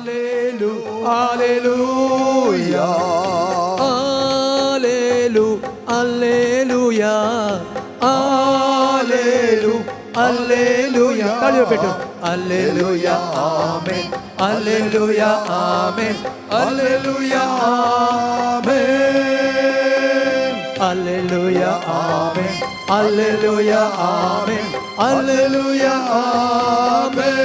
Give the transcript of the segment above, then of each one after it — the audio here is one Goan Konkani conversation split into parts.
Hallelu hallelujah hallelu hallelujah hallelu hallelujah. ताळयो पेटून hallelujah amen hallelujah amen hallelujah amen hallelujah amen hallelujah amen hallelujah amen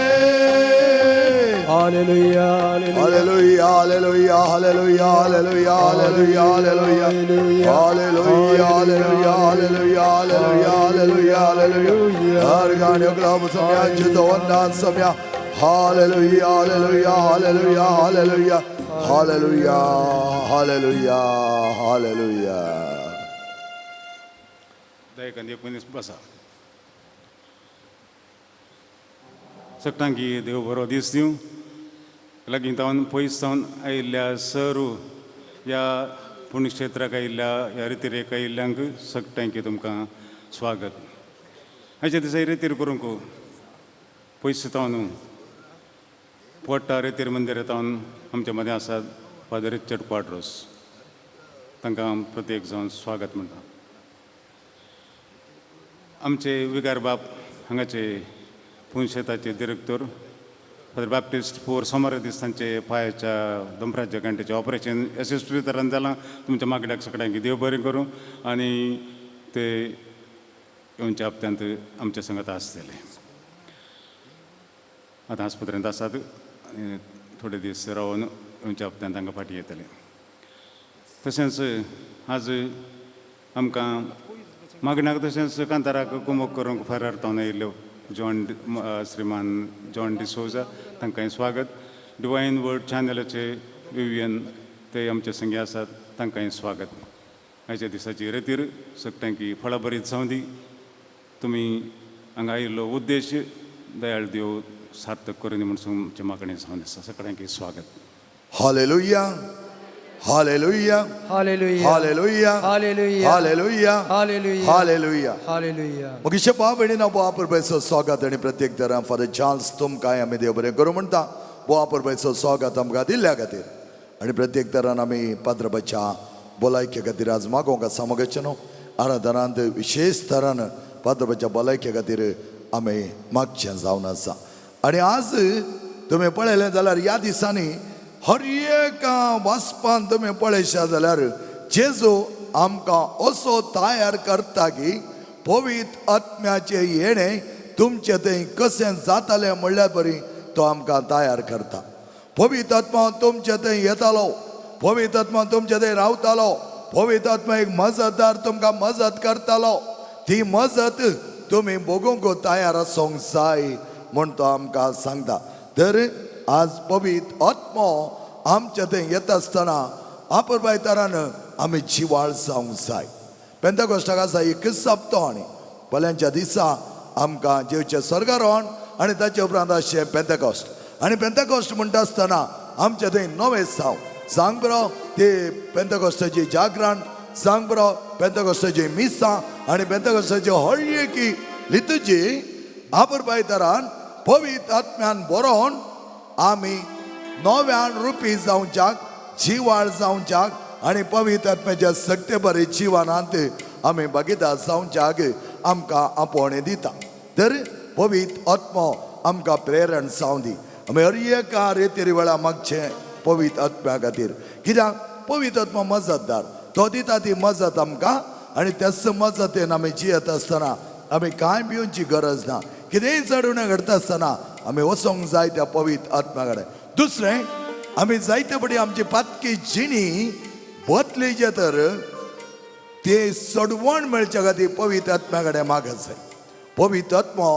hallelujah hallelujah hallelujah hallelujah hallelujah hallelujah hallelujah hallelujah hallelujah hallelujah hallelujah hallelujah hallelujah. हर गाण्यो क्लब सम्या जितवंदान सम्या. Hallelujah hallelujah hallelujah hallelujah hallelujah hallelujah hallelujah. दयाकांत एक मनीस बसा. सगळ्यांकी देव बरो दीस दिवं. लागीं जावन पयस जावन आयिल्ल्या सर्व ह्या पुण्यक्षेत्राक आयिल्ल्या, ह्या रितीरेक आयिल्ल्यांक सगळ्यांकी तुमकां स्वागत. आयच्या दिसा रितीर करूंक पयस जावन पोटा रेतीर मंदिर जावन आमच्या मदें आसात फादर रिचर्ड क्वाड्रोस. तांकां प्रत्येक जावन स्वागत म्हणटा. आमचे विगार बाप, हांगाचे पुनशेताचे डिरेक्टर फादर बाप्टिस्ट फोर, सोमार दीस तांचे पांयाच्या दोंपराच्या गांठीचें ऑपरेशन यशस्वी तरान जालां. तुमच्या मागण्याक सगळ्यांक देव बरें करूं आनी ते येवच्या हप्त्यांत आमच्या संगत आसतले. आतां आस्पत्रेंत आसात आनी थोडे दीस रावन येवच्या हप्त्यांत तांकां फाटीं येतले. तशेंच आज आमकां मागण्याक तशेंच कांताराक कुमक करूंक फरार तावन आयिल्ल्यो जॉन, श्रीमान जॉन डिसोजा, तांकांय स्वागत. डिवायन वर्ड चॅनलाचे विवियन, ते आमचे संगी आसात, तांकांय स्वागत. आयच्या दिसाची रेतीर सगळ्यांकी फळां बरीच जावं दी. तुमी हांगा आयिल्लो उद्देश दयाळ देव सार्थक करून म्हूण तुमचें मागणें जावन आसा. सगळ्यांकी स्वागत. Hallelujah hallelujah hallelujah hallelujah hallelujah hallelujah hallelujah hallelujah. Hallelujah. मग भाव भयणींनो, बुवा परबेचो स्वागत आनी प्रत्येक तरान फादर चार्ल्स तुमकांय आमी देव बरें करूं म्हणटा, बुवा परबेचो स्वागत आमकां दिल्ल्या खातीर. आनी प्रत्येक तरान आमी पाद्रबाच्या भलायके खातीर आज मागोवंक आसा मगचे न्हू. आराधनांत विशेश तरान पाद्रबाच्या भलायके खातीर आमी मागचें जावन आसा. आनी आज तुमी पळयलें जाल्यार ह्या दिसांनी हर एका वाचपान तुमी पळयशात जाल्यार जेजू आमकां असो तयार करता की पवित्र आत्म्याचें येणें तुमचें थंय कशें जातालें म्हणल्यार बरी तो आमकां तयार करता. पवित्र आत्मा तुमचे थंय येतालो, पवित्र आत्मा तुमचे थंय रावतालो, पवित्र आत्मा एक मजतदार तुमकां मजत करतालो. ती मजत तुमी भोगूंक तयार आसूंक जाय म्हूण तो आमकां सांगता. तर आज पवित्र आत्मो आमच्या थंय येता आसतना आपुरबायतारान आमी जिवाळ जावंक जाय. पेंताकोस्टाक आसा एक सप्तो आनी पल्यांच्या दिसा आमकां जेवचें स्वर्गारोहण आनी ताचे उपरांत आसचें पेंताकोस्ट. आनी पेंताकोस्ट म्हणटा आसतना आमच्या थंय नवें साव सांग बरो ते पेंताकोस्टाची जागरण सांग बरो, पेंताकोस्टाची मिसां आनी पेंताकोस्टाची हळयेकी लितुजी आपुरबायतारान पवित्र आत्म्यान बरोवन आमी नव्यान रुपी जावच्याक, जिवाळ जावच्याक आनी पवित्र आत्म्याच्या सक्ते बरे जिवनांत आमी भागीदार जावच्याक आमकां आपोवणें दिता. तर पवित्र आत्मो आमकां प्रेरण जावं दी. आमी हर एका रेतीर वेळा मागचें पवित्र आत्म्या खातीर, कित्याक पवित्र आत्मो मजतदार, तो दिता ती मजत आमकां आनी त्याच मजतेन आमी जियेत आसतना आमी कांय भिवची गरज ना. कितेंय चडुणें घडटा आसतना आमी वचोंक जाय त्या पवित्र आत्म्या कडेन. दुसरें, आमी जायते पटी आमची पातकी जिणी बदलीचे तर ते सोडवण मेळच्या खातीर पवित्र आत्म्या कडेन मागत जाय. पवित्र आत्मो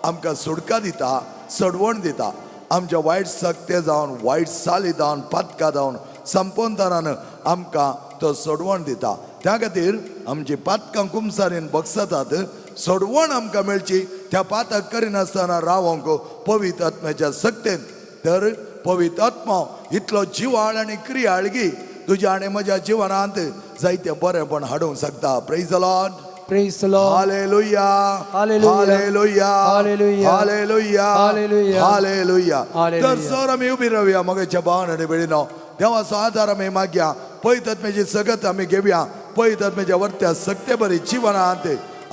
आमकां सुडका दिता, सोडवण दिता. आमच्या वायट सक्ते जावन, वायट साली जावन, पातकां जावन संपनदारान आमकां तो सोडवण दिता. त्या खातीर आमची पातकां कुमसारीन बगसतात, सोडवण आमकां मेळची त्या पातक करिनासतना रावोंक पवित्र आत्म्याच्या सक्तेन. तर पवित्र आत्मो इतलो जिवाळ आनी क्रियाळगी तुज्या आनी म्हज्या जिवनांत जायते बरेंपण हाडूंक शकता. Praise the Lord. Praise the Lord. Hallelujah. Hallelujah. Hallelujah. Hallelujah. Hallelujah. Hallelujah. Hallelujah. Hallelujah. तर सर आमी उबी रावया मगाच्या भावान आनी भयणीनो देवाचो आदार आमी मागया पवित्र आत्म्याची सगत आमी घेवया पवित्र आत्म्याच्या वर्त्या सक्ते बरी जिवनांत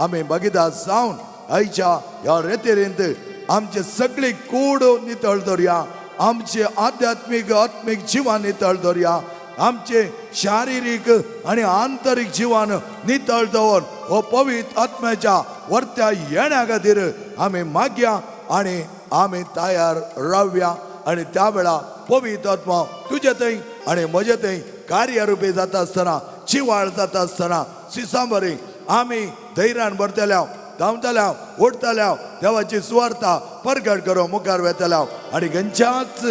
आमी भागीदार जावन आयच्या ह्या रेतेरींत आमचे सगळी कूड नितळ दवरया आमचे आध्यात्मीक आत्मीक जिवन नितळ दवरया आमचे शारिरीक आनी आंतरीक जिवन नितळ दवर हो पवित्र आत्म्याच्या वर्त्या येण्या खातीर आमी मागया आनी आमी तयार रावया आनी त्या वेळा पवित्र आत्मा तुजे थंय आनी म्हजे थंय कार्यरुपी जाता आसतना जिवाळ जाता आसतना सिसांबरी आमी धैर्यान भरतल्या धांवतल्या उठतल्या देवाची सुवार्ता परगट करूं मुखार वेतल्या आनी खंयच्याच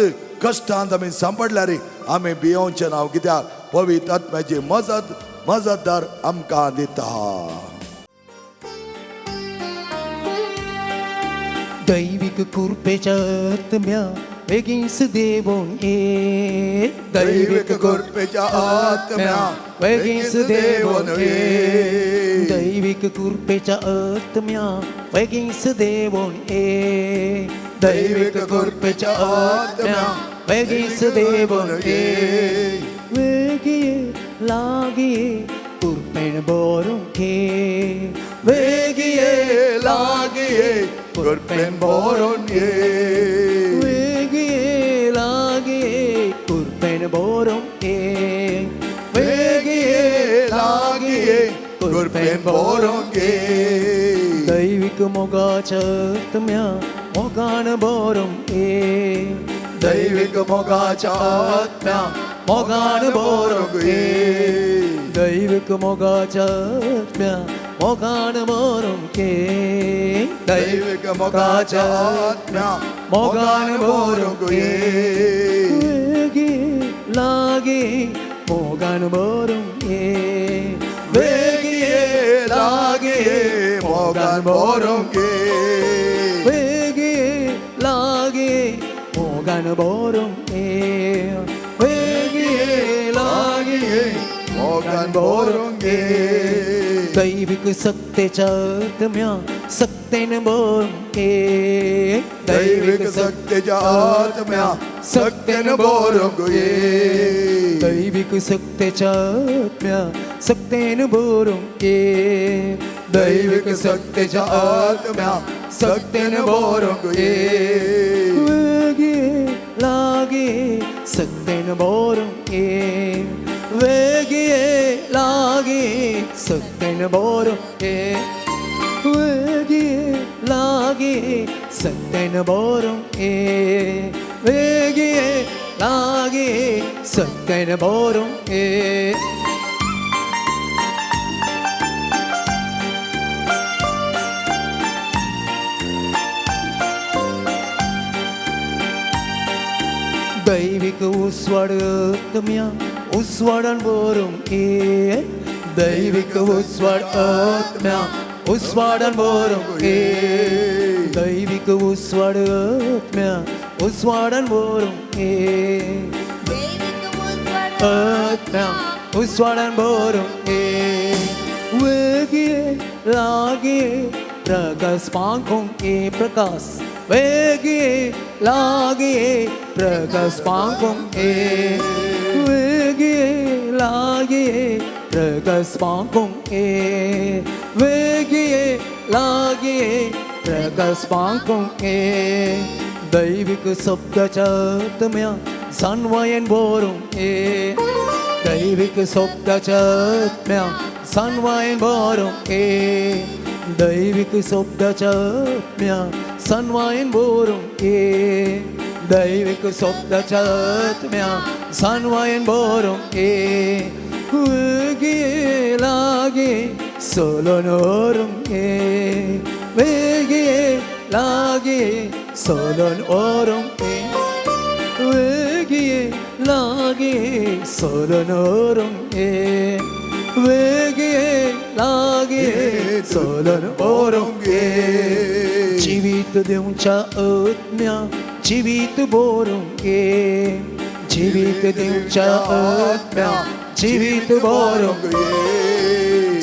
कश्टांत आमी सांपडल्यार आमी भियोवचें नांव कित्याक पवित्र आत्म्याची मजत मजतदार आमकां दिता. दैविक कृपेच्या आत्म्या वेगींच देवून ये. दैविक कृपेच्या आत्म्या वेगींच देवून ये. ये. दैविक कृपेच्या आत्म्या वेगींच देवून ये. दैविक कृपेच्या आत्म्या वेगींच देवून ये. वेगिये लागिये कृपेन बोरून घे. वेगिये लागिये कृपेन भरून ये. वेगिये लागिये कृपेन बोरून घे. वेगिये लागिये कृपेन भरून घे. दैविक मोगाच्या आत्म्या मोगान बोरून ये. दैविक मोगाच्या आत्म्या मोगान बोरून ये. दैविक मोगाच्या आत्म्या मोगान बोरून घे. दैविक मोगाच्या आत्म्या मोगान बोरून ये. वेगिये लागे मोगान बोरून ये. वेगिये लागिये मोगान भरून घे. वेगिये लागे मोगान बोरून ये. वेगिये लागे मोगान भरून घे. दैविक सत्तेच्या आत्म्या सत्तेन बोरून ये. दैविक सत्तेच्या आत्म्या सत्तेन भरून ये. दैविक सत्तेच्या आत्म्या सत्तेन बोरून ये. दैविक सत्तेच्या आत्म्या सत्तेन भरून ये. वेगिये लागे सत्तेन बोरून ये. वेगिये लागे सत्तेन बोरून ये. वेगिये लागे सत्तेन बोरून ये. वेगिये लागे सत्तेन बोरून ये. दैविक उस्वाड आत्म्या उस्वाडान बोरून ये. दैविक उस्वाड आत्म्या उस्वाडान बोरून ये. दैविक उस्वाड आत्म्या उस्वाडान बोरून ये. आत्म्या उस्वाडान बोरून ये. वेगिये लागिये प्रकाश पांखों के प्रकाश. वेगिये लागिये प्रकाश पांखों के. वेगिये लागिये प्रकाश पांखों के. वेगिये लागिये प्रकाश पांखों के. दैविक शब्दाच्या आत्म्या सानवायन बोरून ये. दैविक शब्दाच्या आत्म्या सानवायन बोरून ये. दैविक शब्दाच्या आत्म्या सन्वायन बोरून ये. दैविक शब्दाच्या आत्म्या सन्वायन बोरून ये. वेगिये लागे सोलोन ओरून ये. वेगिये लागे सोलोन ओरून ये. वेगिये लागे सोलोन ओरून ये. वेगिये लागे सोलोन ओरून ये. जिवीत दिवच्या आत्म्या जिवीत बोरून ये. जिवीत दिवच्या आत्म्या जिवीत बोरून ये.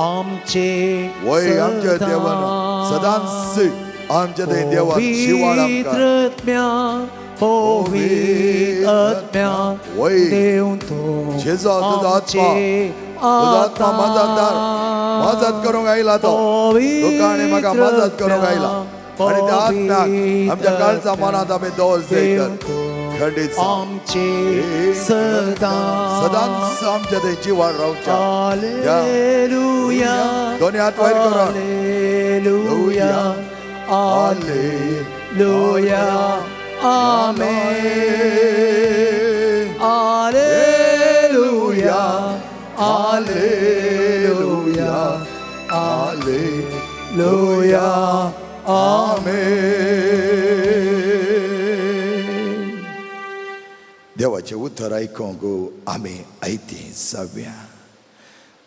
आमचे वय आमच्या देवान सदांच आमच्या ते देवान शिवाळ आमकां पवित्र पवित्र आत्म्या वय. देव तूं जेजू तुजो आत्मा आमचे तुजो आत्मा मजतदार मजत करूंक आयला तो तुका आनी म्हाका मजत करूंक आयला आनी त्या आत्म्याक आमच्या काळचा मनांत आमी दवर देव तर तूं खंडीत जावं. आमचे सदां सदांच आमच्या ते जिवाळ रावच्या हालेलुया दोन्ही हात वयर करा. Hallelujah hallelujah amen hallelujah hallelujah hallelujah amen. देवाचें उतर आयकूंक आमी आयतीं जावया.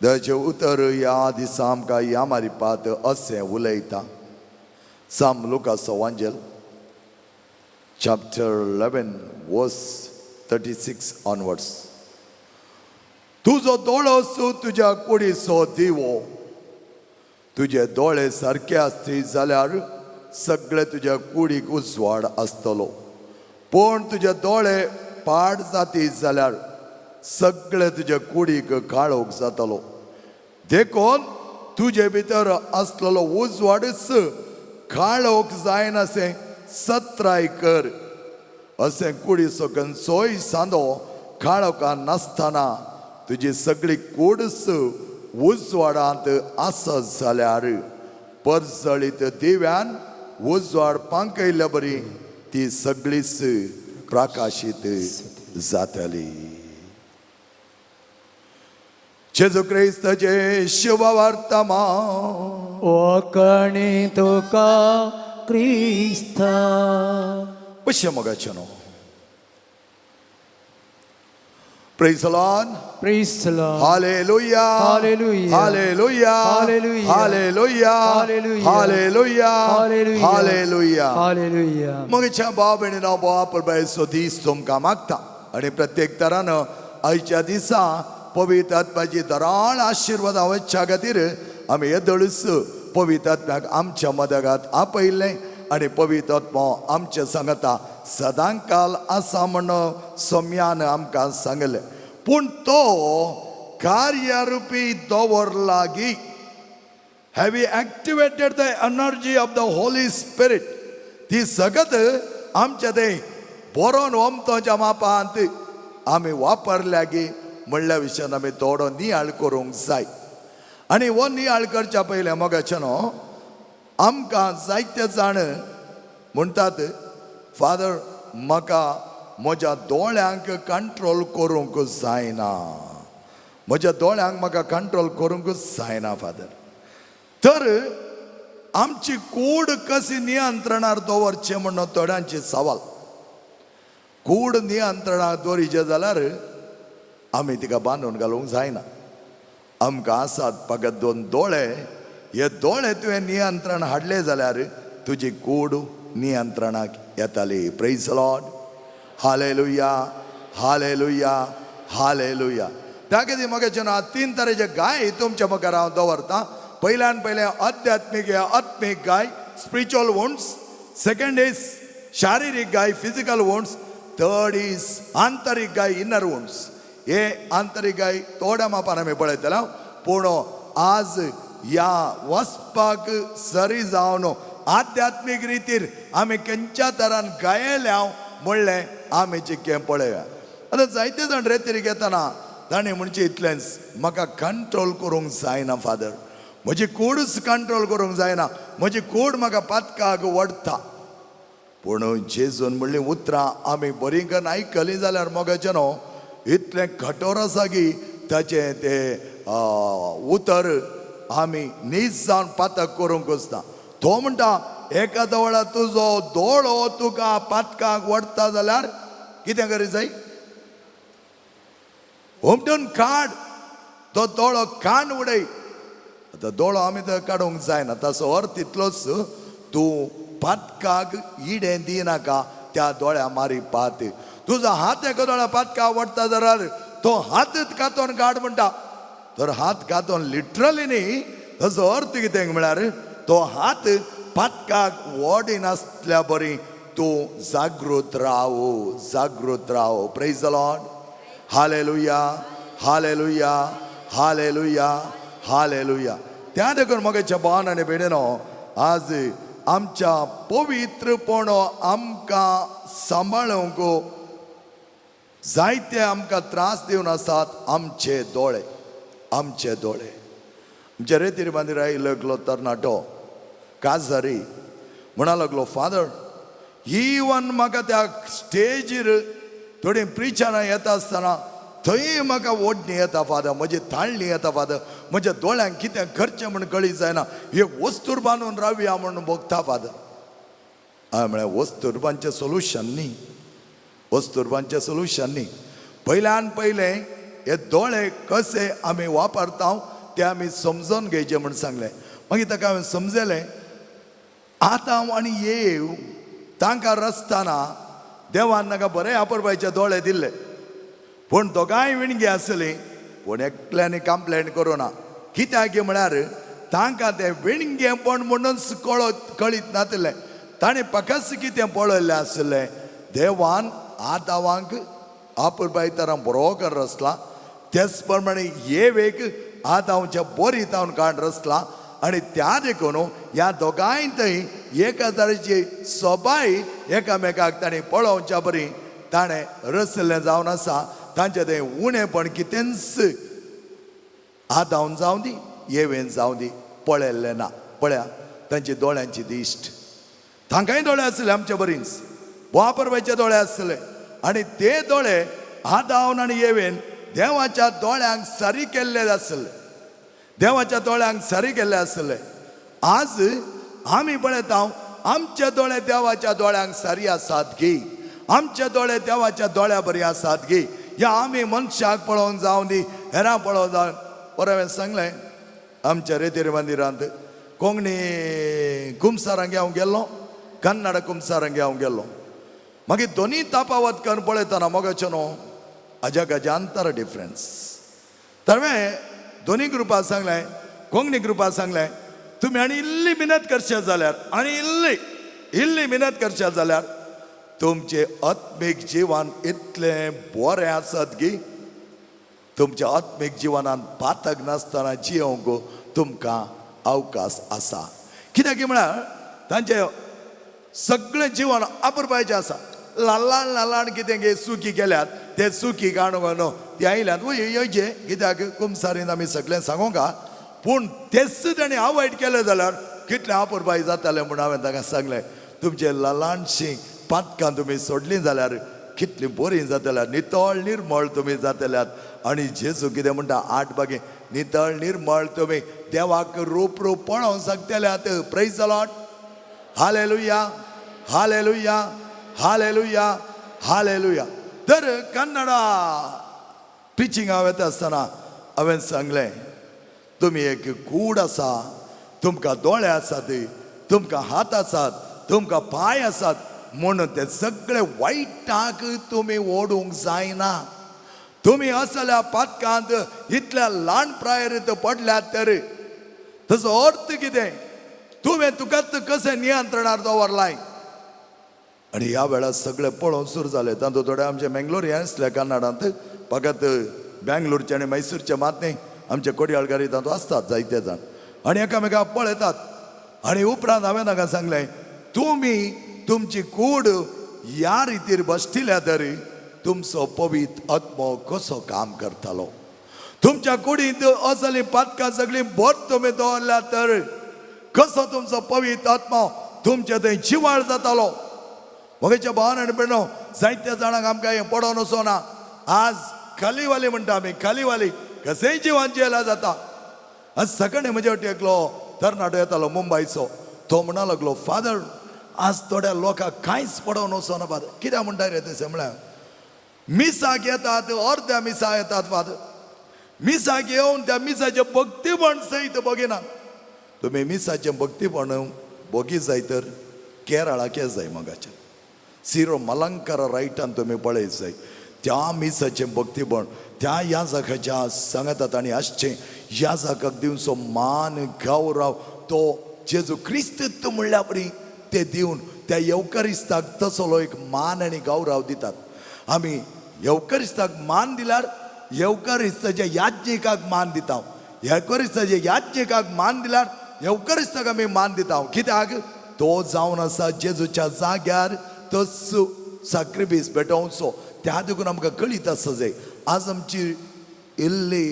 देवाचें उतर ह्या दिसा आमकां ह्या मारिपात अशें उलयता. साम लुकासो वांजेल chapter 11 verse 36 onwards. तुजो दोळो तुज्या कुडीचो दिवो. तुजे दोळे सारके आसती जाल्यार सगळे तुज्या कुडीक उजवाड आसतलो, पूण तुजे दोळे पाड जाती जाल्यार सगळे तुज्या कुडीक काळोख जातलो. देखून तुजे भितर आसलेलो उजवाडच काळोख जायनासें सत्राय कर. अशें कुडीचो खंयचोय सांदो काळोखान नासतना तुजी सगळी कूडच उजवाडांत आसत जाल्यार परजळीत दिव्यान उजवाड पांकयल्ल्या बरी ती सगळीच प्रकाशीत जातली. जेजू क्रिस्ताचे शुभवर्तमान. ओकणी तुका क्रिस्ता. पश्य मोगाचें न्हू. Praise the Lord. Praise the Lord. Hallelujah. Hallelujah. Hallelujah. Hallelujah. Hallelujah. Hallelujah. Hallelujah. Hallelujah. Hallelujah. Hallelujah. मगेच्या भाव भयणीनो, भाव परबायचो दीस तुमकां मागता आनी प्रत्येक तरान आयच्या दिसा पवित्र आत्म्याची दराळ आशिर्वाद वचच्या खातीर आमी येदोळूच पवित्र आत्म्याक आमच्या मदगात आपयल्लें आनी पवित्र आत्मो आमच्या सांगता सदांकाल आसा म्हण सोम्यान आमकां सांगलें. पूण तो कार्यारुपी दवरला गी? Have you activated the energy of the Holy Spirit? ती सगत आमच्या ते बरोवन ओमतोच्या मापांत आमी वापरल्या गी म्हणल्या विशयान आमी थोडो नियाळ करूंक जाय. आनी हो नियाळ करच्या पयलें मोगाचें न्हू, आमकां जायते जाण म्हणटात, फादर म्हाका म्हज्या दोळ्यांक कंट्रोल करूंक जायना, म्हज्या दोळ्यांक म्हाका कंट्रोल करूंकच जायना फादर. तर आमची कूड कशी नियंत्रणार दवरचें म्हणून थोड्यांची सवाल. कूड नियंत्रणाक दवरिचें जाल्यार आमी तिका बांदून घालूंक जायना. आमकां आसात फकत दोन दोळे, हे दोळे तुवें नियंत्रण हाडले जाल्यार तुजी कूड नियंत्रणाक येताली. Praise Lord. Hallelujah. Hallelujah. Hallelujah. त्या खातीर म्हगेचे न्हू तीन तरेचे गाय तुमच्या मुखार हांव दवरता. पयल्यान पयलें आध्यात्मीक या आत्मीक गाय, स्पिरिच्युअल वुंड्स. सेकंड is शारिरीक गाय, फिजिकल वुंड्स. थर्ड is आंतरीक गाय, इनर वुंड्स. हे आंतरीक गाय थोड्या मापान आमी पळयतले. पूण आज ह्या वचपाक सरी जावन आध्यात्मीक रितीर आमी खंयच्या तरान गायल्या म्हणलें आमी चिक्कें पळोवया. आतां जायते जाण रेतीर येतना ताणें म्हणचें इतलेंच, म्हाका कंट्रोल करूंक जायना फादर, म्हजी कूडच कंट्रोल करूंक जायना, म्हजी कूड म्हाका पातकाक वडटा. पूण जेजून म्हणलीं उतरां आमी बरीं करून आयकलीं जाल्यार मोगाचें न्हू, इतलें कठोर आसा की ताचें तें उतर आमी नीज जावन पातक करूंक वचना. तो म्हणटा एका वेळार तुजो दोळो तुका पातकाक वडटा जाल्यार कितें करीत जाय? हुमटून काड तो दोळो, कान उडय. आतां दोळो आमी तर काडूंक जायना, ताचो अर्थ इतलोच, तूं पातकाक इडें दिनाका त्या दोळ्या मारी पात. तुजो हात एका दोळ्या पातका आवडटा जाल्यार तो हातच कातोन काड म्हणटा. तर हात घातून लिटरली न्ही, ताचो अर्थ कितें म्हळ्यार तो हात पातकाक वडिनासल्या बरी तूं जागृत राव, जागृत राव. Praise the Lord. Hallelujah, hallelujah, hallelujah, hallelujah. त्या देखून मगेच्या भावान आनी भयणीनो, आज आमच्या पवित्रपण आमकां सांबाळूंक जायते आमकां त्रास दिवन आसात आमचे दोळे, आमचे दोळे. आमच्या रेतीर बांदीर आयलो एकलो तरणाटो काजारी, म्हणा लागलो, फादर, इवन म्हाका त्या स्टेजीर थोडीं प्रिचरां येता आसतना थंय म्हाका ओडणी येता फादर, म्हजी ताळणी येता फादर, म्हज्या दोळ्यांक कितें करचें म्हूण कळी जायना, एक वस्तूर बांदून रावया म्हूण भोगता फादर. हांवें म्हळें, वस्तूर बांदचें सोल्युशन न्ही, वस्तुरबांचें सोल्युशन न्ही. पयल्यान पयलें हे दोळे कशे आमी वापरता ते आमी समजून घेवचे म्हूण सांगलें. मागीर ताका हांवें समजलें, आतां आनी येव तांकां रचतना देवान तांकां बरे आपरपाचे दोळे दिल्ले, पूण दोगांय विणगी आसलीं, पूण एकल्यांनी कंप्लेन करूं ना. कित्याक म्हळ्यार तांकां तें विणगेपण म्हणून कळीत नातिल्लें. ताणें पकस कितें पळयल्लें आसलें, देवान आदावांक आपुरबाय तरां बरो कर रचला, तेच प्रमाणे येवेक आदांवच्या बोरी तावन काण रचला, आनी त्या देखून ह्या दोगांय थंय एका तरेची सोबाय एकामेकाक ताणें पळोवच्या बरी ताणें रचल्लें जावन आसा. तांचें तें उणेपण कितेंच आदावन जावं दी, येवेन जावं दी, पळयल्लें ना. पळया तांची दोळ्यांची दिश्ट, तांकांय दोळे आसले आमचे बरीच, वापरपाचे दोळे आसले, आनी ते दोळे आदावन आनी येवेन देवाच्या दोळ्यांक सरी केल्ले आसले, देवाच्या दोळ्यांक सरी केल्ले आसले. आज आमी पळयता आमचे दोळे देवाच्या दोळ्यांक सरी आसात गी, आमचे दोळे देवाच्या दोळ्या बरी आसात गी, या आमी मनशाक पळोवन जावं दी, हेरां पळोवन जावन. बरें, हांवें सांगलें, आमच्या रेतीर मंदिरांत कोंकणी कुमसारांक हांव गेल्लो, कन्नड कुमसारांक हांव गेल्लो. मागीर दोनी तापावत करून पळयतना मोगाचो न्हू अजा गजांतर डिफरन्स. तर हांवें दोनी ग्रुपाक सांगलें, कोंकणी ग्रुपाक सांगलें, तुमी आनी इल्ली मिनत करशात जाल्यार, आनी इल्ली इल्ली मिनत करशात जाल्यार तुमचें आत्मीक जिवन इतलें बरें आसत की तुमच्या आत्मीक जिवनान पातक नासतना जियोंक तुमकां अवकाश आसा. कित्याक म्हळ्यार तांचें सगळें जिवन अपुरबायेचें आसा. ल्हान ल्हान ल्हान ल्हान कितें गे चुकी केल्यात, ते चुकी काडून न्हू ती आयल्यात वय येवचे, कित्याक कुमसारीन आमी सगळें सांगूंक, पूण तेच ताणें अवॉयड केलें जाल्यार कितलें अपुरबाय जातालें. म्हूण हांवें ताका सांगलें, तुमचें ल्हानशीं पातकां तुमी सोडलीं जाल्यार कितलीं बरीं जातल्यात, नितळ निर्मळ तुमी जातल्यात. आनी जेजू कितें म्हणटा आठ बागे, नितळ निर्मळ तुमी देवाक रूप रूप पळोवंक शकतल्यात. Praise the Lord. Hallelujah, hallelujah, hallelujah, hallelujah. तर कन्नडा टिचिंगा वता आसतना हांवें सांगलें, तुमी एक कूड आसा, तुमकां दोळे आसात, तुमकां हात आसात, तुमकां पांय आसात, म्हणून ते सगळे वायटाक तुमी ओडूंक जायना. तुमी असल्या पातकांत इतल्या ल्हान प्रायेर पडल्यात तर तसो अर्थ कितें? तुवें तुकाच कशें नियंत्रणार दवरलाय? आनी ह्या वेळार सगळे पळोवन सुरू जाले. तातूंत थोडे आमचे मेंगलोर हे आसले कन्नडांत, फकत बेंगलोरचे आनी मैसूरचे मात न्ही, आमचे कोडयाळकारी तातूंत आसतात जायते जाण, आनी एकामेकाक पळयतात. आनी उपरांत हांवें तांकां सांगलें, तुमी तुमची कूड ह्या रितीर बसतिल्या तरी तुमचो पवित्र आत्मो कसो काम करतालो? तुमच्या कुडींत असली पातकां सगळीं भर तुमी दवरल्या तर कसो तुमचो पवित्र आत्मो तुमचे थंय जिवाळ जातालो? म्हगेच्या भावान आनी भयणो, जायत्या जाणांक आमकां हें पडोन वचना. आज खालीवाली म्हणटा आमी, खालीवाली कशेंय जिवान जियेल्यार जाता. आज सकाळीं म्हजे वाटे एकलो तरणाटो येतालो मुंबयचो, तो म्हणा लागलो, फादर, आज थोड्या लोकांक कांयच पडोवन वचना फादर. कित्याक म्हणटा रे तशें म्हळ्यार, मिसाक येतात, अर्द्या मिसा येतात फादर, मिसाक येवन त्या मिसाचें भक्तीपण सयत बगिनात. तुमी मिसाचें भक्तीपण भोगी जाय तर केरळाक जाय, मगाचें सिरो मलंकारा रायटान तुमी पळयत जाय त्या मिसाचें भक्तीपण. त्या याजकाच्या सांगातात तांणी आसचें. याजकाक दिवचो मान गौरव तो जेजू क्रिस्त म्हणल्या परी ते दिवन त्या येवकारिस्ताक तसलो एक मान आनी गौरव दितात. आमी येवकारिस्ताक मान दिल्यार येवकारिस्ताच्या याज्ञिकाक मान दिता, येवकारिस्ताच्या याज्ञिकाक मान दिल्यार येवकारिस्ताक आमी मान दिता. कित्याक तो जावन आसा जेजूच्या जाग्यार तस साक्रिफीस भेटोवचो. त्या देखून आमकां कळीत आसा जाय आज आमची इल्ली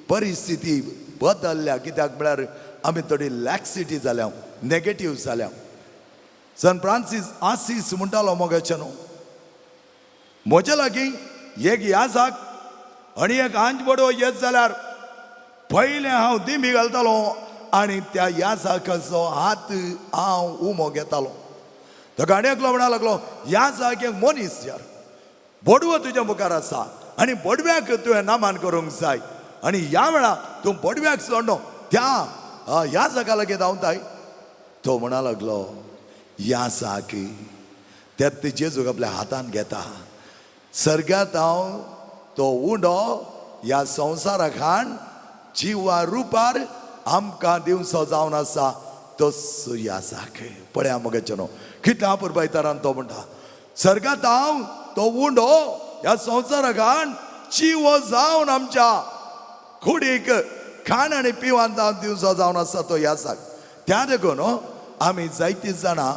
परिस्थिती बदल्ल्या. कित्याक म्हळ्यार आमी थोडी लॅक्सिटी जाल्या, नेगेटीव जाल्या. सन फ्रांसीस आसीस म्हणटालो मोगाचे न्हू, म्हज्या लागीं एक याजाक आनी एक आंज बडवो येत जाल्यार पयलें हांव दिंबी घालतालो आनी त्या याजाकाचो हात हांव उमो घेतालो. ताका आनी एकलो म्हणा लागलो, याजाक एक मनीस यार, बडवो तुज्या मुखार आसा आनी बडव्याक तुवें नामान करूंक जाय आनी ह्या वेळार तूं बडव्याक सोडनो त्या याजका लागीं धांवताय. तो म्हणा लागलो, याजाक त्यात जेजूक आपल्या हातान घेता, सर्गात हांव तो उंडो ह्या संवसाराक हाण जिवा रुपार आमकां दिवचो जावन आसा तस याजाक. पळया मगेचे न्हू कितल्या पुरबायतारान तो म्हणटा, सर्गात हांव तो उंडो ह्या संवसाराक हाण जिवो जावन आमच्या कुडीक खाण आनी पिवान जावन दिवचो जावन आसा तो याजाक. त्या देखून आमी जायतीं जाणां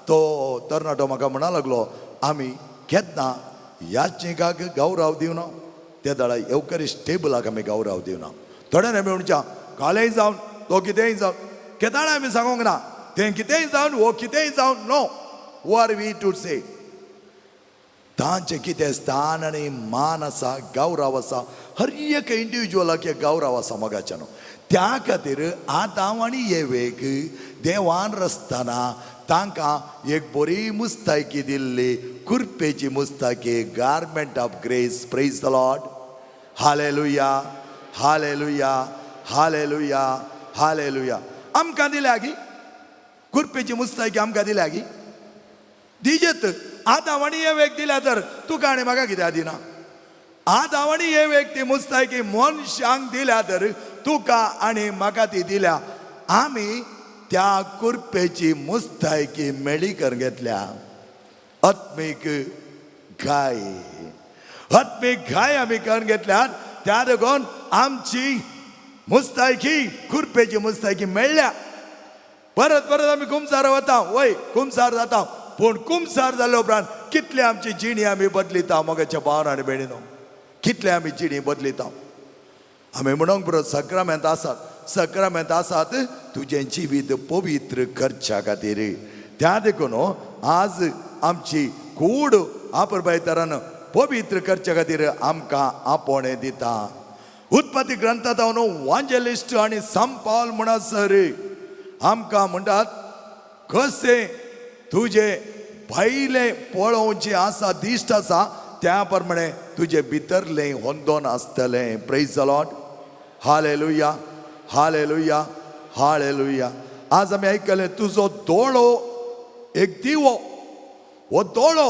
तो तरणाटो म्हाका म्हणा लागलो, आमी केन्ना याज्ञिकाक गौरव दिवना, त्या दळा येवकरिस्ट टेबलाक आमी गौरव दिवना. थोड्यान आमी म्हणच्या कालय जावन तो कितेंय जावन, केदाळा आमी सांगूंक ना तें कितेंय जावन वो कितेंय जावन, no who are we to say. तांचें कितें स्थान आनी मान आसा, गौरव आसा, हर एक इंडिविज्युअलाक एक गौरव आसा मोगाच्या न्हू. त्या खातीर आदांव आनी येवेक देवान रचतना तांकां एक बरी मुस्तायकी दिल्ली, कुर्पेची मुस्ताकी, garment of grace. Praise the Lord. Hallelujah, hallelujah, hallelujah, hallelujah. आमकां दिल्या गी कुर्पेची मुस्तायकी? आमकां दिल्या गी? दिजेत. आदांव आनी येवेक दिल्या तर तुका आनी म्हाका कित्याक दिना? आदांव आनी येवेक ती मुस्तायकी मनशांक दिल्या तर तुका आनी म्हाका ती दिल्या. आमी त्या कुर्पेची मुस्तायकी मेळी करून घेतल्या. आत्मीक गाय, आत्मीक गाय आमी करून घेतल्यात. त्या देखून आमची मुस्तायकी कुर्पेची मुस्तायकी मेळ्ळ्या. परत परत आमी कुमसार वता, वय कुमसार जाता, पूण कुमसार जाल्या उपरांत कितले आमची जिणी आमी बदलिता मोगाच्या भावान आनी भयणीनो, कितले आमी जिणी बदलिता. आमी म्हणूंक पुरो सक्रामेंत आसात, सक्रामेंत आसात तुजें जिवीत पवित्र करच्या खातीर. त्या देखून आज आमची कूड आपरबायतरान पवित्र करच्या खातीर आमकां आपोवणें दिता. उत्पत्ती ग्रंथांत वांजेलिस्ट आनी संपाल म्हणसर आमकां म्हणटात, कशें तुजें पयलें पळोवचें आसा, दिश्ट आसा, त्या प्रमाणे तुजें भितरलें होंदोन आसतलें. Praise the Lord. Hallelujah, hallelujah, hallelujah. आज आमी आयकलें, तुजो दोळो एक दिवो, हो दोळो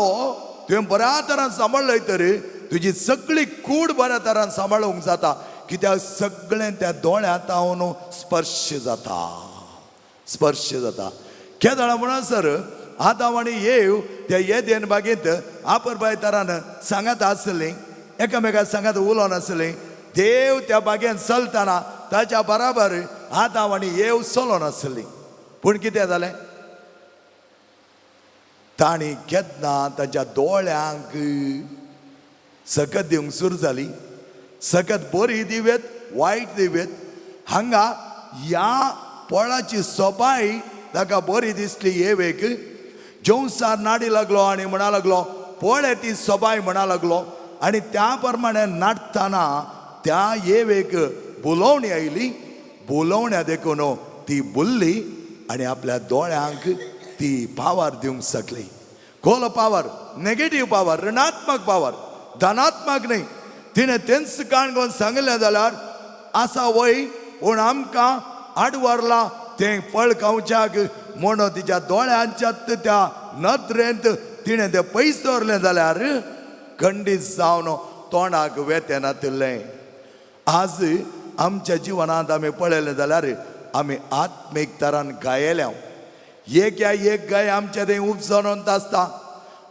तुवें बऱ्या तरान सांबाळ्ळय तर तुजी सगळी कूड बऱ्या तरान सांबाळूंक जाता. कित्याक सगळें त्या दोळ्यांत हांव स्पर्श जाता, स्पर्श जाता. केदळा म्हणसर आदांव आनी येव त्या येदेन बागेंत आपरबाय तरान सांगात आसलीं, एकामेका सांगात उलोवन आसलीं. देव त्या बागेंत चलतना ताच्या बराबर आदांव आनी येव चलोन आसलीं. पूण कितें जालें, तांणी केन्ना ताच्या दोळ्यांक सकत दिवंक सुरू जाली. सकत बरी दिवेत, वायट दिवेत, हांगा ह्या पोळाची सोबाय ताका बरी दिसली. येवेक जेवसार नाडी लागलो आनी म्हणा लागलो, पळय ती सोबाय म्हणा लागलो. आनी त्या प्रमाणे नाडटना त्या येवेक बोलोवणी आयली. बोलोवण्या देखून ती बुल्ली आनी आपल्या दोळ्यांक ती पावर दिवंक शकली. कोलो पावर, नेगेटीव पावर, ऋणात्मक पावर, धनात्मक न्ही. तिणें तेंच काण करून सांगलें जाल्यार आसा वय, पूण आमकां आडवरला तें फळ खावच्याक म्हणून तिच्या दोळ्यांच्या त्या नदरेंत तिणें तें पयस दवरलें जाल्यार खंडीत जावन तोंडाक वेतें नातिल्लें. आज आमच्या जिवनांत आमी पळयलें जाल्यार आमी आत्मीक तरान गायल्या. एक या एक गाय आमच्या थंय उपजोन आसता.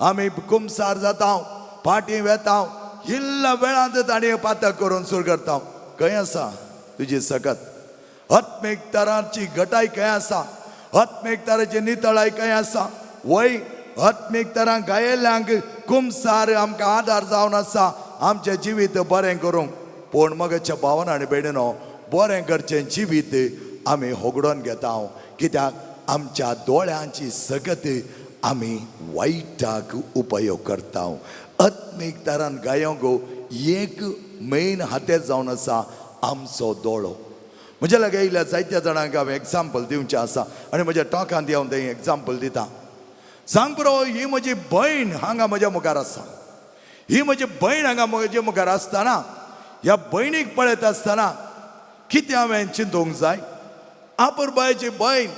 आमी कुमसार जाता, फाटीं वेता, इल्ल्या वेळांत ताणें पातक करून सुरू करता. खंय आसा तुजी सकत? आत्मीक तरांची घटाय खंय आसा? आत्मीक तराची नितळाय खंय आसा? वय आत्मीक तरां गायल्ल्यांक कुमसार आमकां आदार जावन आसा आमचें जिवीत बरें करूंक. पूण मगच्या भावना आनी भयणीनो, बरें करचें जिवीत आमी होगडोन घेता. कित्याक आमच्या दोळ्यांची सगत आमी वायटाक उपयोग करता. आत्मीक तरान गायोंक एक मेन हातेर जावन आसा आमचो दोळो. म्हज्या लागीं आयिल्ल्या जायत्या जाणांक हांवें एग्जाम्पल दिवचें आसा आनी म्हज्या टॉकांत हांव तें एग्जाम्पल दिता. सांग पुरो, ही म्हजी भयण हांगा म्हज्या मुखार आसा. ही म्हजी भयण हांगा म्हजे मुखार आसतना, ह्या भयणीक पळयत आसतना कितें हांवें चिंतूंक जाय? आपुरबायची भयण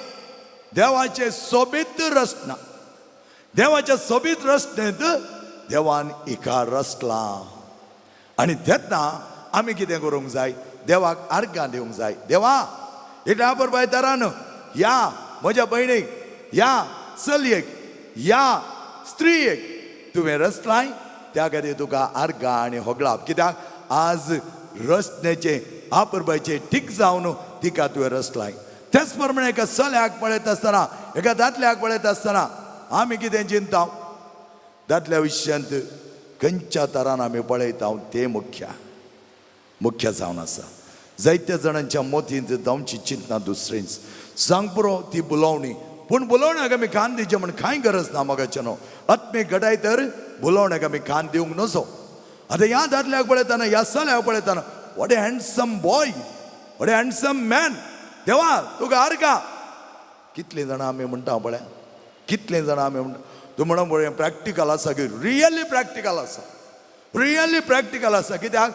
देवाचे सोबीत रचना, देवाच्या सोबीत रचनेंत देवान हिका रचला. आनी तेन्ना आमी कितें करूंक जाय? देवाक आर्गां दिवंक जाय. देवा, इतल्या आपुरबाय तरान ह्या म्हज्या भयणीक, ह्या चलयेक, ह्या स्त्रीयेक तुवें रचलाय, त्या खातीर तुका आर्गां आनी होगळाप. कित्याक आज रचनेचें आपुरबायचें ठीक जावन तिका तुवें रचलाय. तेच प्रमाणे एका चल्याक पळयत आसतना, एका दादल्याक पळयत आसतना आमी कितें चिंता? दादल्या विशयांत खंयच्या तरान आमी पळयता तें मुख्य मुख्य जावन आसा. जायत्या जाणांच्या मोतींत जावची चिंतना दुसरीच. सांग पुरो, ती बुलोवणी. पूण बुलोवण्याक आमी कान दिवचें म्हण कांय गरज ना मोगाचें न्हू. आत्मीक घडाय तर बुलोवण्याक आमी कान दिवंक नजो. आतां ह्या दादल्याक पळयतना, ह्या चल्याक पळयतना, what a handsome boy, what a handsome man, देवा तुका आर्गां. कितलीं जाणां आमी म्हणटा पळय, कितलीं जाणां आमी म्हणटा. तूं म्हणून पळय, प्रॅक्टिकल आसा की रियली प्रॅक्टिकल आसा, रियली प्रॅक्टिकल आसा. कित्याक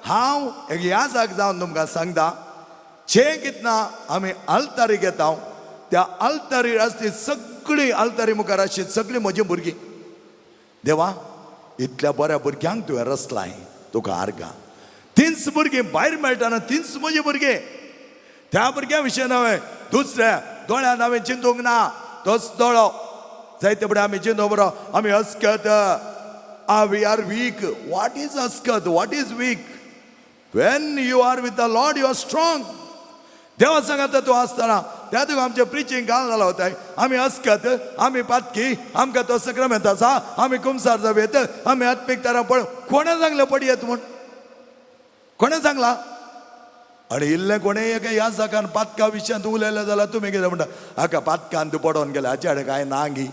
हांव एक ह्या जाग जावन तुमकां सांगता, जे कितना आमी आल्तारी घेता, त्या आल्तारीर आसली सगळीं, आल्तारी मुखार आसली सगळीं म्हजी भुरगीं. देवा, इतल्या बऱ्या भुरग्यांक तुवें रचलाय, तुका आर्गां. तींच भुरगीं भायर मेळटना तींच म्हजी भुरगीं. त्या भुरग्यां विशय हांवें दुसऱ्या दोळ्यान हांवें चिंतूंक ना. तोच दोळो जायते फुडें आमी चिंतूं बरो आमी अस्कत, we are weak. What is अस्कत? What is weak? When you are with the Lord, you are strong. देवा सांगता तूं आसतना, त्या तुका आमचें प्रिचींग घाल जालां वताय. आमी अस्कत, आमी पातकी, आमकां तो सक्रामेंत आसा, आमी कुमसार जावयेत, आमी आत्मीक तरा पळ. कोणें सांगलें पडयेत म्हूण? कोणें सांगलां? आनी इल्लें कोणें एका ह्या जागान पातका विशयांत उलयलें जाल्यार तुमी कितें म्हणटा? हाका पातकान तूं पडोवन गेलें, हाचे कडेन कांय ना गी.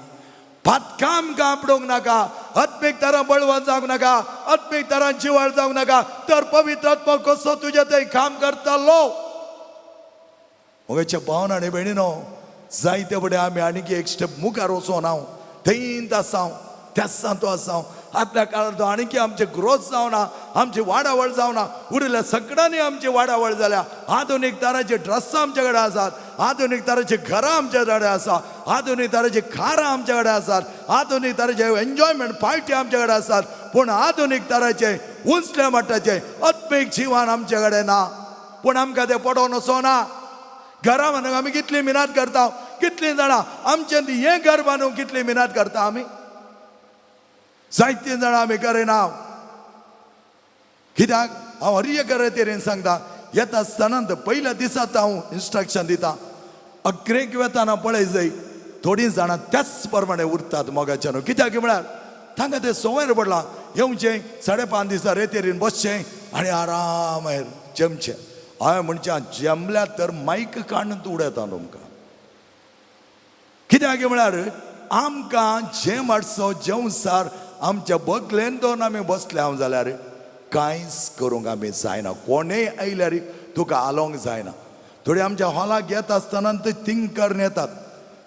पातकां आमकां आपडोवंक नाका. आत्मीक तरां बळवंत जावंक नाका, आत्मीक तरां जिवाळ जावंक नाका, तर पवित्र आत्मो कसो तुज्या थंय काम करतलो? म्हज्या भावन आनी भयणीनो, जायते फुडें आमी आनीक एक स्टेप मुखार वचोन हांव थंयत आसा, त्याच तो आसा. आदल्या काळार तो आणखी आमचे ग्रोथ जावना, आमची वाडावळ जावना. उरिल्ल्या सगळ्यांनी आमची वाडावळ जाल्या. आधुनीक तरांचे ड्रेस आमच्या कडेन आसात, आधुनीक तरांची घरां आमच्या कडेन आसा, आधुनीक तरांची कारां आमच्या कडेन आसात, आधुनीक तरांचे एन्जॉयमेंट पार्टी आमच्या कडेन आसात. पूण आधुनीक तरांचे उंचल्या मट्टाचे आत्मीक जिवन आमच्या कडेन ना. पूण आमकां तें पडोवन वचना. घरां बांदूंक आमी कितली मिनात करता, कितलीं जाणां आमचे हें घर बांदूंक कितली मिनात करता आमी? जायतीं जाणां आमी करिना. कित्याक हांव हर एक तरेन सांगता, येता आसतना पयल्या दिसात हांव इन्स्ट्रक्शन दिता. अग्रेक वेताना पळय जाय, थोडीं जाणां त्याच प्रमाणे उरतात मोगाच्यान. कित्याक म्हळ्यार तांकां तें संवय पडलां. येवचें, 5.5 दिसां रेतेरीन बसचें आनी आराम जेमचें. हांवें म्हणचें, जेमल्यार तर मायक काडून उडयता तुमकां. कित्याक म्हळ्यार आमकां जेम हाडचो जेवसार आमच्या बगलेन दोन आमी बसले हांव जाल्यार कांयच करूंक आमी जायना. कोणूय आयल्यार तुका आलोवंक जायना. थोडी आमच्या हॉलाक येता आसतना ते थिंक करून येतात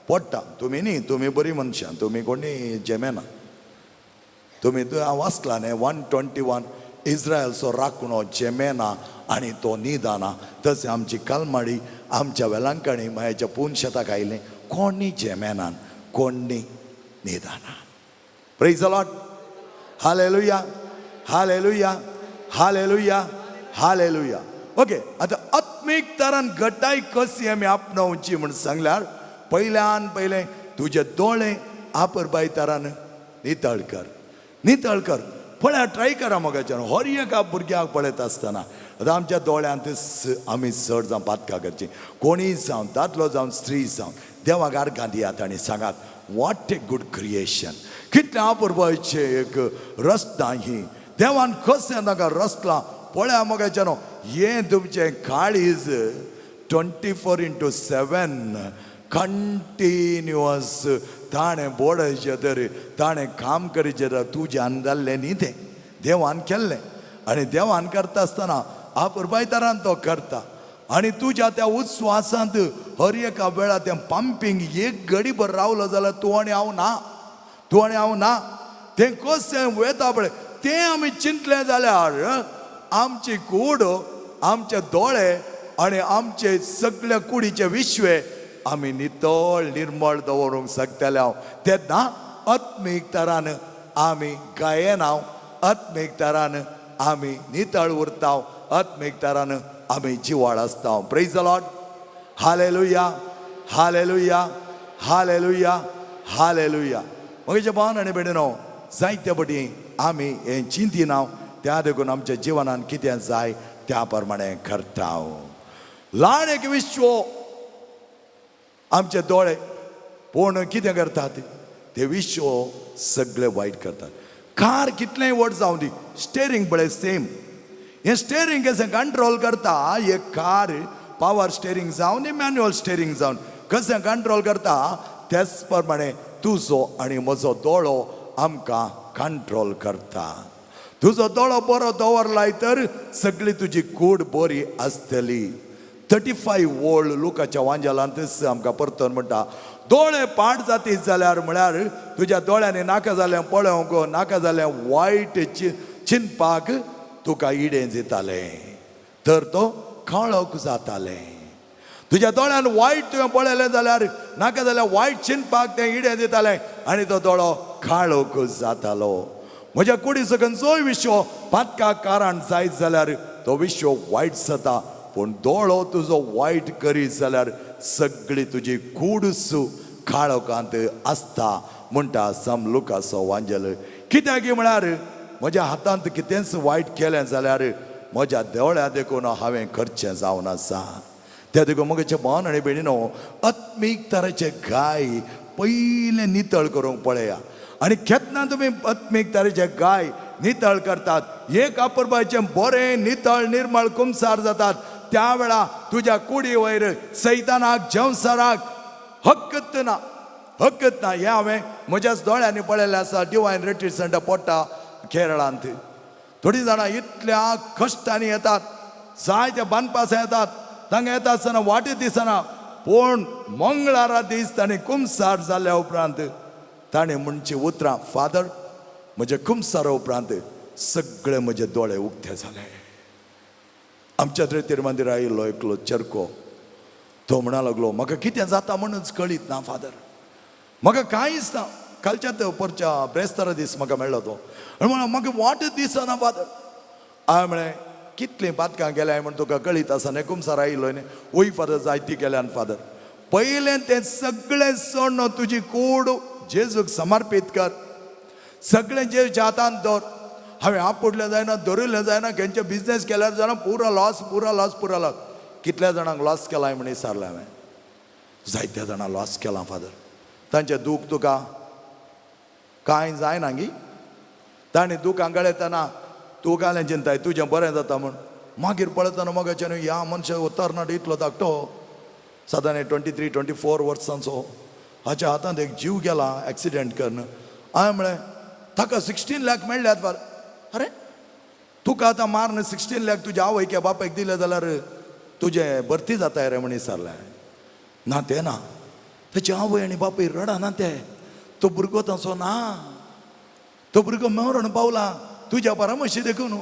पडटा. तुमी न्ही, तुमी बरीं मनशां, तुमी कोणी जेमेना. तुमी हांव वाचला न्ही, 121 इस्रायलचो राखणो जेमेना आनी तो न्हिदना. तशें आमची कलमाडी आमच्या वेलांकणी मायाच्या पून शेताक आयलें, कोणी जेमेनान, कोणी न्हिदना. Praise the Lord. Hallelujah. Hallelujah. Hallelujah, hallelujah. Okay, आतां आत्मीक तरान घटाय कशी आमी आपणावची म्हूण सांगल्यार, पयल्यान पयलें तुजे दोळे आपरबाय तरान नितळ कर, नितळ कर. पळया, ट्राय करा मोगाच्यान, हर एका भुरग्याक पळयता आसतना आतां आमच्या दोळ्यांत आमी चड जावं पातकां करची. कोणीय जावं, दादलो जावं स्त्री जावं, देवाक आर्गां दियात आनी सांगात, what a good creation. कितलें अपुरबायचें एक रचना ही, देवान कशें तांकां रचलां. पळया मोगाच्यान, हें तुमचें काळीज 24x7 continuous ताणें बोडयचें तर, ताणें काम करचें तर, तुज्यान जाल्लें न्ही तें, देवान केल्लें. आनी देवान करता आसतना अपुरबायतरान तो करता. आनी तुज्या त्या उस्वासांत हर एका वेळा तें पंपींग एक घडीभर रावलो जाल्यार तूं आनी हांव ना, तूं आनी हांव ना. तें कशें वयता पळय तें आमी चिंतलें जाल्यार आमची कूड, आमचे दोळे आनी आमचे सगळे कुडीचे विश्वे आमी नितळ निर्मळ दवरूंक शकतले हांव. तेन्ना आत्मीक तरान आमी गायेनाव, आत्मीक तरान आमी नितळ उरता, आत्मीक तरान आमी जिवाळ आसता. Praise the Lord. Hallelujah, hallelujah, hallelujah, hallelujah. म्हज्या भावान आनी भयणीनो, जायते पटी आमी हें चिंतिना, त्या देखून आमच्या जिवनान कितें जाय त्या प्रमाणे करता. ल्हान एक विश्व आमचे दोळे, पूण कितें करतात ते विश्व सगळे वायट करतात. कार कितलेंय व्हड जावं दी, स्टेरींग पळय सेम. हें स्टेरींग कशें कंट्रोल करता एक कार, पावर स्टेरींग जावन दी, मॅन्युअल स्टेरींग जावन कशें कंट्रोल करता, तेच प्रमाणे तुजो आनी म्हजो दोळो आमकां कंट्रोल करता. तुजो दोळो बरो दवरलाय तर सगळी तुजी कूड बरी आसतली. 35 ओल्ड लुकाच्या वांजेलांतच आमकां परतून म्हणटा, दोळे पाड जातीत जाल्यार, म्हळ्यार तुज्या दोळ्यांनी नाका जालें पळोवंक, नाका जालें वायट चिंतपाक तुका इडें दितालें तर तो काळोख जातालें. तुज्या दोळ्यान वायट तुवें पळयलें जाल्यार, नाका जाल्यार वायट चिंतपाक तें इडें दितालें आनी तो दोळो काळोख जातालो. म्हज्या कुडीचो खंयचोय विश्व पातकाक कारण जायत जाल्यार तो विश्व वायट जाता, पूण दोळो तुजो वायट करीत जाल्यार सगळी तुजी कूडच काळोखांत आसता म्हणटा सम लुकासो वांजेल. कित्याक म्हळ्यार म्हज्या हातांत कितेंच वायट केलें जाल्यार म्हज्या दोळ्या देखून हांवें करचें जावन आसा. त्या देखून म्हगेचे भावन आनी भयणीनो, आत्मीक तरेचे गाय पयलें नितळ करूंक पळया. आनी केन्ना तुमी आत्मीक तरेचे गाय नितळ करतात, एक अपुरबायचें बरें नितळ निर्मळ कुमसार जातात, त्या वेळा तुज्या कुडी वयर सैतानाक जेवसाराक हक्कत ना, हक्कत ना. हें हांवें म्हज्याच दोळ्यांनी पळयलें आसा. डिवायन रिट्रीट सेंटर पडटा केरळांत. थोडीं जाणां इतल्या कश्टांनी येतात, जायते बांदपास येतात, तांकां येता आसतना वाटय दिसना, पूण मंगळारा दीस ताणें कुमसार जाल्या उपरांत ताणें म्हणची उतरां, फादर म्हज्या कुमसारा उपरांत सगळे म्हजे दोळे उक्ते जाले. आमच्या रेतीर मंदिर आयिल्लो एकलो चरको, तो म्हणा लागलो, म्हाका कितें जाता म्हणूच कळीत ना फादर, म्हाका कांयच ना. कालच्या परच्या ब्रेस्तारा दीस म्हाका मेळ्ळो तो, आनी म्हणा म्हाका वाट दिसना फादर. हांवें म्हळें, कितलीं पातकां गेल्याय म्हण तुका कळीत आसा न्ही, कुमसार आयिल्लो न्ही? वय फादर, जायती केल्यान फादर. पयलें तें सगळें सोडून तुजी कूड जेजूक समर्पीत कर, सगळें जेजूच्या हातांत दवर. हांवें आपुडलें जायना, धरिल्लें जायना, खंयचे बिजनेस केल्यार जायना, पुरो लॉस, पुरो लॉस, पुरो लॉस. कितल्या जाणांक लॉस केला म्हण विचारलें हांवें. जायत्या जाणां लॉस केला फादर. तांचें दूख तुका कांय जायना गी, ताणें दुखां गळयतना तूं घालें चिंताय तुजें बरें जाता म्हूण. मागीर पळयतना मगाच्यान ह्या मनशा हो तरणाटो इतलो धाकटो, सादारण 23 24 वर्सांचो, हाच्या हातांत एक जीव गेला एक्सिडेंट करून. हांवें म्हळें, ताका 16 लाख मेळ्ळ्यात फार. अरे तुका आतां मारून 16 लाख तुज्या आवयक या बापायक दिले जाल्यार तुजें भरती जाता रे म्हण विचारलें. ना तें ना, ताची आवय आनी बापूय रडना ते, तो भुरगो ताचो ना, तो भुरगो मरण पावला तुज्या परामर्शी देखून,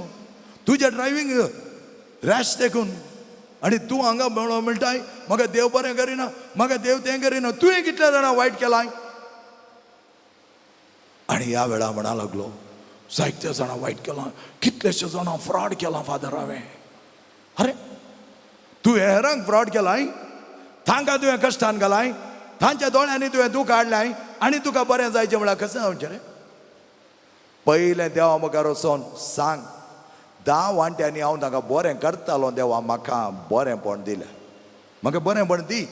तुज्या ड्रायव्हींग रॅश देखून. आनी तूं हांगा मेळो म्हणटाय म्हाका देव बरें करिना, म्हाका देव तें करिना, तुवें कितल्या जाणां वायट केलां. आनी ह्या वेळार म्हणा लागलो, जायते जाणां वायट केलां, कितलेशे जाणां फ्रॉड केलां फादर हांवें. अरे तुवें हेरांक फ्रॉड केलाय, तांकां तुवें कश्टान घालाय, तांच्या दोळ्यांनी तुवें दूख हाडलाय आनी तुका बरें जायचें म्हळ्यार कशें जावचें रे? पयलें देवा मुखार वचोन सांग, 10 वांट्यांनी हांव तांकां बरें करतालो, देवा म्हाका बरेंपण दिलें, म्हाका बरेंपण दी.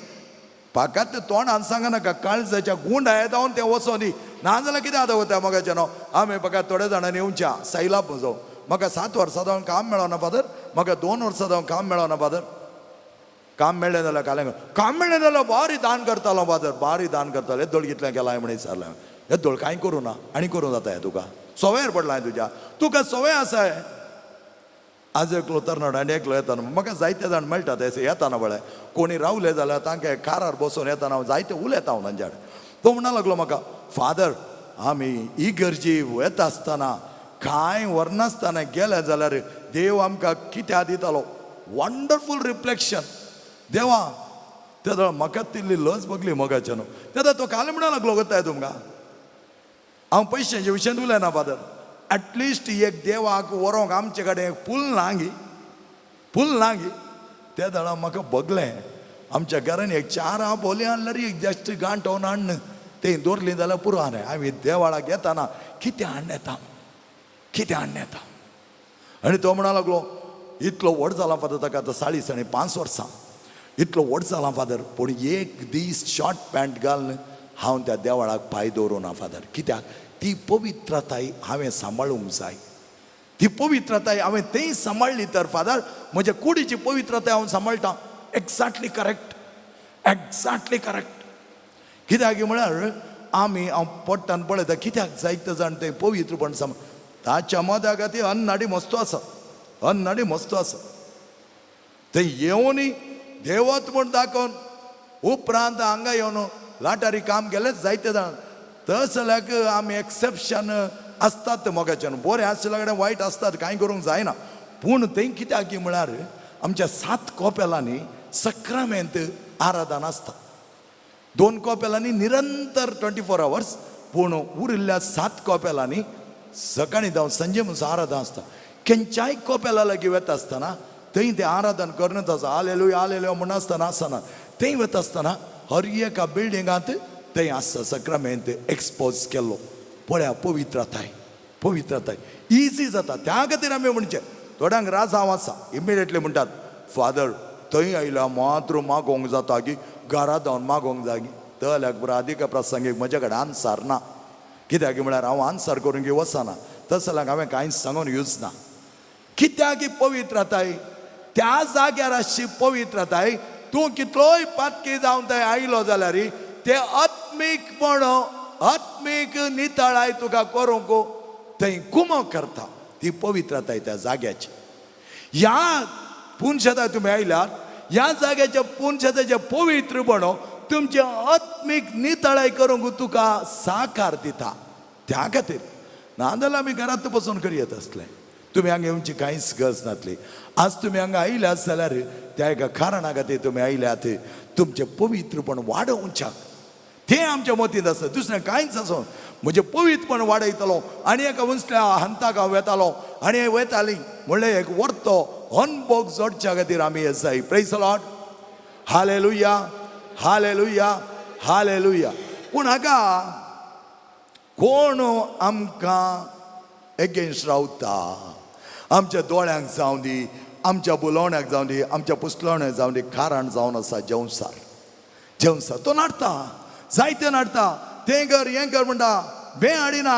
पाकात तोंडान सांगनाका, काळजाच्या गुंडाय जावन तें वचोन दी. नाजाल्यार कितें आतां वता मोगाचें न्हू, आमी म्हाका थोड्या जाणांनी येवच्या सैलाप म्हजो, म्हाका 7 वर्सां जावन काम मेळना फादर, म्हाका 2 वर्सां जावन काम मेळना फादर. काम मेळ्ळें जाल्यार कालें काम मेळ्ळें जाल्यार बारी दान करतालो फादर, बारी दान करतालो. येदोळ कितलें केलां म्हण विचारलें, येदोळ कांय करूं ना आनी करूं जाता हें तुका, सवयर पडलां तुज्या, तुका सवय आसा. आज एकलो तरणाटो आनी एकलो येताना म्हाका जायते जाण मेळटा ते येताना पळय, कोणी रावले जाल्यार तांकां कारार बसून येताना हांव जायते उलयता हांव तांच्या कडेन. तो म्हणा लागलो म्हाका, फादर आमी इगर्जी वता आसतना कांय व्हरनासतना गेले जाल्यार देव आमकां कित्याक दितालो, वंडरफूल रिफ्लेक्शन देवा. तेदो म्हाका तिल्ली लज बगली मोगाच्या न्हू. तेन्ना तो काल म्हणा लागलो, गोताय तुमकां हांव पयशांचे विशयांत उलयना फादर, एटलिस्ट एक देवाक व्हरोंक आमचे कडेन एक पूल ना गी, पूल ना गी. ते दळा म्हाका बगलें, आमच्या घरान एक 4 बोली हाडल्यार एक जस्ट गांठोवन हाडन ते दवरली जाल्यार पुरो आनी आमी देवाळाक येताना कितें हाडून येता, कितें हाडून येता. आनी तो म्हणा लागलो, इतलो व्हड जाला फादर, ताका आतां 40 आनी 5 वर्सां, इतलो व्हड जाला फादर, पूण एक दीस शॉर्ट पॅन्ट घालून हांव त्या देवळाक पांय दवरूं ना फादर. कित्याक? ती पवित्रताय हांवें सांबाळूंक जाय, ती पवित्रताय हांवें थंय सांबाळ्ळी तर फादर म्हज्या कुडीची पवित्रताय हांव सांबाळटा. Exactly correct, exactly correct. कित्याक म्हळ्यार आमी हांव पोट्टान पळयता कित्याक जायते जाण तें पवित्रपण सांबाळ, ताच्या मदा खातीर अन्नाडी मस्तो आसा, अन्नाडी मस्तो आसा. थंय येवनूय देवत म्हूण दाखोवन उपरांत हांगा येवन लाटारी काम केलें जायते जाण. तसल्याक आमी एक्सेप्शन आसतात मोगाच्यान, बरें आसल्या कडेन वायट आसतात, कांय करूंक जायना. पूण थंय कित्याक म्हळ्यार आमच्या 7 कोपेलांनी सक्रामेंत आराधन आसता. 2 कोपेलांनी निरंतर 24 आवर्स, पूण उरिल्ल्या 7 कोपेलांनी सकाळीं जावं संजे म्हणून आराधन आसता. खंयच्याय कोपेला लागीं वता आसतना थंय तें आराधन करूनच आसा, आलेलुया आलेलुया म्हूण आसतना आसना, थंय वता आसतना हर एका बिल्डिंगांत थंय आसता सक्रामेंत एक्सपोज केल्लो. पळया पवित्रताय, पवित्रताय इजी जाता. त्या खातीर आमी म्हणचें थोड्यांक राजांव आसा, इमिडिएटली म्हणटात फादर थंय आयल्या मात्र मागोवंक जाता की घरा धांवन मागोवंक जाय. तल्याक बरो अधिक प्रसंगीक म्हज्या कडेन आन्सर ना, कित्याक म्हळ्यार हांव आन्सर करूंक वचना, तस जाल्यार हांवें कांयच सांगून यूज ना. कित्याक पवित्रताय त्या जाग्यार आसची पवित्रताय, तूं कितलोय पातकी जावन थंय आयलो जाल्यार ते आत्मीकपण आत्मीक नितळाय तुका करूंक थंय कुमक करता ती पवित्रताय त्या जाग्याची. ह्या पुनशेताक तुमी आयल्यात, ह्या जाग्याच्या पुनशेताचें पवित्रपण तुमचें आत्मीक नितळाय करूंक तुका साकार दिता. त्या खातीर नाजाल्यार आमी घरांत बसून करयत आसलें, तुमी हांगा येवची कांयच गरज नासली. आज तुमी हांगा आयल्यात जाल्यार त्या एका कारणा खातीर तुमी आयल्यात, तुमचें पवित्रपण वाडोवच्याक. तें आमच्या मतींत आसा, दुसरें कांयच आसो. म्हजें पवित्रपण वाडयतलो आनी एका उंचल्या हंताक हांव वेतालो आनी वेताली म्हणल्यार एक वर्तो अनभोग जोडच्या खातीर आमी हे जाय. Praise the lord, hallelujah, hallelujah, hallelujah. पूण हाका कोण आमकां एगेन्स्ट रावता? आमच्या दोळ्यांक जावं दी, आमच्या बोलोवण्याक जावं दी, आमच्या पुसलोवण्याक जावं दी, कारण जावन आसा जेवसार. जेवसार तो नाडटा, जायते नाडटा, तें कर हें कर म्हणटा, बें हाडिना,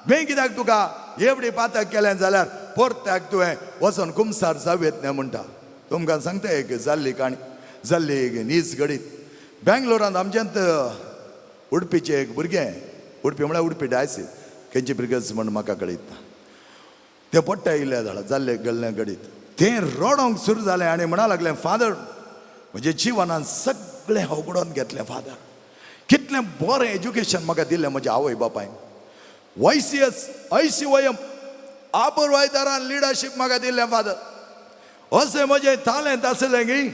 बें कित्याक तुका एवढी पातक केलें जाल्यार परत्याक तुवें वचोन कुमसार जावं येत न्ही म्हणटा. तुमकां सांगता एक जाल्ली काणी, जाल्ली एक नीज घडीत. बेंगलोरांत आमच्यांत उडपीचें एक भुरगें, उडपी म्हळ्यार उडपी डायसीस, खंयची भुरगें म्हण म्हाका कळयत ना, तें पोट्टा येयलें जाल्यार जाल्लें गल्लें घडीत. तें रडोंक सुरू जालें आनी म्हणा लागलें, फादर म्हज्या जिवनान सगळें होगडोन घेतलें फादर, कितलें बरें एज्युकेशन म्हाका दिलें म्हज्या आवय बापायन, YCS ICYM आबरवायदारान लिडरशीप म्हाका दिल्लें फादर, अशें म्हजें तालेंत आसलें की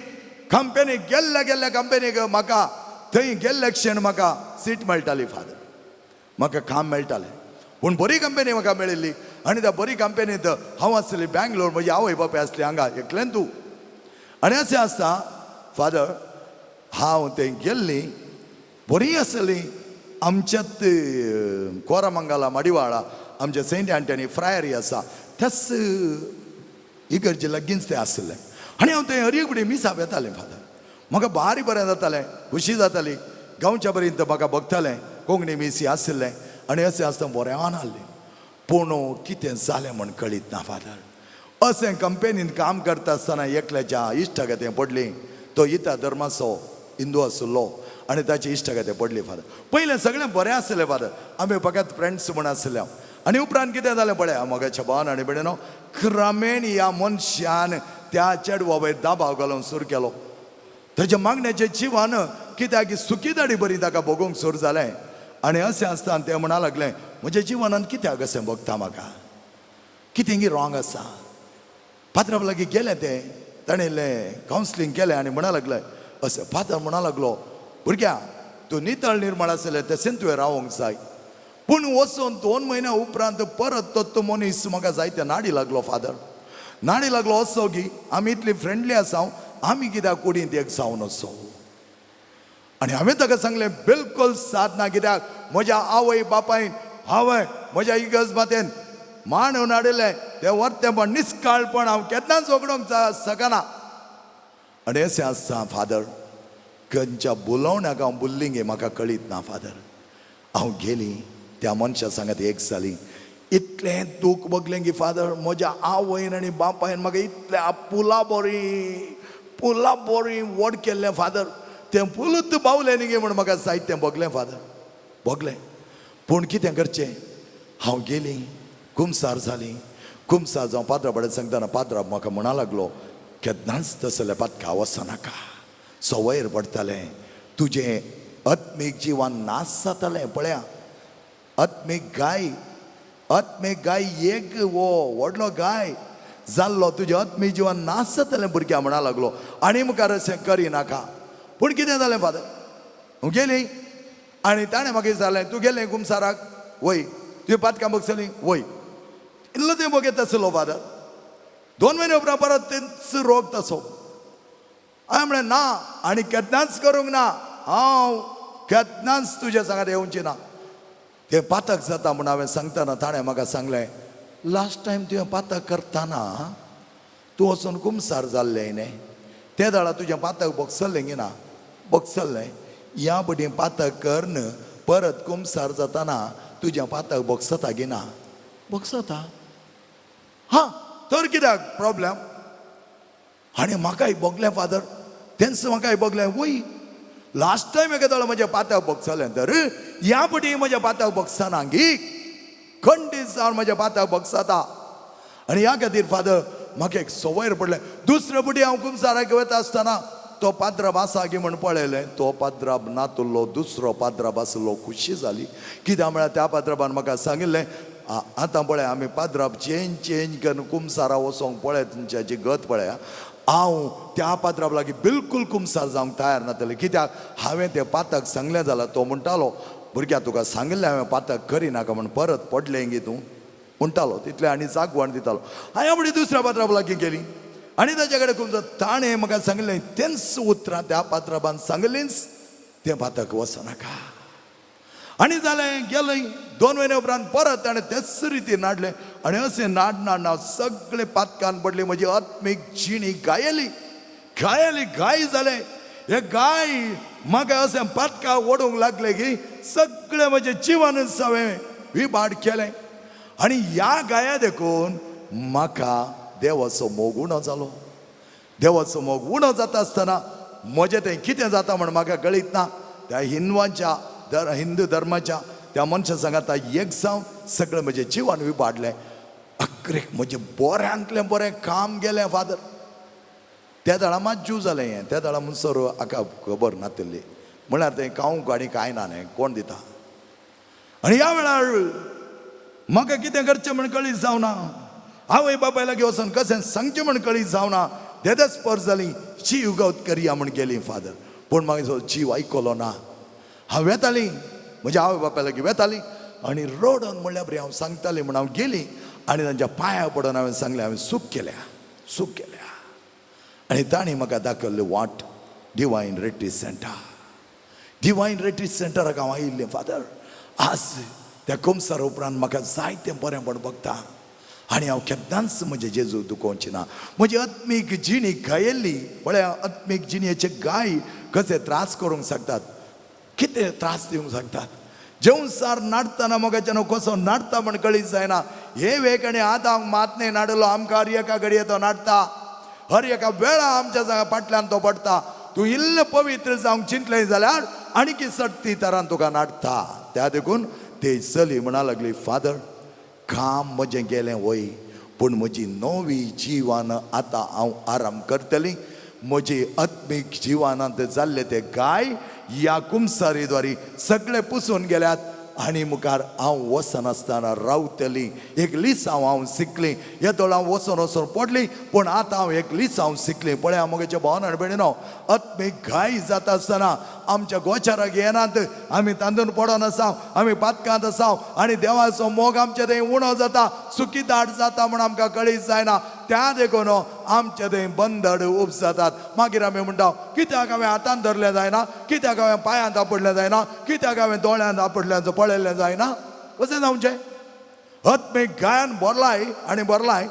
कंपनीक गेल्ल्या गेल्ल्या कंपनीक म्हाका थंय गेल्ले क्षण म्हाका सीट मेळटाली फादर, म्हाका काम मेळटालें. पूण बरी कंपनी म्हाका मेळिल्ली आनी त्या बरी कंपनींत हांव आसली बँगलोर, म्हजी आवय बापाय आसली हांगा एकल्यान तूं. आनी अशें आसता फादर, हांव थंय गेल्ली बरी आसली. आमच्यात कोरामंगाला मडिवाळा आमच्या सेंट अँटनी फ्रायरी आसा त्याच इगर्जे लागींच तें आसलें. आनी हांव थंय हर एक फुडें मिसाक येतालें फादर. म्हाका भारी बरें जातालें, खुशी जाताली. गांवच्या पर्यंत म्हाका बगतालें, कोंकणी मिसी आशिल्लें आनी अशें आसतना बरें आहलें. पूण कितें जालें म्हण कळीत ना फादर. अशें कंपनीन काम करता आसतना एकल्याच्या इश्टागतें पडली. तो इता धर्माचो हिंदू आशिल्लो आनी ताची इश्टागतें पडली फादर. पयलें सगळें बरें आसलें फादर, आमी फकत फ्रेंड्स म्हूण आसले. आनी उपरांत कितें जालें पळय म्हज्या छबान आनी भयणीनो, क्रमेण ह्या मनशान त्या चेडवा वयर दबाव घालूंक सुरू केलो. ताच्या मागण्याचें जिवान कित्याक सुकी दाडी बरी ताका भोगूंक सुरू जालें. आनी अशें आसतना तें म्हणा लागलें, म्हज्या जिवनान कित्याक अशें भोगता, म्हाका कितें रॉंग आसा. पात्रांव लागीं गेलें तें, ताणें इल्लें कावन्सिलींग केलें आनी म्हणा लागलें अशें. फादर म्हणा लागलो, भुरग्या तूं नितळ निर्मळ आसलें तशें तुवें रावंक जाय. पूण वचून 2 म्हयन्या उपरांत परत तो मनीस म्हाका जायते नाडी लागलो फादर. नाडी लागलो असो की आमी इतली फ्रेंडली आसा, आमी कित्याक कुडींत एक जावन असो. आनी हांवें ताका सांगलें बिलकुल साथ ना, कित्याक म्हज्या आवय बापायन हांवें म्हज्या इगर्ज मातेन मांडून हाडिल्लें तें वर्तेपण निस्काळपण हांव केन्नाच वगडोवंक शकना. आनी अशें आसता फादर, खंयच्या बोलोवण्याक हांव बुल्लिंग म्हाका कळीत ना फादर. हांव गेली त्या मनशा सांगात एक जाली, इतलें दूख भोगलें की फादर म्हज्या आवयन आनी बापायन म्हाका इतलें पुला बरी पुला बरी व्हड केल्लें फादर. तें पुलूच बावलें न्ही म्हूण म्हाका जायतें भोगलें फादर, भोगलें. पूण कितें करचें, हांव गेली कुमसार जाली. कुमसार जावं पाद्रा बडें सांगतना पाद्रा म्हाका म्हणा लागलो, केन्नाच तसलें पातका वचनाका, सवयर पडटालें, तुजें आत्मीक जिवन नाश जातालें. पळया आत्मीक गाय, आत्मीक गाय एक वो व्हडलो गाय जाल्लो, तुजें आत्मीक जिवन नाश जातालें भुरग्यां म्हणा लागलो. आनी मुखार अशें करिनाका. पूण कितें जालें फादर, हांव गेली आनी ताणें म्हाका विचारलें, तूं गेलें कुमसाराक? वय. तुवें पातकां बगसलीं? वय. इल्लो तें बघयत आसलो फादर. 2 म्हयने उपरांत परत तेंच रोग तसो. हांवें म्हणलें ना आनी केन्नाच करूंक ना, हांव केन्नाच तुज्या सांगात येवची ना. तें पातक जाता म्हूण हांवें सांगतना ताणें म्हाका सांगलें, लास्ट टायम तुवें पातक करतना तूं वचून कुमसार जाल्लें न्ही, ते दाळा तुजें पातक बगसलें की ना? बगसलें. ह्या बडी पातक करन परत कुमसार जातना तुजें पातक बगसता की ना? बगसता. हां तर कित्याक प्रॉब्लेम? आनी म्हाकाय भोगलें फादर, तेंच म्हाकाय भोगलें. वय लास्ट टायम एका दोळो म्हज्या पातक भोगसलें, तर ह्या पटी म्हज्या पातक भोगसना गी, खंडीत जावन म्हज्या पातक भोगसता. आनी ह्या खातीर फादर म्हाका एक संवयर पडलें. दुसरे पटी हांव कुमसाराक वता आसतना तो पाद्राब आसा गी म्हण पळयलें, तो पाद्राब नातुल्लो, दुसरो पाद्राब आसलो. खुशी जाली कित्याक म्हळ्यार त्या पाद्राबान म्हाका सांगिल्लें, आतां पळय आमी पाद्राब चेंज चेंज करून कुमसारा वचोंक पळय, तुमच्याची गत पळया. हांव त्या पात्राब लागीं बिलकूल कुमसार जावंक तयार नातलें, कित्याक हांवें तें पातक सांगलें जाल्यार तो म्हणटालो, भुरग्या तुका सांगिल्लें हांवें पातक करिनाका म्हण, परत पडलें गी तूं म्हणटालो. तितलें आनी जागवण दितालो. हांवें फुडें दुसऱ्या पात्राब लागीं गेली आनी ताच्या कडेन कुमसार, ताणें म्हाका सांगिल्लें तेंच उतरां त्या पात्राबान सांगलींच, तें पातक वचनाका. आनी जालें गेलें. 2 म्हयने उपरांत परत ताणें तेच रितीन नाडलें आनी अशें नाड नाड नाड सगळें पातकान पडली. म्हजी आत्मीक जिणी गायली गायली गाय जालें. हे गाय म्हाका अशें पातका ओडूंक लागलें की सगळें म्हजें जिवनच हांवें विबाड केलें. आनी ह्या गाया देखून म्हाका देवाचो मोग उणो जालो. देवाचो मोग उणो जाता आसतना म्हजें तें कितें जाता म्हण म्हाका कळीत ना. त्या हिंदवांच्या हिंदू धर्माच्या त्या मनशा सांगाता एक जावन सगळें म्हजें जिवन विबाडलें. अकरेक म्हजें बऱ्यांतलें बरें काम गेलें फादर. त्या दळा मात जीव जालें हें, त्या दळा म्हणसर हाका खबर नातिल्ली, म्हळ्यार तें खावंक आनी कांय ना न्ही कोण दिता. आनी ह्या वेळार म्हाका कितें करचें म्हण कळीत जावना, आवय बापाय लागीं वचून कशें सांगचें म्हण कळीत जावना. तेदेच पर जाली जीव गवत करया म्हण गेली फादर. पूण म्हाका जीव आयकलो ना. हांव वेताली म्हज्या आवय बापाय लागीं वेताली आनी रडोन म्हणल्या बरी हांव सांगतालें म्हूण हांव गेली आनी तांच्या पांया पडून हांवें सांगलें, हांवें चूक केल्या, चूक केल्या. आनी तांणी म्हाका दाखयल्ली वाट, divine retreat centre. Divine retreat सेंटराक हांव आयिल्लें फादर. आज त्या कुमसार उपरांत म्हाका जायतें बरेंपण भोगता आनी हांव केन्नाच म्हजें जेजू दुखोवचें ना. म्हजी आत्मीक जिणी गायिल्ली पळया, आत्मीक जिणेचे गाय कशे त्रास करूंक शकतात, कितें त्रास दिवंक शकतात. जेवसार नाडतना मोगाच्यान कसो नाडता म्हण कळीत जायना. हे वेग आनी आदांक मात न्हय नाडलो, आमकां हर एका घडये तो नाडटा, हर एका वेळा आमच्या फाटल्यान तो पडटा. तूं इल्लें पवित्र जावंक चिंतलें जाल्यार आणकी सट्टी तरान तुका नाडटा. त्या देखून ते चली म्हणा लागली, फादर काम म्हजें गेलें वय, पूण म्हजी नवी जिवान आतां हांव आराम करतली. म्हजी आत्मीक जिवानांत जाल्ले ते गाय ह्या कुमसारी द्वारी सगळे पुसून गेल्यात आनी मुखार हांव वचनासतना रावतली. एक लिसांव हांव शिकली, येदोळ हांव वचोन वचोन पडली, पूण आतां हांव एक लिसांव शिकली. पळय म्हगेच्या भावन आनी भयणीनो, आत्मीक घाय जाता आसतना आमच्या गोचाराक येनात, आमी तांदून पडोन आसा, आमी पातकांत आसा आनी देवाचो मोग आमच्या थंय उणो जाता, सुकी दाट जाता म्हूण आमकां कळीत जायना. त्या देखून आमच्या थंय बंदड उब जातात. मागीर आमी म्हणटा, कित्याक हांवें हातान धरलें जायना, कित्याक हांवें पांयांत आपडलें जायना, कित्याक हांवें दोळ्यांत आपडलें पळयलें जायना. कशें जावचें? आत्मीक गायान भरलाय आनी भरलाय,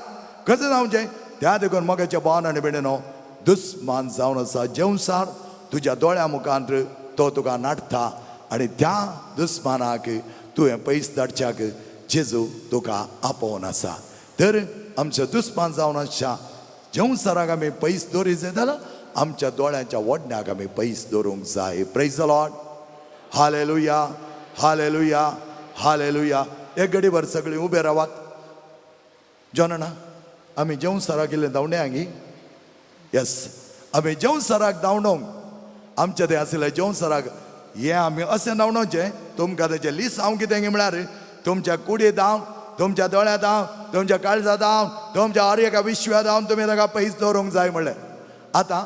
कशें जावचें? त्या देखून मोगाच्या भावन आनी भयणीनो, दुस्मान जावन आसा जेवसार तुज्या दोळ्या मुखार तो तुका नाडटा आनी त्या दुस्मानाक तुवें पयस धाडच्याक जेजू तुका आपोवन आसा. तर आमच्या दुस्मान जावन आसच्या जेवसाराक आमी पयस दवरी जाय जाल्यार आमच्या दोळ्यांच्या वडण्याक आमी पयस दवरूंक जाय. Praise the Lord, hallelujah, hallelujah, hallelujah. एक घडीभर सगळीं उबे रावात. जनना आमी जेवसाराक इल्लें धांवणे हांगी. येस, आमी जेवसाराक धांवडोंक आमच्या थंय आशिल्लें जेवसाराक हें आमी अशें धांवडोवचें. तुमकां तेचें लिस्ट हांव कितें म्हळ्यार तुमच्या कुडी धांव, तुमच्या दोळ्या धांव, तुमच्या काळजा धांव, तुमच्या हर एका विश्वा धांवन तुमी ताका पयस दवरूंक जाय म्हणलें. आतां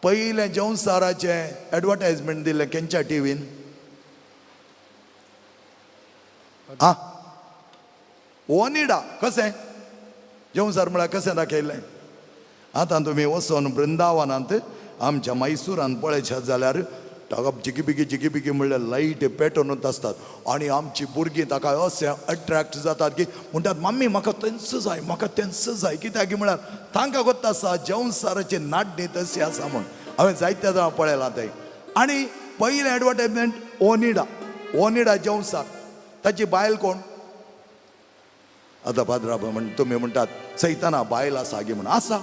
पयलें जेवसाराचें एडवर्टायजमेंट दिल्लें खंयच्या टिवीन? आं, ओनिडा. कशें जेवसार म्हळ्यार कशें दाखयलें? आतां तुमी वचोन वृंदावनांत आमच्या मैसुरान पळयशात जाल्यार ताका जिकीबिकी जिकीबिकी म्हणल्यार लायट पेटोवनूच आसतात आनी आमची भुरगीं ताका अशें अट्रॅक्ट जातात की म्हणटात, मम्मी म्हाका तेंच जाय, म्हाका तेंच जाय. कित्याक म्हळ्यार तांकां गोत्त आसा जेवसाराची नाडणी तशी आसा म्हूण. हांवें जायत्या जाणां पळयलां तें. आनी पयलें एडवर्टायजमेंट ओनिडा, ओनिडा जेवसार. ताची बायल कोण? आतां पाद्रा म्हण तुमी म्हणटात सैताना बायल आसा गी म्हूण. आसा,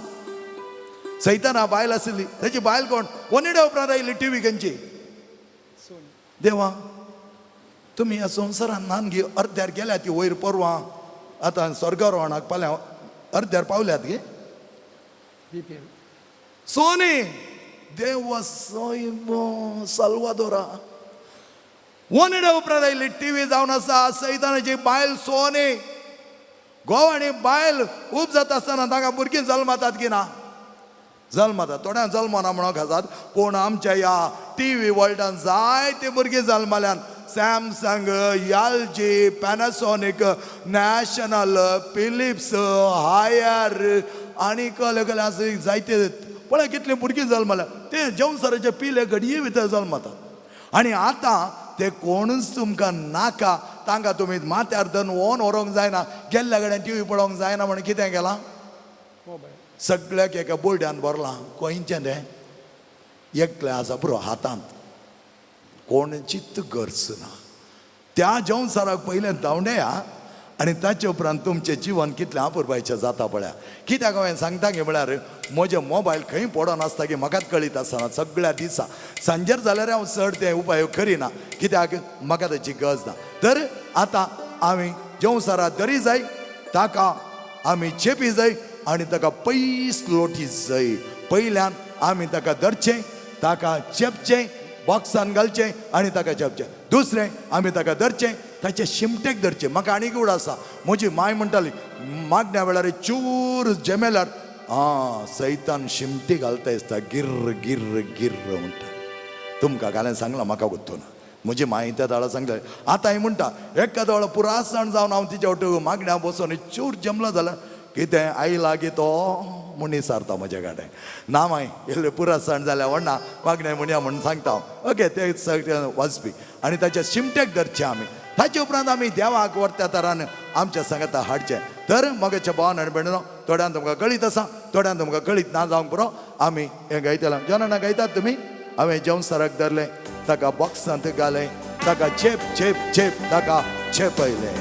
सैताना बायल आशिल्ली. ताची बायल कोण? ओनिडा उपरांत आयिल्ली टिवी खंयची? देवा, तुमी ह्या संवसारान नान गी अर्द्यार गेल्या ती वयर परवां आतां स्वर्गारोहणाक पाल्या अर्द्यार पावल्यात गे. सोनी देवा सोयबो साल्वादोरा. ओनिडा उपरांत आयिल्ली टिवी जावन आसा सैतानाची बायल सोनी. घोव आनी बायल उब जाता आसतना तांकां भुरगीं जल्मतात की ना? जल्मतात. थोड्यांक जल्मना म्हणून आसात, पूण आमच्या ह्या टिवी वर्ल्डान जायतीं भुरगीं जल्मल्यान. Samsung, LG, Panasonic, National, Philips, Haier आनी कसले कसले आसा जायते. पळय कितलीं भुरगीं जल्मल्या. ते जेवसाराचे पिले घडये भितर जल्मतात आनी आतां ते कोणूच तुमकां नाका. तांकां तुमी माथ्यार धरून ओन व्हरूंक जायना, गेल्ल्या कडेन टिवी पळोवंक जायना म्हण कितें केलां? सगळ्याक एका बोर्ड्यान भरलां. खंयचें तें? एकलें आसा पुरो हातांत, कोणाचीच गरज ना. त्या जेवसाराक पयलें धांवडेया आनी ताचे उपरांत तुमचें जिवन कितलें आपुरबायचें जाता पळया. कित्याक हांवें सांगता की म्हळ्यार म्हजें मोबायल खंय पडोन आसता की म्हाकाच कळीत आसना सगळ्या दिसा. सांजेर जाल्यार हांव चड तें उपाय करिना, कित्याक म्हाका ताची गरज ना. तर आतां आमी जेवसारा दरी जाय, ताका आमी चेपी जाय आनी ताका पयस लोटी जाय. पयल्यान आमी ताका धरचें, ताका चेपचें, बॉक्सान घालचें आनी ताका चेपचें. दुसरें आमी ताका धरचें, ताचे शिमटेक धरचें. म्हाका आनीक उड आसा, म्हजी माय म्हणटाली मागण्या वेळार चूर जेमेल्यार आं सैतान शिमटी घालता दिसता, गिर्र गिर्र गिर्र म्हणटा. तुमकां घालें सांगलां, म्हाका गुत्तो ना. म्हजी माई त्या दाळा सांगता आतां ही म्हणटा एका दोळा पुरासण जावन हांव तिच्या वट मागण्या बसून चूर जमलो जाल्यार कितें आई लागीं तो मनीस सारता म्हज्या कडेन ना माय इल्लें पुरासण जाल्यार व्हडना मागणें म्हणया म्हणून सांगता हांव. ओके ते सगळे वाचपी आनी ताच्या शिमटेक धरचें आमी. ताचे उपरांत आमी देवाक व्हरत्या तरान आमच्या सांगाता हाडचें. तर मगाच्या भावान आनी भयणीनो थोड्यान तुमकां कळीत आसा, थोड्यान तुमकां कळीत ना जावंक पुरो. आमी हें गायतले जेवणां गायतात तुमी. हांवें जेवण धरलें, ताका बॉक्सांत घालें, ताका चेप चेप चेप ताका चेपयलें.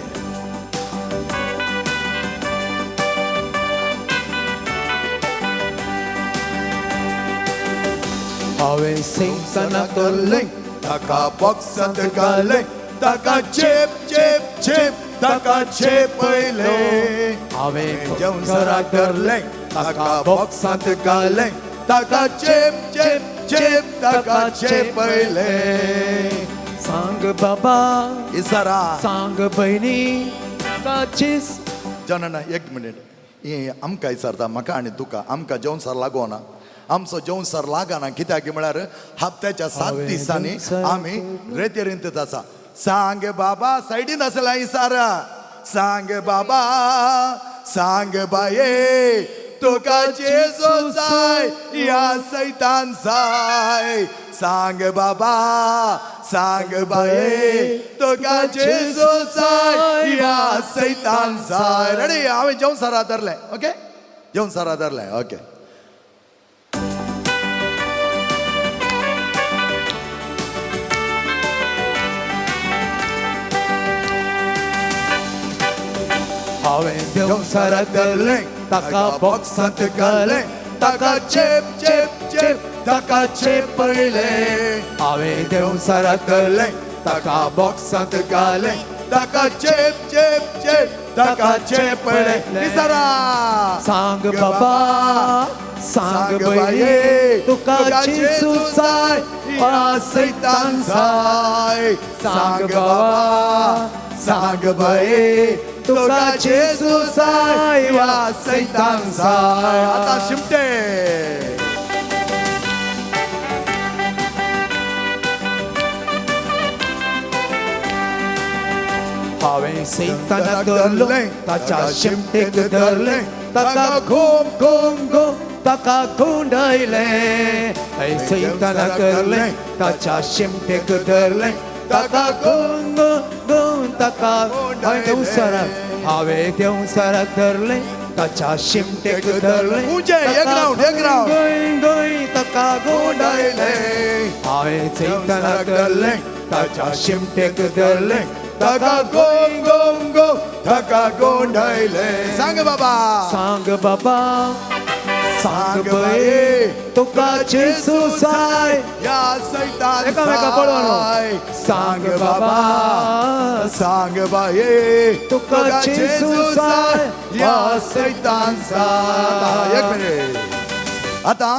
हांवें सैतानाक धरलें, ताका बॉक्सांत घालें, ताका चेप चेप चेप ताका चेपयलें. हांवें जेवणसराक धरलें, ताका बॉक्सांत घालें, ताका चेप चेप चेप ताका चेपयलें. सांग बाबा, इसारा सांग भयणी, ताचीच जनना एक मिनीट. हे आमकां विचारता म्हाका आनी तुका. आमकां जेवणसार लागोना, आमचो जेवणसार लागना. कित्याक म्हळ्यार हप्त्याच्या 7 दिसांनी आमी रेतेरींतच आसा. सांग बाबा सायडीन आसला इसारा. सांग बाबा, सांग बाये, तुका जेजू जाय या सैतान जाय. सांग बाबा, सांग बाये, तुका जेजू जाय या सैतान जाय. रेडी? हांवें जेवण सरा धरलें. ओके, जेवण सरा धरलें. ओके. हांवें देवसराक धरलें, ताका बॉक्सांत घालें, ताका चेप चेप चेप ताका चेपयलें. हांवें देवसराक धरलें, ताका बॉक्सांत घालें, ताका चेप चेप चेप ताका चेपयलें. इसारा सांग बाबा, सांग बाये, तुका जेजू जाय वा सैतान जाय. सांग बाबा, सांग बाये, तुका जेजू जाय वा सैतान जाय. आतां शिमटे. हांवें सैतानाक धरलें, ताच्या शिमटेक धरलें, ताका घुम घुम घुम ताका गुंडयलें. सैतानाक धरलें, ताच्या शिमटेक धरलें, ताका घुम घुम ताका हांवें देवसराक धरलें, ताच्या शिमटेक धरलें, ताका गुंडयलें. हांवें सैतानाक धरलें, ताच्या शिमटेक धरलें, ताका गोम गोम गोम ताका गोंडयलें. सांग बाबा, सांग बाबा, सांग बाये, तुका जेजू जाय या सैतान जाय. सांग बाबा, सांग बाये, तुका जेजू जाय या सैतान जाय. एक मिनीट. आतां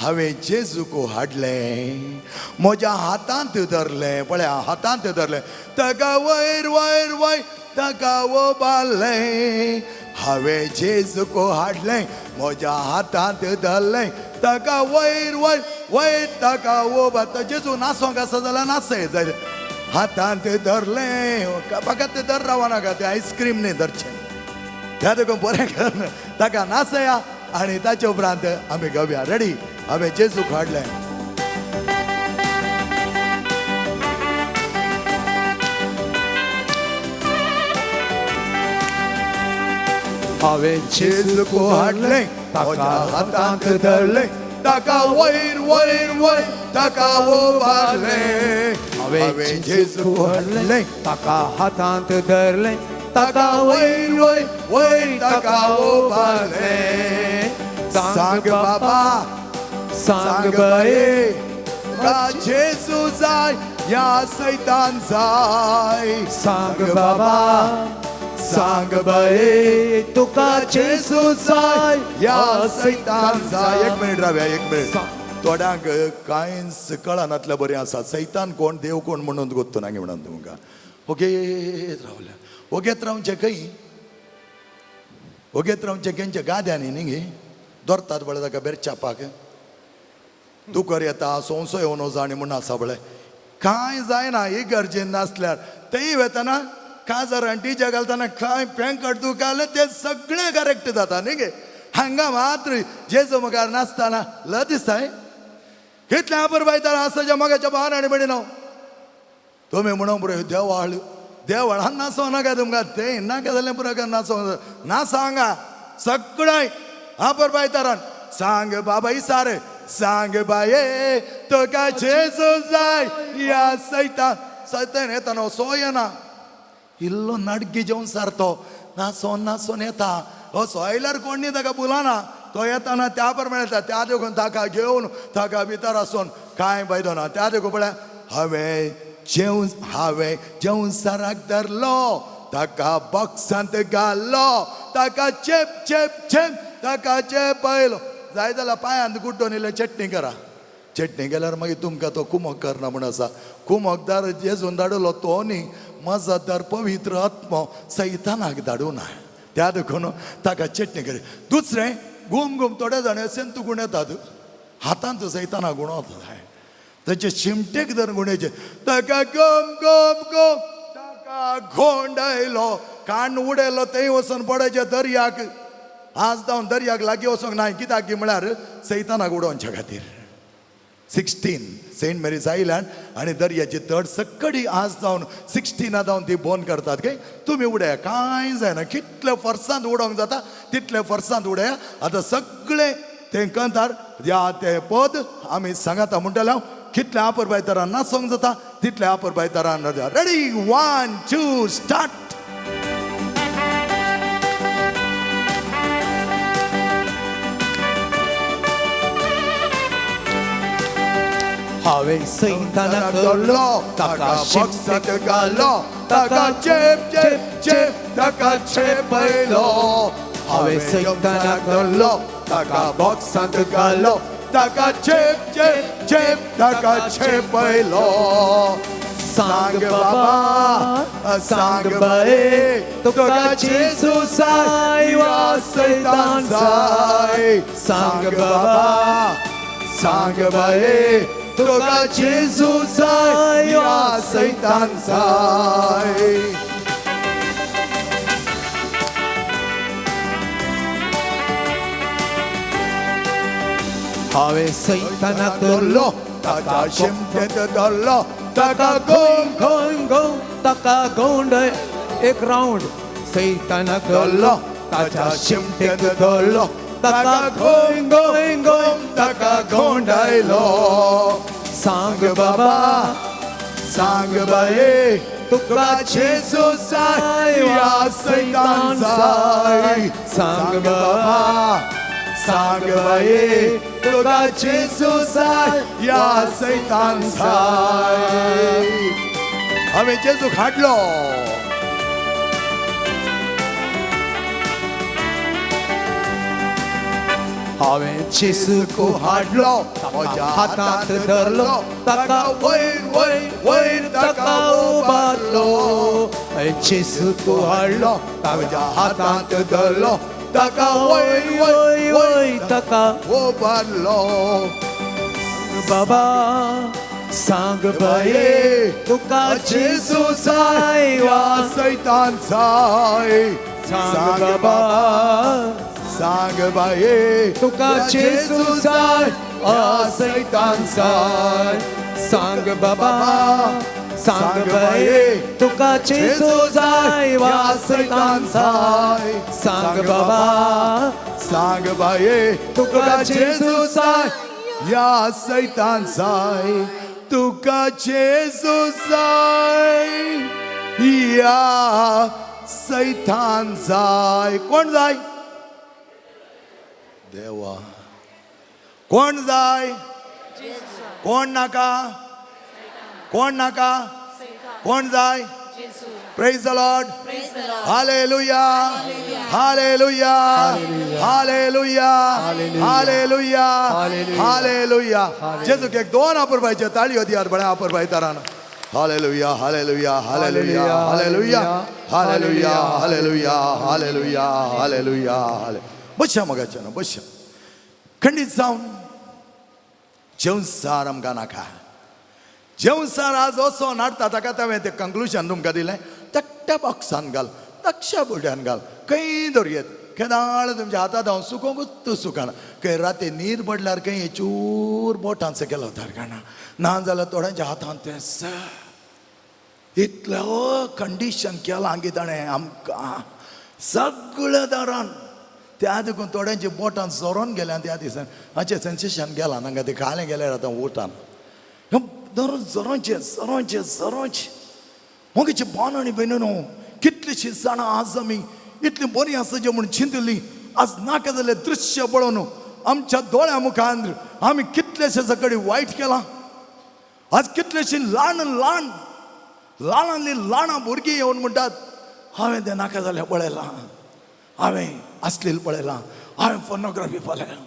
हांवें जेजूक हाडलें, म्हज्या हातांत धरलें. पळया, हातांत धरलें, ताका वयर वयर वयर ताका उबारलें. हांवें जेजूक हाडलें, म्हज्या हातांत धरलें, ताका वयर वयर वयर ताका उबार. जेजू नासोंक आसा जाल्यार नासय जाय. हातांत धरलें, फकत ते धर रावनाका, तें आयस्क्रीम न्ही धरचें. त्या देखून बरें करून ताका नासया आनी ताचे उपरांत आमी गावया. रेडी? हांवें जेजूक हाडलें. हांवें जेजूक हाडलें, ताका हातांत धरलें, ताका वयर वयर वयर ताका उबारलें. हांवें जेजूक हाडलें, ताका हातांत धरलें, ताका वयर वयर वयर ताका उबारलें. सांग बाबा, सांग बाये, तुका जेजू जाय या सैतान जाय. सांग बाबा, सांग बाये, तुका जेजू जाय या सैतान जाय. एक मिनीट रावया, एक मिनीट. थोड्यांक कांयच कळनातलें बरें आसा सैतान कोण देव कोण म्हणून गोत्तो ना म्हणून तुमकां. ओगेत रावल्या, ओगेत रावचें खंय, ओगेत रावचें खंयच्या गाद्यांनी न्ही गे धरतात पळय ताका बेरच्यापाक. दुकर येता, सोंसो येवन जाणी म्हूण आसा पळय. कांय जायना इगर्जेन नासल्यार तेय वेतना काजारान टिच्या घालतना कांय पेंकट दुखालें तें सगळें करेक्ट जाता न्ही गे. हांगा मात्र जेजू मुखार नासतना ल दिसताय कितलें अपुरबायतार आसा ज्या मोगाच्या भावान आनी भयणीनो. तुमी म्हणून पुरो देवाळ देवळान नासो नाका तुमकां तें नाका जाल्यार पुरो नासो ना सांगा सगळें अपुरबायतारान सांग बाबा इसारे सांग बाये तुका जेजू जाय या सैतान सैतान येता सो येना इल्लो नाडगी जेवन सारतो नासोन नासोन येता असो आयल्यार कोण न्ही ताका बुलाना तो येताना त्या प्रमाणे येता त्या देखून ताका घेवन ताका भितर आसून कांय फायदो ना. त्या देखून पळय हांवें जेवसाराक धरलो ताका बॉक्सांत घालो ताका चेप चेप चेप ताका चेप आयलो जाय जाल्यार पांयांत गुड्डोन इल्लें चटणी करा. चटणी केल्यार मागीर तुमकां तो कुमक करना म्हूण आसा. कुमकदार जेजून धाडलो तो न्ही मजतदार पवित्र आत्मो सैतानाक धाडूं ना. त्या देखून ताका चटणी करी. दुसरें गुम गुम थोडे जाण सेंतू गुण येतात हातांत सैताना गुण वता ताचे शिमटेक धरून गुणेचे ताका गम गम गम ताका घोंडायलो कान उडयलो थंय वचून पडयचे दर्याक. आज जावन दर्याक लागीं वचूंक ना कित्याक की म्हळ्यार सैतानाक उडोवच्या खातीर. 16 सेंट मेरीज आयलँड आनी दर्याची तट सक्कडी आज जावन 16 जावन ती बंद करतात. काय तुमी उडया कांय जायना कितले फर्सांत उडोवंक जाता तितले फर्सांत उडया. आतां सगळे तें कंतार ह्या तें पद आमी सांगाता म्हणटले हांव कितले आपरबायतारान नाचोंक जाता तितले आपरबायतारान. Ready 1 2 start. हांवें सैतानाक धरलो ताका बॉक्सांत घालो ताका चेप चेप चेप ताका चेपयलो. हांवें सैतानाक धरलो ताका बॉक्सांत घालो ताका चेप चेप चेप ताका चेपयलो. सांग बाबा सांग बाये तुका जेजू जाय वा सैतान जाय. सांग बाबा सांग बाये तुका जेजू जाय वा सैतान जाय. हांवें सैतानाक धरलो ताका शिमटेंत धरलो ताका गोम गोम गोम ताका गोंड एक रावंड. सैतानाक धरलो ताच्या शिमटेंत धरलो ताका गोम गोम गोम ताका गोंडायलो. सांग बाबा सांग बाये तुका जेजू जाय वा सैतान जाय. सांग बाबा सांग बाये तुका जेजू जाय या सैतान जाय. हांवें जेजूक हाडलो. हांवें जेजूक हाडलो म्हज्या हातांत धरलो ताका वयर वयर वयर ताका उबारलो. जेजूक हाडलो म्हज्या हातांत धरलो ताका वयर वयर वयर ताका उबारलो. बाबा सांग बाये तुका जेजू जाय वा सैतान जाय. सांग बाबा सांग बाये तुका जेजू जाय वा सैतान जाय. सांग बाबा सांग बाये तुका जेजू जाय वा सैतान जाय. सांग बाबा सांग बाये तुका जेजू जाय या सैतान जाय. तुका जेजू जाय या सैतान जाय. कोण जाय? देवा. कोण जाय? कोण नाका? कोण नाका? कोण जाय? Praise the Lord. Hallelujah. Hallelujah. Hallelujah. Hallelujah. Hallelujah. जेजूक एक दोन अपुरबायचे ताळयो दियात बऱ्या अपुरबायतारान. Hallelujah. Hallelujah. Hallelujah. Hallelujah. Hallelujah. Hallelujah. Hallelujah. Hallelujah. बसया मगाच्यान बसया. खंडीत जावन जेवसार आमकां नाका. जेवसार आज वचोन हाडटा ताका हांवें तें कंक्लुजन तुमकां दिलें. धाकट्या बॉक्सान घाल, धाकश्या बुड्यान घाल, खंय दवरयेत केदाळ तुमच्या हातांत हांव सुकोंकूच सुकना. खंय राती न्हीद पडल्यार खंय चूर बोटान सकयल वतार काडना, ना जाल्यार थोड्यांच्या हातांत तें इतलें कंडिशन केलां की ताणें आमकां सगळ्या दारान. त्या देखून थोड्यांची बोटां झरोन गेल्या त्या दिसान हाचें सेन्सेशन गेलां तांकां, तें खालें गेल्यार आतां उठान दर झरोचें झरोचें झरोचें. मगेचे बान आनी भयणीनो, कितलीशीं जाणां आज आमी इतली बरी आसा जे म्हूण चिंतली, आज नाका जाल्लें दृश्य पळोवन आमच्या दोळ्या मुखार आमी कितलेशे सगळे वायट केलां. आज कितलेशीं ल्हान ल्हान ल्हानांतलीं ल्हानां भुरगीं येवन म्हणटात, हांवें तें नाका जाल्यार पळयलां, हांवें असलील पळयलां, हांवें फोनोग्राफी पळयलां.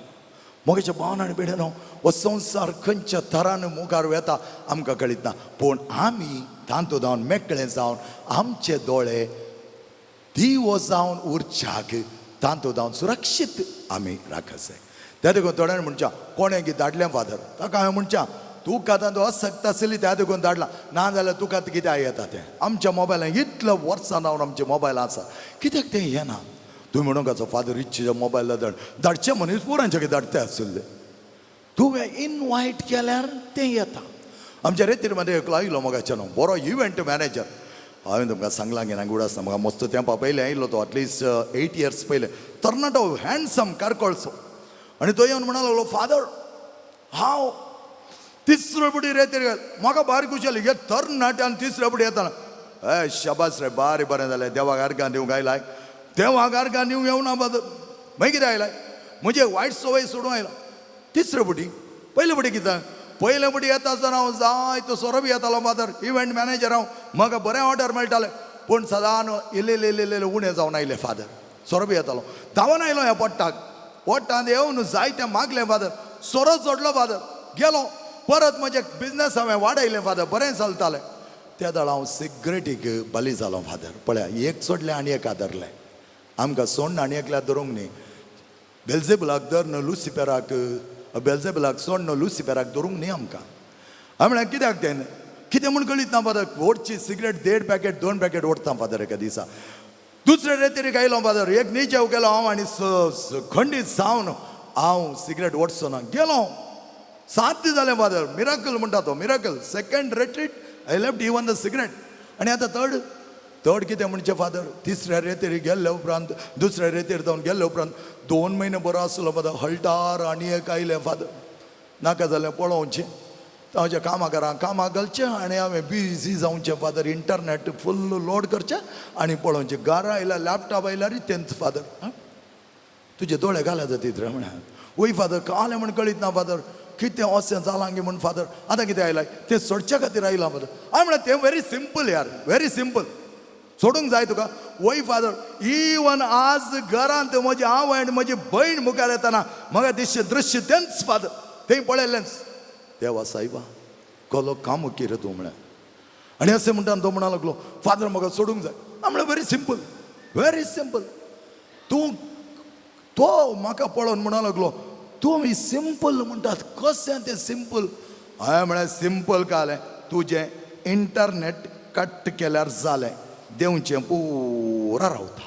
मगेच्या भावन आनी भयणीनो, हो संवसार खंयच्या थरान मुखार वेता आमकां कळीत ना, पूण आमी तांतू जावन मेकळे जावन आमचे दोळे दिवो जावन उरच्याक तांतू जावन सुरक्षीत आमी राखचे. त्या देखून थोड्यांनी म्हणच्या कोणें की धाडलें फादर, ताका हांवें म्हणच्या तुका तातूंत असक्त आसली त्या देखून धाडला, ना जाल्यार तुका कित्याक येता तें. आमच्या मोबायलान इतल्या वर्सां जावन आमचे मोबायल आसा, कित्याक तें येना? तुमी म्हणूंक आसा फादर इच्छेच्या मोबायलार धाड, धाडचे मनीस पोरांचे कितें धाडटे आशिल्ले, तुवें इनवायट केल्यार तें येता. आमच्या रेतीरमध्ये एकलो आयलो मोगाच्यानो बरो इव्हेंट मॅनेजर. हांवें तुमकां सांगलां की नांग आसता म्हाका मस्त तेंपा पयलें आयलो तो, एटलिस्ट 8 इयर्स पयलें, तरणाटो हँडसम कारकोळचो. आनी तो येवन म्हणा लागलो, फादर हांव तिसरो पुटी रेतीर गेल, म्हाका भारी खुशी जाली, हे तरणाट्यान तिसऱ्या पुटी येताना, ए शाबास रे, बारी बरें जालें, देवाक आर्गां दिवंक आयलाय, देवाक आर्गां दिवंक येवना फादर, मागीर कितें आयलाय, म्हजे वायट संवय सोडूंक आयला. तिसरे पुटी पयले पुटी कितें, पयले पुटी येता आसतना हांव जायतो सोरो बी येतालो फादर, इव्हेंट मॅनेजर हांव, म्हाका बरें ऑर्डर मेळटालें, पूण सदां इल्ले इल्ले इल्ले इल्ले उणें जावन आयलें फादर, सोरो बी येतालो, धांवन आयलो ह्या पोट्टाक, पोट्टांत येवन जायतें मागलें फादर, सोरो सोडलो फादर, गेलो परत म्हजें बिजनस हांवें वाडयलें फादर, बरें चलतालें. त्या वेळार हांव सिगरेटीक बली जालो फादर. पळया, एक सोडलें आनी एक आदरलें, आमकां सोडण आनी एकल्या धरूंक न्ही, बेल्जेबुलाक धर लुसिपेराक, बेल्जेबुलाक सोडण लुसिपेराक धरूंक न्ही आमकां. हांवें म्हळ्यार कित्याक तें कितें म्हूण कळीत ना फादर, ओडची सिगरेट 1.5 पॅकेट 2 पॅकेट ओडटा फादर एका दिसा. दुसरे रेतीक आयलो फादर, एक निजेव गेलो हांव आनी खंडीत जावन हांव सिगरेट ओडचो ना गेलो. 7 दीस जालें फादर, मिराकल म्हणटा तो, miracle. Second retreat I left even the cigarette. आनी आतां थर्ड थर्ड कितें म्हणचें फादर, तिसऱ्या रेतीर गेल्ले उपरांत, दुसऱ्या रेतीर जावन गेल्ले उपरांत 2 म्हयने बरो आसलो फादर, हळटार आनी एक आयलें फादर, नाका जालें पळोवचें, हांवच्या कामां घरां कामां घालचें आनी हांवें बिजी जावचें फादर, इंटरनेट फुल्ल लोड करचें आनी पळोवचें. घरा आयल्यार लॅपटॉप आयल्यार तेंच फादर, तुजे दोळे घाल्या जातीत रे म्हळ्यार. वय फादर, कालें म्हण कळीत ना फादर, कितें अशें जालां गी म्हण फादर, आतां कितें आयलां तें सोडच्या खातीर आयलां फादर. हांवें म्हळ्यार तें व्हेरी सिंपल यार, व्हेरी सिंपल, सोडूंक जाय तुका. वय फादर, इवन आज घरांत म्हजी आवय आनी म्हजी भयण मुखार येतना म्हाका दिसचें दृश्य तेंच फादर, तें पळयलेंच. देवा सायबा कोलो कामुकी रे तूं म्हळ्यार. आनी अशें म्हणटा तो म्हणा लागलो, फादर म्हाका सोडूंक जाय. हांवें म्हळें व्हेरी सिंपल, व्हेरी सिंपल. तूं तो म्हाका पळोवन म्हणा लागलो, तुमी सिंपल म्हणटात, कशें तें सिंपल? हांवें म्हळें सिंपल कालें, तुजें इंटरनेट कट केल्यार जालें, देंवचें पुरा रावता.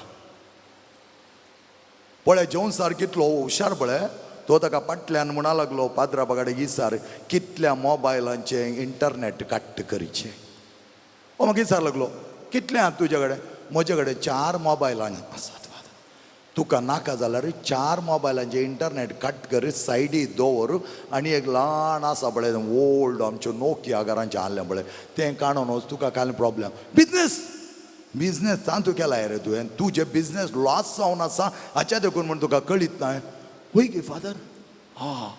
पळय जेवण कितलो हुशार पळय तो, ताका फाटल्यान म्हणा लागलो, पाद्रा बागाडे इसार कितल्या मोबायलांचें इंटरनेट कट करचें. ओ म्हाका विचार लागलो, कितलें आहा तुजे कडेन? म्हजे कडेन 4 मोबायलां आसात फादर. तुका नाका जाल्यार 4 मोबायलांचें इंटरनेट कट कर, सायडी दवर आनी एक ल्हान आसा पळय ओल्ड आमच्यो नोकिया घरांचें आहलें पळय तें काडून वच, तुका कांय प्रॉब्लेम. बिजनेस बिजनेस तातूं केला रे तुवें, तुजें बिजनेस लॉस जावन आसा हाच्या देखून म्हूण तुका कळीत ना. वय गे फादर, हा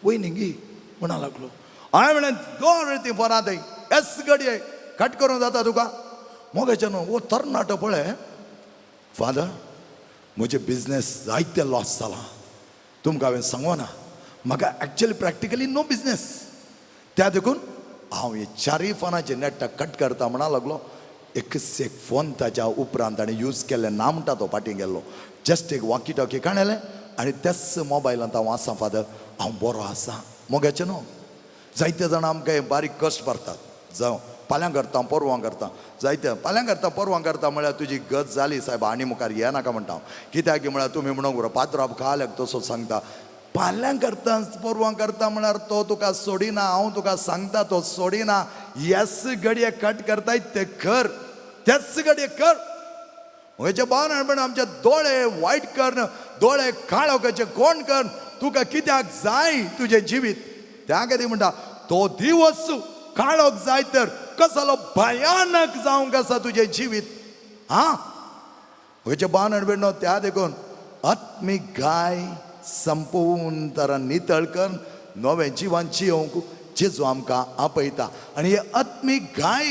वय न्ही गी म्हणा लागलो. हांवें म्हणलें 2 रे ती फोनां थंय एस घडये कट करूंक जाता तुका. मोगाच्यान हो तरणाटो पळय, फादर म्हजें बिजनेस जायते लॉस जाला, तुमकां हांवें सांगोना, म्हाका एक्चुअली प्रॅक्टिकली नो बिजनेस, त्या देखून हांव हे 4 फोनाचे नेट कट करता म्हणा लागलो. एकच एक फोन ताच्या उपरांत ताणें यूज केल्लें ना म्हणटा, तो फाटीं गेल्लो, जस्ट एक वॉकी टॉकी काणलें आनी त्याच मोबायलांत हांव आसा फादर, हांव बरो आसा. मोगाचें न्हू, जायते जाणां आमकां हे बारीक कश्ट भरतात. जावं फाल्यां करता परवां करता जायते फाल्यां करता परवां करता म्हळ्यार तुजी गत जाली सायबा आनी मुखार ये नाका म्हणटा हांव. कित्याक म्हळ्यार तुमी म्हणूंक बरो पात्रांव खाल्याक तसो सांगता फाल्यां करता परवां करता म्हळ्यार तो तुका सोडिना. हांव तुका सांगता तो सोडिना. येस घडये कट करताय ते कर, तेच घडये कर. म्हजे बाण आमचे दोळे वायट कर, दोळे काळो करचे कोण कर, तुका कित्याक जाय तुजें जिवीत. त्या खातीर म्हणटा तो दिवस काळोख जाय तर कसलो भयानक जावंक आसा तुजें जिवीत. हा म्हजे बाण बेणो त्या देखून आत्मीक गाय संपूर्ण तरा नितळ कर नवें जिवन जियोवंक जेजू आमकां आपयता. आनी हे आत्मीक गाय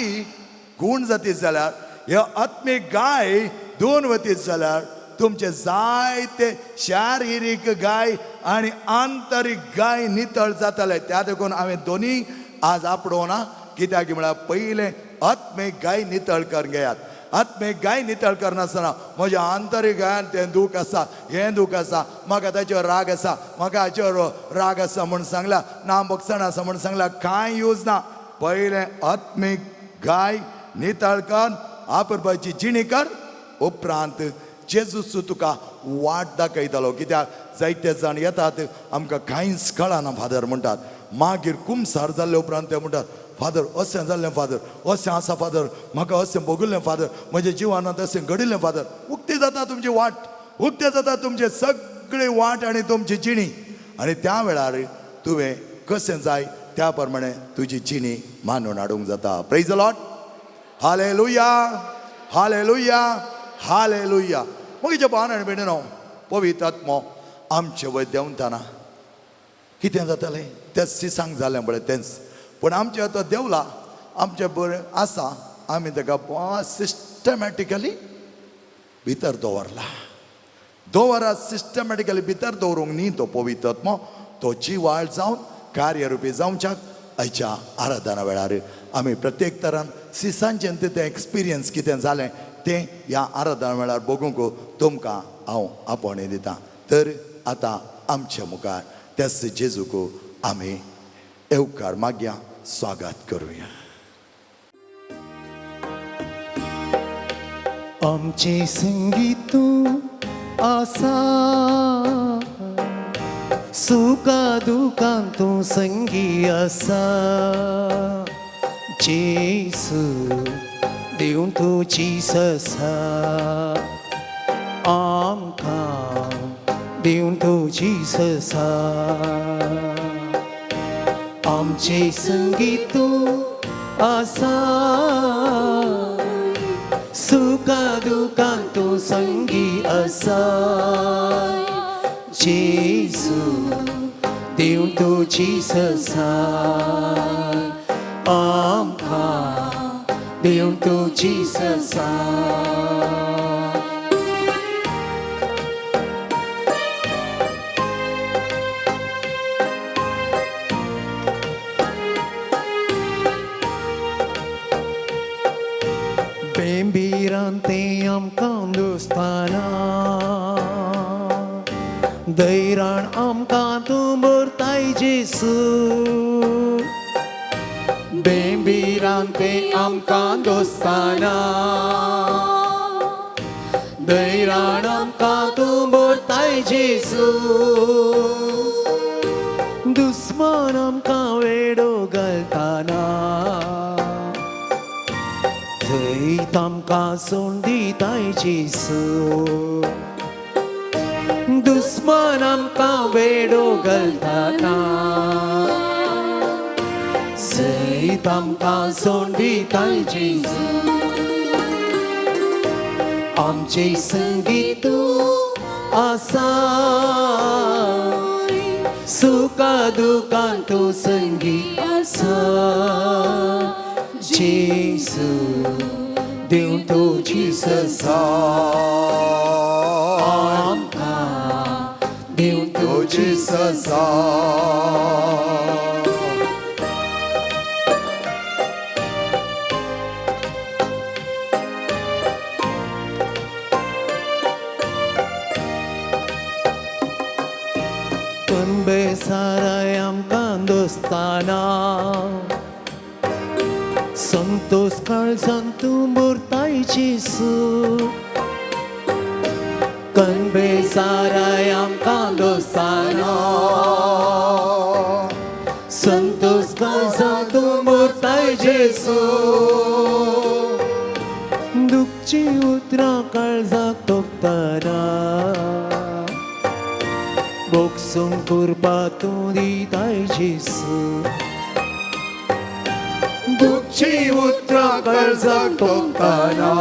गूण जातीत जाल्यार, हे आत्मीक गाय दोन वतीत जाल्यार तुमचे जायते शारिरीक गाय आनी आंतरीक गाय नितळ जातले. त्या देखून हांवें दोनी आज आपडोना. कित्याक म्हळ्यार पयलें आत्मीक गाय नितळ कर घेयात. आत्मीक गाय नितळ करनासतना म्हज्या आंतरीक गायान तें दूख आसा, हें दूख आसा, म्हाका ताचेर राग आसा, म्हाका हाचेर राग आसा म्हूण सांगला ना, भोगसण आसा म्हूण सांगला, कांय यूज ना. पयलें आत्मीक गाय नितळ कर, आपरपाची जिणी कर, उपरांत जेजूस तुका वाट दाखयतलो. कित्याक जायते जाण येतात आमकां कांयच कळना फादर म्हणटात. मागीर कुमसार जाल्ले उपरांत ते म्हणटात फादर अशें जाल्लें, फादर अशें आसा, फादर म्हाका अशें भोगिल्लें, फादर म्हज्या जिवनांत अशें घडिल्लें, फादर. उक्ती जाता तुमची वाट, उक्ती जाता तुमचे सगळी वाट आनी तुमची जिणी. आनी त्या वेळार तुवें कशें जाय त्या प्रमाणे तुजी जिणी मानून हाडूंक जाता. Praise the Lord. Hallelujah, hallelujah, hallelujah. मगीर भावान आनी भयणीनो, पवित्र आत्मो आमचे वयर देंवतना कितें जातलें तेंच सिसांक जालें पळय तेंच. पूण आमचें आतां देवला आमचें बरें आसा, आमी ताका सिस्टमॅटिकली भितर दवरला. दवरा सिस्टमॅटिकली भितर दवरूंक न्ही तो पवित्र आत्मो, तो जिवाळ जावन कार्यरुपी जावच्याक आयच्या आराधना वेळार आमी प्रत्येक तरान सिसांचें तें एक्सपिरियन्स कितें जालें तें ह्या आराधना वेळार बगूंक तुमकां हांव आपोवणें दितां. तर आतां आमच्या मुखार त्याच जेजूक आमी येवकार मागया, स्वागत करुया. आमचे संगीत आसा, सुखा दुखान तूं संगी आसा. जेसू देव तुजी ससा, आमकां देव तुजी ससा. आमचे संगीत आसा, सुखा दुखान तूं संगी आसा. जेजू देव तुजी ससा, आमकां देव तुजी ससा. बेंबिरांते आमकां दोस्ताना, दैराण आमकां तूं भरताय जेसू. बेंबिरांते आमकां दोस्ताना, दैराण आमकां तूं भरताय जेसू. दुस्मान आमकां वेडो घालताना, जैत आमकां सोड दिताय जेसू. दुस्मान आमकां वेडो घालताना, जैत आमकां सोड दिताय जेसू. आमचे संगीत आसा, सुखा दुखान तूं संगी आसा. जेसू देव तुजी ससा, आमकां देव तुजी ससा. बेसाराय आमकां दोस्ताना, संतोष काळजान तूं भरताय जेजू कनबेजाराय आमकां दोस्ताना संतोष काळजान तूं भरताय जेजू दुखची उतरां काळजाक तोपतना बोगसूंक कुरपा तूं दिताय जेजू दुखची उतरां काळजाक तोपतना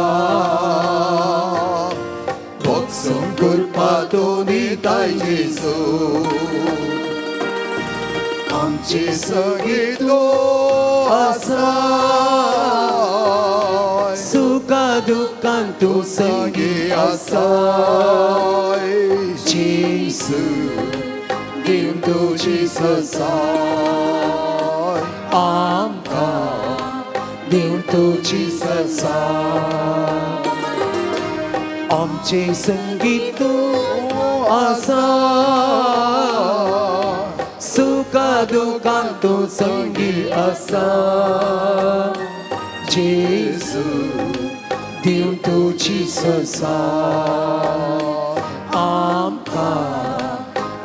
भोगसूंक कृपा तूं दिताय जेजू आमचे सगळी तूं आसा सुखा दुख्खान तूं संगी आसाय जेजू दिवन तुजी ससाय आमकां दिवन तुजी ससाय आमचे संगीत तूं आसा सुखा दुख्खान तूं संगी आसा जेजू दिवन तुजी ससाय आमकां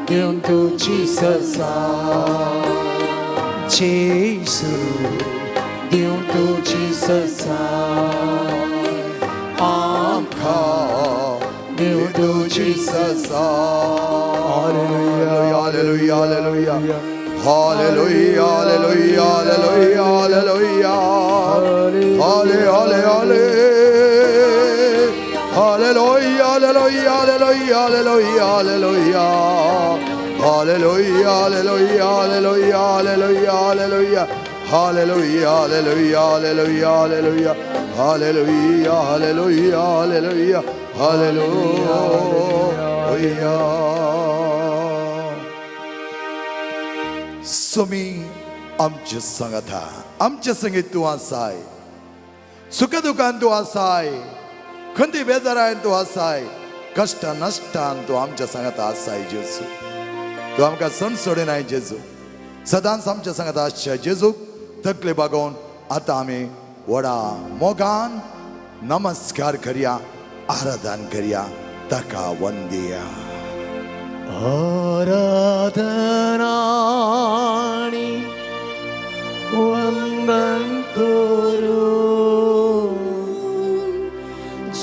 दिवन तुजी ससाय जेजू दिवन तुजी ससाय आमकां दिवन तुजी ससाय Hallelujah, hallelujah, hallelujah, hallelujah, hallelujah, hallelujah, halle, halle, halle. Hallelujah, hallelujah, hallelujah, hallelujah, hallelujah. Hallelujah, hallelujah, hallelujah, hallelujah, hallelujah. Hallelujah, hallelujah, hallelujah, hallelujah. Hallelujah, hallelujah, hallelujah, hallelujah. Sumi आमचे संगता आमचे संगीत तूं आसाय सुख दुखान तूं आसाय खंती बेजारायन तूं आसाय कश्ट नश्टान तूं आमच्या सांगात आसाय जेजू तूं आमकां सण सोडिनाय जेजू सदांच आमच्या सांगात आसच्या जेजूक तकले बागोवन आतां आमी व्हडा मोगान नमस्कार करया आराधन करया ताका वंदिया. आराधना आनी वंदन करूं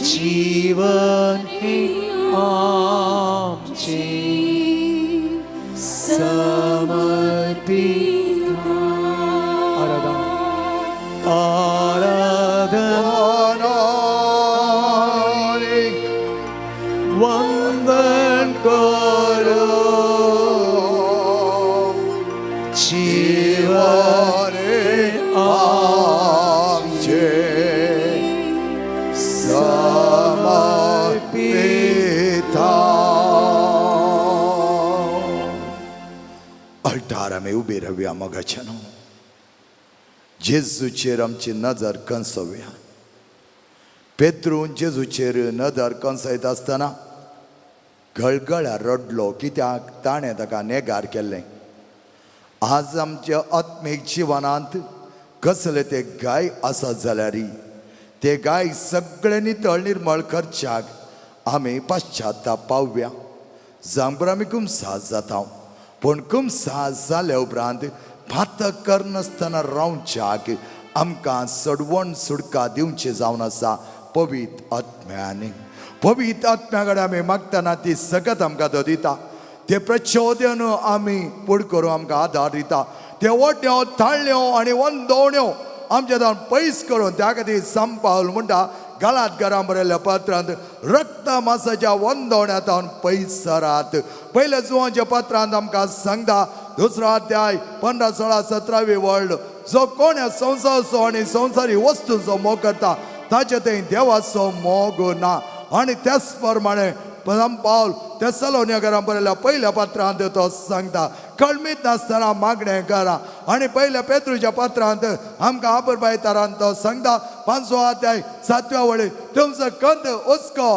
जीवन हे आमचें समर्पित. आराधना आराधना वंदन करूं जीवन आमचे समर्पिता. अल्टार आमी उबी रावया मोगाच्यानो जेजूचेर आमची नजर कंसोवया. पेत्रून जेजूचेर नदर कंसयत आसतना गळगळ्या रडलो कित्याक ताणें ताका नेगार केल्लें. आज आमच्या आत्मीक जिवनांत कसले ते गाय आसत जाल्यार ते गाय सगळे नितळ निर्मळ करच्याक आमी पश्चाताप पावया. जांबर आमी कुमसाज जाता पूण कुमसाज जाल्या उपरांत पातक करनासतना रावच्याक आमकां सडवण सुडका दिवचें जावन आसा पवित्र आत्म्यानी. पवित्र आत्म्या कडेन आमी मागतना ती सगत आमकां तो दिता. ते प्रचोदन आमी पुड करूं आमकां आदार दिता. ते वट्यो ताळ्यो आनी वंदोवण्यो आमच्या दान पयस करून त्या खातीर संपावल म्हणटा गालात घरां बरयल्ल्या पत्रांत रक्त मासाच्या वंदोवण्यात पयस सरात. पयल्या जुवांच्या पत्रांत आमकां सांगता दुसरो अध्याय 15 16 17वी वर्ड जो कोण ह्या संवसाराचो आनी संवसारी वस्तूंचो मोग करता ताचे थंय देवाचो मोग ना. आनी त्याच प्रमाणे पावल त्या सलोन्या घरां बरयल्या पयल्या पत्रांत तो सांगता कळमीत नासतना मागणें करा. आनी पयल्या पेत्रूच्या पत्रांत आमकां आबरबाय तारान तो सांगता 5वो अध्याय 7व्या वळी तुमचो कंद हुस्को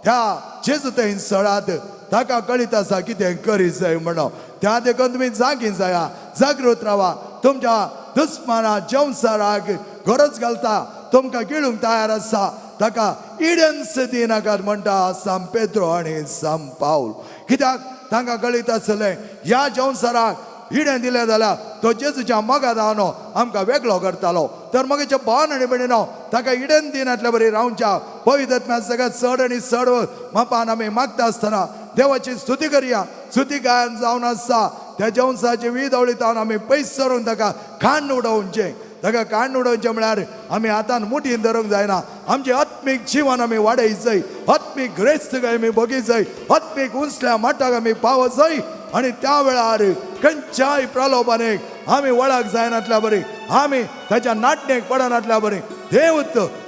त्या जेजू थंय सळात ताका कळीत आसा कितें करीत जाय म्हणून. त्या देखून तुमी जागी जाया जागृत रावा. तुमच्या दुस्माना जेवसाराक गरज घालता, तुमकां गिळूंक तयार आसा, ताका इडन्स दिनाकात म्हणटा सांत पेद्रो आनी सांत पावल. कित्याक तांकां कळीत आसलें ह्या संवसाराक इडें दिलें जाल्यार तो जेजूच्या मोगात न्हू आमकां वेगळो करतालो. तर मगेच्या भावान आनी भयणीनो ताका इडेन दिनातल्या बरी रावच्या पवित्र आत्म्या सगळ्यात चड आनी चड मापान आमी मागता आसतना देवाची स्तुती करया. स्तुती गायन जावन आसा त्या जेवसाची वीद आवळीत आमी पयस सरून ताका खांड उडोवचें. ताका कांड उडोवचें म्हळ्यार आमी हातान मुठीन धरूंक जायना. आमचें आत्मीक जिवन आमी वाडयचय, आत्मीक ग्रेस्तकाय आमी बगीचय, आत्मीक उंचल्या माटाक आमी पावचय आनी त्या वेळार खंयच्याय प्रलोभनेक आमी वळख जायनातल्या बरी, आमी ताच्या नाटणेक पडनातल्या बरी देव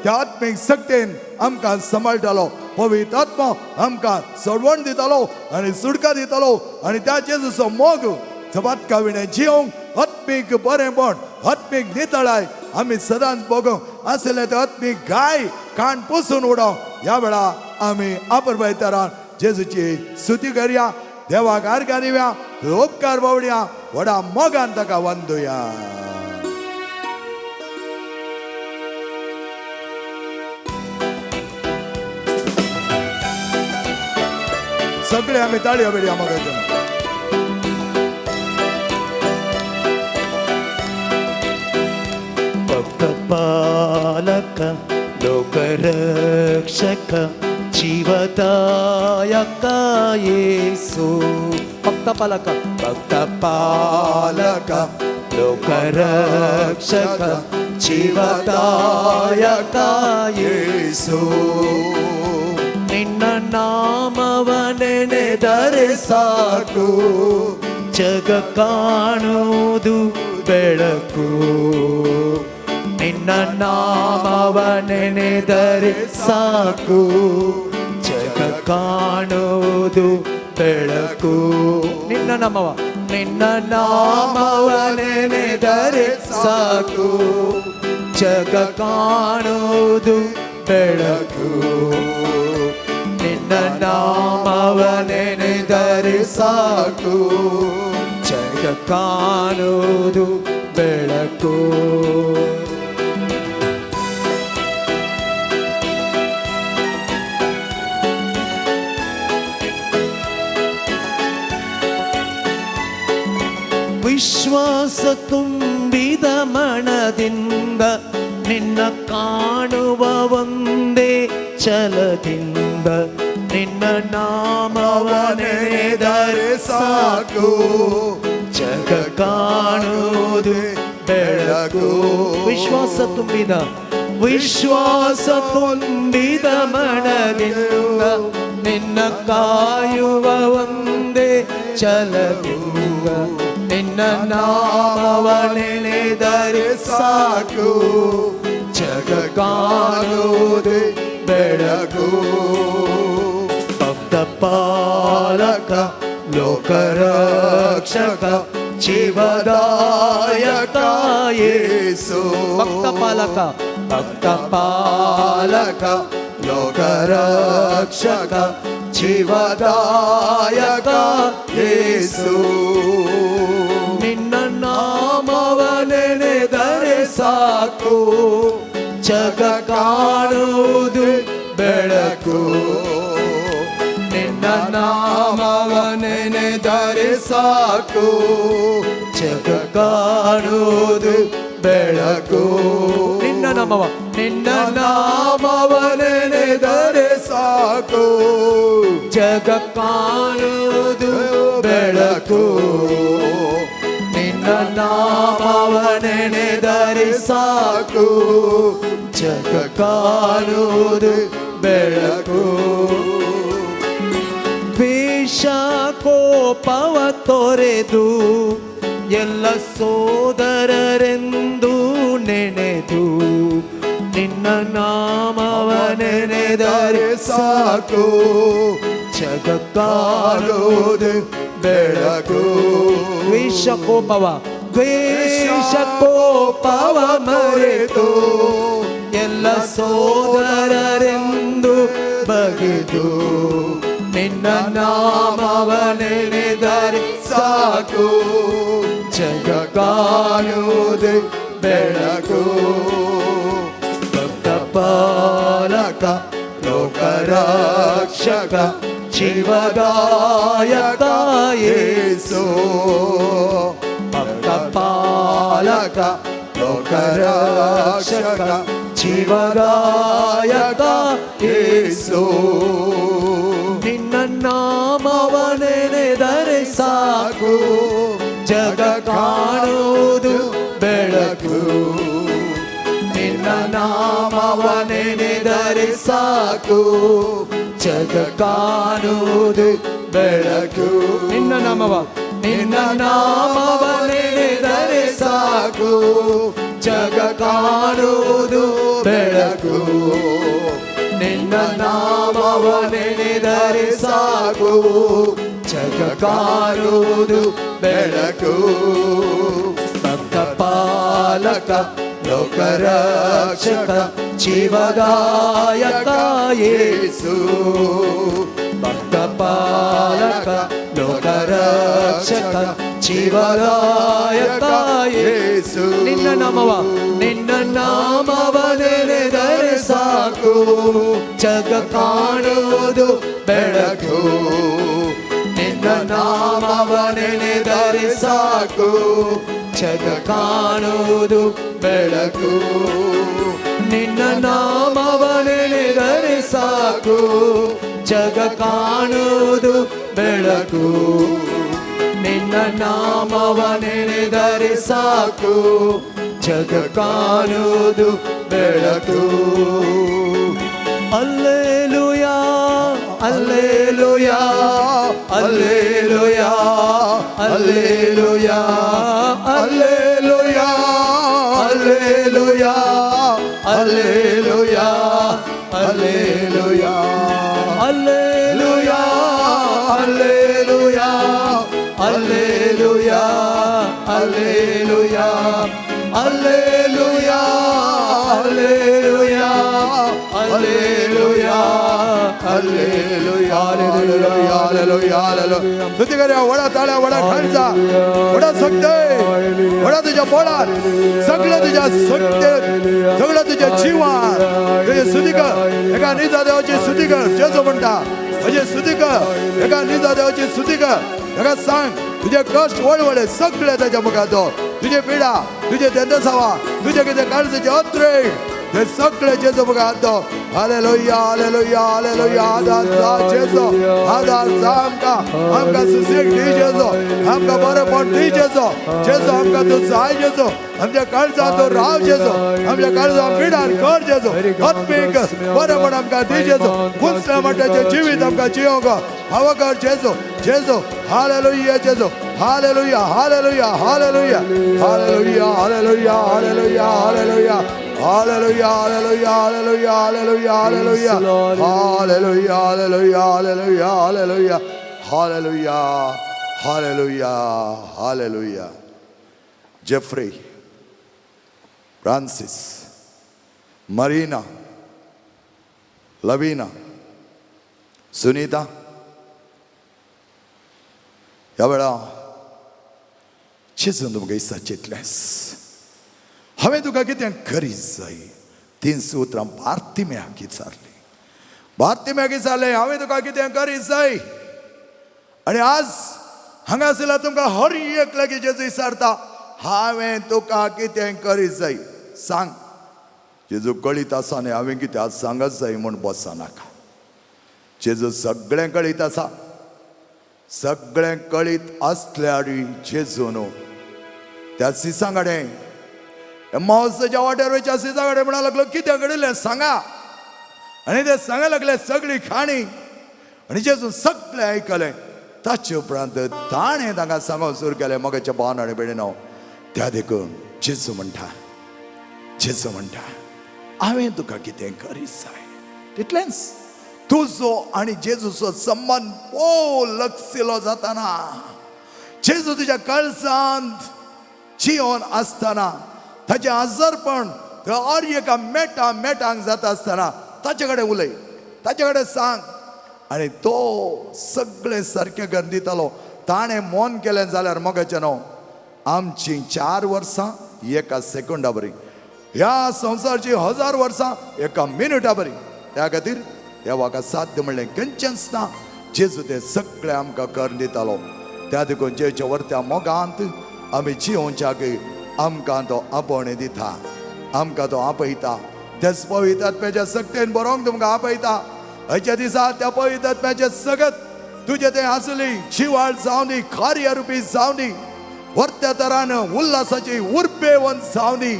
त्या आत्मीक शक्तेन आमकां सांबाळटालो. पवित्र आत्मा आमकां सोडवण दितालो आनी सुटका दितालो आनी त्या जेजूचो मोग जबातका विणें जिवंक आत्मीक बरेंपण, आत्मीक नितळाय आमी सदांच भोगूंक आसले ते आत्मीक गाय कान पुसून उडोवंक ह्या वेळा आमी आपरबाय तरान जेजूची स्तुती करया, देवाक आर्गां दिवया, उपकार बावडया, व्हडा मोगान ताका वंदुया. सगळे आमी ताळयो बेडया मोगाच्या. भक्त पालक लोकरक्षक जीवदायक येसू. भक्त पालक, भक्त पालक लोकरक्षक जीवदायक येसू. ನಿನ್ನ ನಾಮವ ನೆನೆದರೆ ಸಾಕು, ಜಗ ಕಾಣುವುದು ಬೆಳಕು. ನಿನ್ನ ನಾಮವ ನೆನೆದರೆ ಸಾಕು, ಜಗ ಕಾಣುವುದು ಬೆಳಕು. ನಿನ್ನ ನಾಮವ, ನಿನ್ನ ನಾಮವ ನೆನೆದರೆ ಸಾಕು, ಜಗ ಕಾಣುವುದು ಬೆಳಕು. ನಿನ್ನ ನಾಮವ ನೆನೆದರೆ ಸಾಕು, ಜಗ ಕಾಣುವುದು ಬೆಳಕು. ವಿಶ್ವಾಸ ತುಂಬಿದ ಮನದಿಂದ ನಿನ್ನ ಕಾಣುವ ಒಂದೇ ಛಲದಿಂದ ನಿನ್ನ ನಾಮವ ನೆನೆದರೆ ಸಾಕು, ಜಗ ಕಾಣುವುದು ಬೆಳಕು. ವಿಶ್ವಾಸ ತುಂಬಿದ, ವಿಶ್ವಾಸ ತುಂಬಿದ ಮನದಿಂದ ನಿನ್ನ ಕಾಯುವ ಒಂದೇ ಛಲದಿಂದ ನಿನ್ನ ನಾಮವ ನೆನೆದರೆ ಸಾಕು, ಜಗ ಕಾಣುವುದು ಬೆಳಕು. ಭಕ್ತ ಪಾಲಕ ಲೋಕರಕ್ಷಕ ಜೀವದಾಯಕ ಯೇಸು. ಭಕ್ತ ಪಾಲಕ, ಭಕ್ತ ಪಾಲಕ ಲೋಕರಕ್ಷಕ ಜೀವದಾಯಕ ಯೇಸು. ನಿನ್ನ ನಾಮವ ನೆನೆದರೆ ಸಾಕು, ಜಗ ಕಾಣುವುದು ಬೆಳಕು. ನಿನ್ನ ನಾಮವ ನೆನೆದರೆ ಸಾಕು, ಜಗ ಕಾಣುವುದು ಬೆಳಕು. ನಿನ್ನ ನಾಮವ, ನಿನ್ನ ನಾಮವ ನೆನೆದರೆ ಸಾಕು, ಜಗ ಕಾಣುವುದು ಬೆಳಕು. ನಿನ್ನ ನಾಮವ ನೆನೆದರೆ ಸಾಕು, ಜಗ ಕಾಣುವುದು ಬೆಳಕು. ದ್ವೇಷ ಕೋಪವ ತೊರೆದು ಎಲ್ಲ ಸೋದರರೆಂದು ನೆನೆದು ನಿನ್ನ ನಾಮವ ನೆನೆದರೆ ಸಾಕು, ಜಗ ಕಾಣುವುದು ಬೆಳಕು. ದ್ವೇಷ ಕೋಪವ, ದ್ವೇಷ ಕೋಪವ ಮರೆತು ಎಲ್ಲ ಸೋದರರೆಂದು ಬಗೆದು ನಿನ್ನ ನಾಮವ ನೆನೆದರೆ ಸಾಕು, ಜಗ ಕಾಣುವುದು ಬೆಳಕು. ಲೋಕರಕ್ಷಕ ಜೀವದಾಯಕ ಯೇಸು, ಭಕ್ತ ಪಾಲಕ ಲೋಕರಕ್ಷಕ ಜೀವದಾಯಕ ಯೇಸು. ನಿನ್ನ ನಾಮವ ನೆನೆದರೆ ಸಾಕು, ಜಗ ಕಾಣುವುದು ಬೆಳಕು. ನಿನ್ನ ನಾಮವ ನೆನೆದರೆ ಸಾಕು, ಜಗ ಕಾಣುವುದು ಬೆಳಕು. ನಿನ್ನ ನಾಮವ, ನಿನ್ನ ನಾಮವ ನೆನೆದರೆ ಸಾಕು, ಜಗ ಕಾಣುವುದು ಬೆಳಕು. ನಿನ್ನ ನಾಮವ ನೆನೆದರೆ ಸಾಕು, ಜಗ ಕಾಣುವುದು ಬೆಳಕು. ಭಕ್ತ ಪಾಲಕ ಲೋಕರಕ್ಷಕ ಜೀವದಾಯಕ ಯೇಸು, ಭಕ್ತ ಪಾಲಕ ಲೋಕರಕ್ಷಕ ಜೀವದಾಯಕ ಯೇಸು. ನಿನ್ನ ನಾಮವ, ನಿನ್ನ ನಾಮವ ನೆನೆದರೆ ಸಾಕು, ಜಗ ಕಾಣುವುದು ಬೆಳಕು. ನಿನ್ನ ನಾಮವ ನೆನೆದರೆ ಸಾಕು, ಜಗ ಕಾಣುವುದು ಬೆಳಕು. ನಿನ್ನ ನಾಮವ ನೆನೆದರೆ ಸಾಕು, ಜಗ ಕಾಣುವುದು ಬೆಳಕು. ನಿನ್ನ ನಾಮವ ನೆನೆದರೆ ಸಾಕು, ಜಗ ಕಾಣುವುದು ಬೆಳಕು. Alleluia, alleluia, alleluia, alleluia, alleluia, alleluia, alleluia, alleluia, alleluia, alleluia, alleluia, alleluia, alleluia, alleluia, alleluia, alleluia, hallelujah, hallelujah. स्तुती करूया. वडा ताळ्या, वडा खालचा, वडा सगळे, वडा तुझ्या बोळात, सगळं तुझ्या सत्तेत, सगळं तुझ्या जिवात तुझे स्तुती कर. एका निजा देवाची स्तुती कर. जेजू म्हणटा म्हजे स्तुती कर. एका निजा देवाची स्तुती कर. ताका सांग तुझे कश्ट वळवळे सगळे ताच्या मुखार दवर. तुझे पिडा, तुझे तेंदसावा, तुझे कितें काळजाचे अत्रेक, हे सगळे जेजू मुखार दवर. Hallelujah, hallelujah, hallelujah. आधार जा जेजू, आधार जा आमकां. आमकां सुसेग दी जेजू, आमकां बरेपण दी जेजू. जेजू आमकां तूं जाय जेजू. आमच्या काळजांत तूं राव जेजू. आमच्या काळजांत पिडार कर जेजू. आत्मीक बरेपण आमकां दी जेजू. उंचल्या मट्टाचें जिवीत आमकां जियोंक हवा कर जेजू. जेजू हालेलुया, जेजू hallelujah, hallelujah, hallelujah, hallelujah, hallelujah, hallelujah, hallelujah, hallelujah, hallelujah, hallelujah, hallelujah, hallelujah, hallelujah, hallelujah, hallelujah, hallelujah, hallelujah, hallelujah, hallelujah. Jeffrey, Francis, Marina, Lavina, Sunita, ह्या वेळा चिजून तुमकां इत्सा चिंतलेंस हांवें तुका कितें करीत जाय. तीन उतरां बार्तिम्याक विचारली, बार्तिम्याक विचारलें हांवें तुका कितें करीत जाय. आनी आज हांगा आशिल्ल्या तुमकां हर एक लागीं जेजू विचारता हांवें तुका कितें करीत जाय. सांग. जेजू कळीत आसा न्ही हांवें कितें आज सांगत जाय म्हूण बसनाका. जेजू सगळें कळीत आसा. सगळें कळीत आसल्यार जेजू न्हू त्या सिसां कडेन, मावसाच्या वाट्यार वयच्या सिसां कडेन म्हणा लागलो कितें घडिल्लें सांगा. आनी ते सांगा लागले सगळी खाणी. आनी जेजून सगळें आयकलें. ताचे उपरांत ताणें तांकां सांगूंक सुरू केलें मगाच्या भावान आनी भयणीनो. त्या देखून जेजू म्हणटा, जेजू म्हणटा हांवें तुका कितें करीत जाय. तितलेंच. तुजो आनी जेजूचो संबंद भोव लक्षिलो जाताना, जेजू तुज्या काळजांत जिवन आसतना, ताचें आजारपण हर एका मेटा मेटांक जाता आसतना ताचे कडेन उलय, ताचे कडेन सांग. आनी तो सगळें सारकें करून दितालो. ताणें मोन केलें जाल्यार मोगाचें न्हू आमचीं 4 वर्सां एका सेकंडा बरी, ह्या संवसारची 1000 वर्सां एका मिनटा बरी. त्या खातीर देवाक साध्य म्हणलें खंयचेंच ना. जेजू ते सगळे आमकां करून दितालो. त्या देखून जेच्या वरत्या मोगांत आमी जियोवच्याक आमकां तो आपोवणें दिता, आमकां तो आपयता. त्याच पवित्र आत्म्याच्या सक्तेन बरोवंक तुमकां आपयता. हयच्या दिसा त्या पवित्र आत्म्याचे सगत तुजे तें आसली जिवाळ जावनी, कार्य रुपी जावनी, वरत्या तरान उल्हासाची उर्बेवन जावनी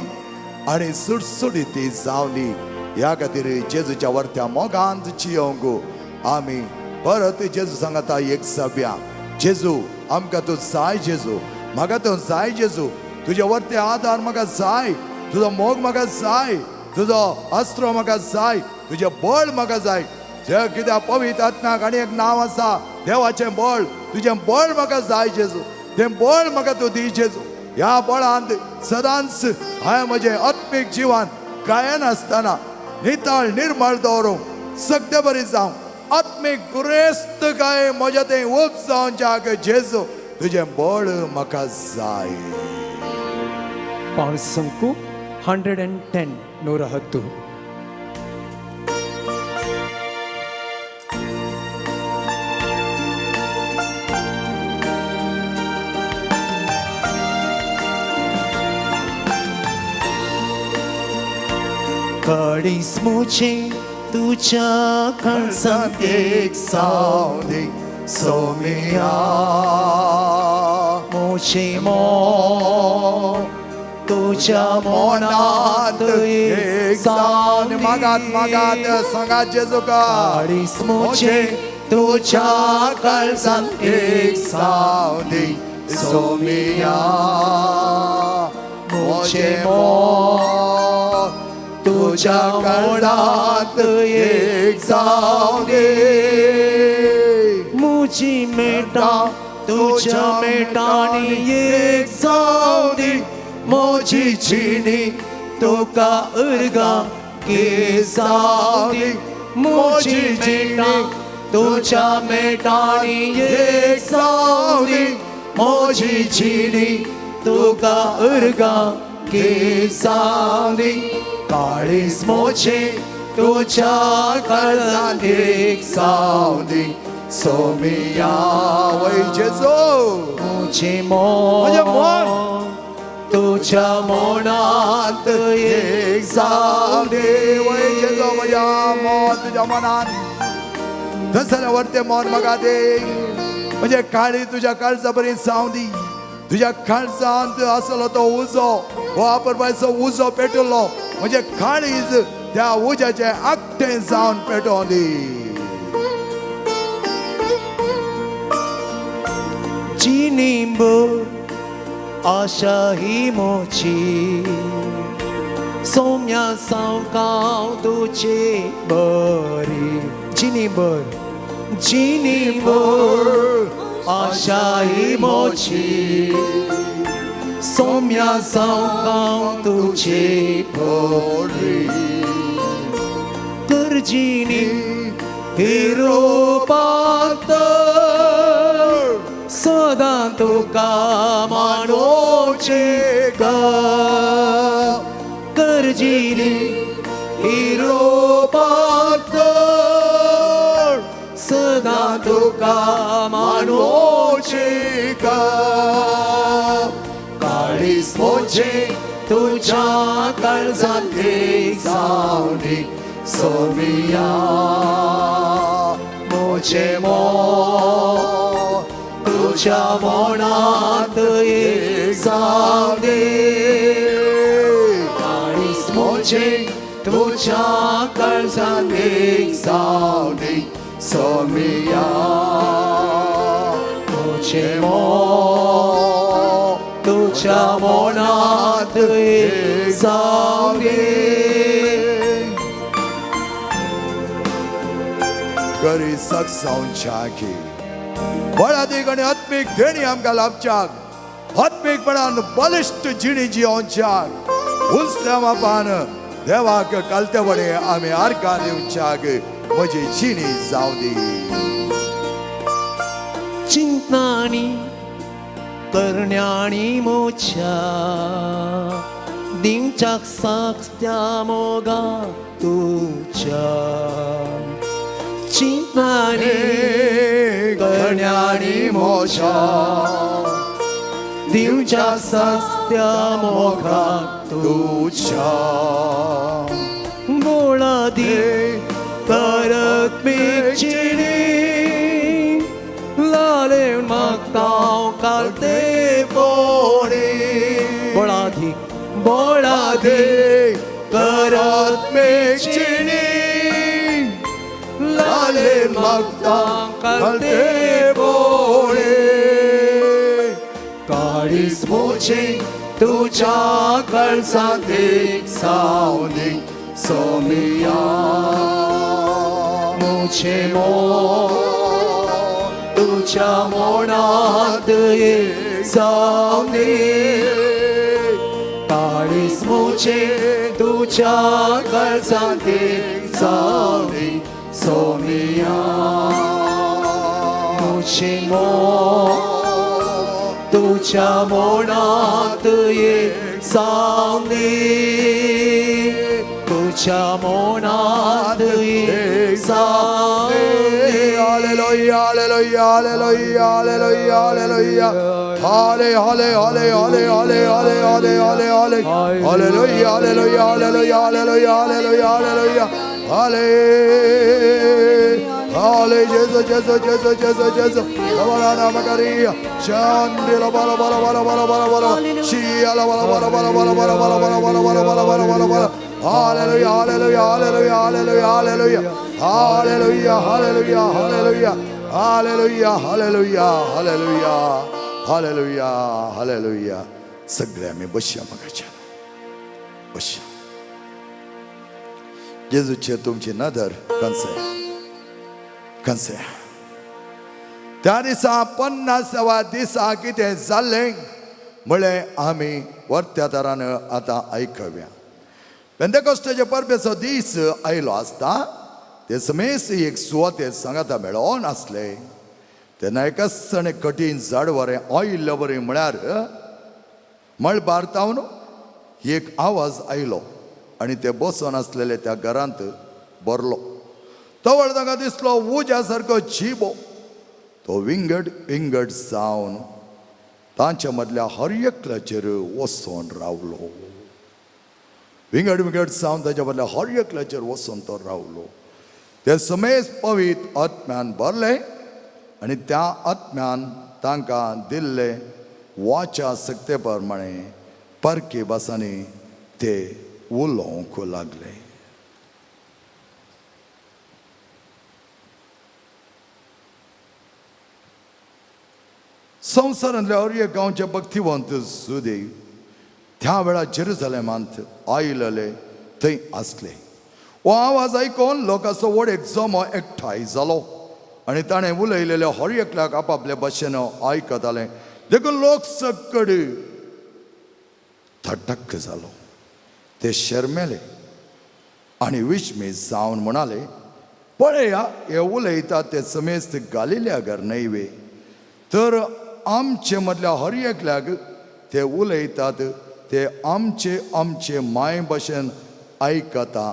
आनी सुडसुडीत ती जावनी. ह्या खातीर जेजूच्या वरत्या मोगांत जियोवंक आमी परत जेजू सांगता एक सभ्या. जेजू आमकां तूं जाय, जेजू म्हाका तूं जाय, जेजू तुजे वरते आदार म्हाका जाय, तुजो मोग म्हाका जाय, तुजो अस्त्र म्हाका जाय, तुजें बळ म्हाका जाय. जे कित्याक पवित्र आत्म्याक आनी एक नांव आसा देवाचें बळ. तुजें बळ म्हाका जाय जेजू, तें बळ म्हाका तूं दी जेजू. ह्या बळांत सदांच हांवें म्हजें आत्मीक जिवन गायनासतना नितळ निर्मळ दवरूंक सगळे बरी जावं. आत्मीक गुरेस्त काय म्हज्या तें उप जावच्याक जेजू तुजें बळ म्हाका जाय. पावसंकू 110 110. काळीज मुझे तुझ्या काळजांत एक सावली सोमिया, मुझे मोग तुझ्या मनात मनात एक सावली. मागात मागात सांगात जेजूका. काळीज मुझे तुझ्या काळजांत एक सावली सोमिया, मुझे मोग तुझ्या काळजांत एक सावली. मुझी मेटा तुझ्या मेटानी एक सावली, मोजी जिणी तुका उर्गा की सावली. मोजी मेटा तुझ्या मेटानी एक सावली, मोजी जिणी तुका उर्गा की सावली. काळीज मोजे तुझ्या काळजांत एक सावली सोमिया. वय जेजू मुझे मोग तुझ्या मनात एक सावली. वय जेजू म्हज्या मन तुज्या मनान थंयसर वरतें मन म्हाका दे. म्हणजे काळी तुज्या काळजा बरी सावली. तुज्या काळजांत आसलो तो उजो, वापरपाचो उजो पेटलो म्हणजे काळीज त्या उज्याचें आकटें जावन पेटोवन दी. जिनिंब आशा ही मोची, सोम्या सावकाव तुझे बरी. जिनिंबर जिनिंब आशा ही मोची, सोम्या सावकाव तुझे बरी. करजिनी हिरोपात सदां तुका मानोचे गा. करजिनी हिरोपात सदां तुका मानोचे गा. काळीज मोजे तुझ्या काळजांत एक सावली सोमिया, मोजे मोग तुझ्या मनात एक सावली. काळीज मोजे तुझ्या काळजांत एक सावली सोमिया, मोजे मोग तुझ्या मनात एक सावली. गरी सकसावच्याकी बळादीक आनी आत्मीक देणी आमकां लाभच्याक, आत्मीकपणान बलिश्ट जिणी जियोवच्याक, उंचल्या मापान देवाक कालतेपणे आमी आर्गां दिवच्याक म्हजी जिणी जावं दी. चिंतनानी करण्यानी मोच्या दिवच्याक साक्स त्या मोगा तुज्या. चिंतनांनी करण्यांनी मोशा दिवच्या सस्त्या मोगाक तुझ्या बोळा दी करत मेचिणी लाले मागता कालते पोणे बोळाधी बोळाधी करत मेचिणी लाले मागता कालते पोणे काळीज मोचे तुझ्या कळसांत एक सावली सोमिया मुझे मोर तुझ्या मोणात एक सावली काळीज मुझे तुझ्या कळसांत एक सावली सोमिया मुझे मोर तुझ्या मोणात एक सावली तुझ्या मोणात एक सावली. Hallelujah, hallelujah, hallelujah, hallelujah, hallelujah. Halle, halle, halle, halle, halle, halle, halle, halle, halle. Hallelujah, hallelujah, hallelujah, hallelujah, hallelujah, hallelujah. Halle, halle, Jesus, Jesus, Jesus, Jesus, Jesus. Labalana Makaria, Shandi la bala bala bala bala bala bala. Shia la bala bala bala bala bala bala bala bala bala bala bala bala bala. Hallelujah, hallelujah, hallelujah, hallelujah, hallelujah. Hallelujah, hallelujah, hallelujah. Hallelujah, hallelujah, hallelujah. Hallelujah, hallelujah. सगळे आम्ही बसया मगाच्या बसया. जेजूचे तुमची नदर कंसे कंसे त्या दिसा 50व्या दिसा कितें जाल्लें म्हळें आमी वर्त्या तरान आतां आयकव्या. पेंतेकोस्टाचे परबेचो दीस आयलो आसता ते समेस एक सुवातेर सांगाता मेळोन आसले तेन्ना एकाच कठीण झाड वरें आयिल्ले बरें म्हळ्यार मळबार तावन एक आवाज आयलो आनी ते बसोन आसलेले त्या घरांत भरलो. तवळ तांकां दिसलो उज्या सारको जिबो तो विंगड विंगड जावन तांच्या मदल्या हर एकल्याचेर वचोन रावलो. विंगड विंगड जावन ताच्या मदल्या हर एकल्याचेर वचोन तो रावलो. ते समेज पवित्र आत्म्यान भरले आनी त्या आत्म्यान तांकां दिल्ले वाच्या सक्ते प्रमाणे परकी भासांनी ते उलोवंक लागले. संवसारांतल्या हर एक गांवचे भक्तिवंत सुदेव त्या वेळार जेरुजलेमांत आयिल्ले थंय आसले. हो आवाज आयकून लोकांचो व्हड एक जमो एकठांय जालो आनी ताणें उलयलेले हर एकल्याक आपापले भाशेन आयकताले. देखून लोक सकड थटक जालो. ते शर्मेले आनी विस्मीत जावन म्हणाले, पळया हे उलयतात ते समेस्त गालिल्या घर न्हय वे, तर आमचे मदल्या हर एकल्याक ते उलयतात ते आमचे आमचे माय भाशेन आयकता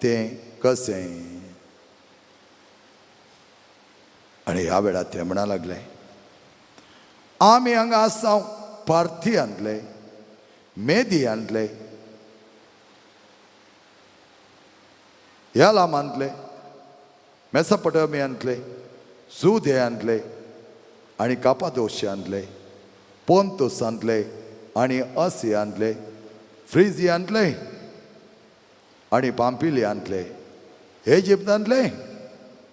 तें कशें. आनी ह्या वेळार ते म्हणा लागले, आमी हांगा आसा पार्थियांतले, मेदियांतले, एलामांतले, मेसपटोमियांतले, जुदेयांतले आनी कापादोश्यांतले, पोंतोसांतले आनी असियांतले, फ्रिजियांतले आनी पांपिलियांतले, इजिप्तांतले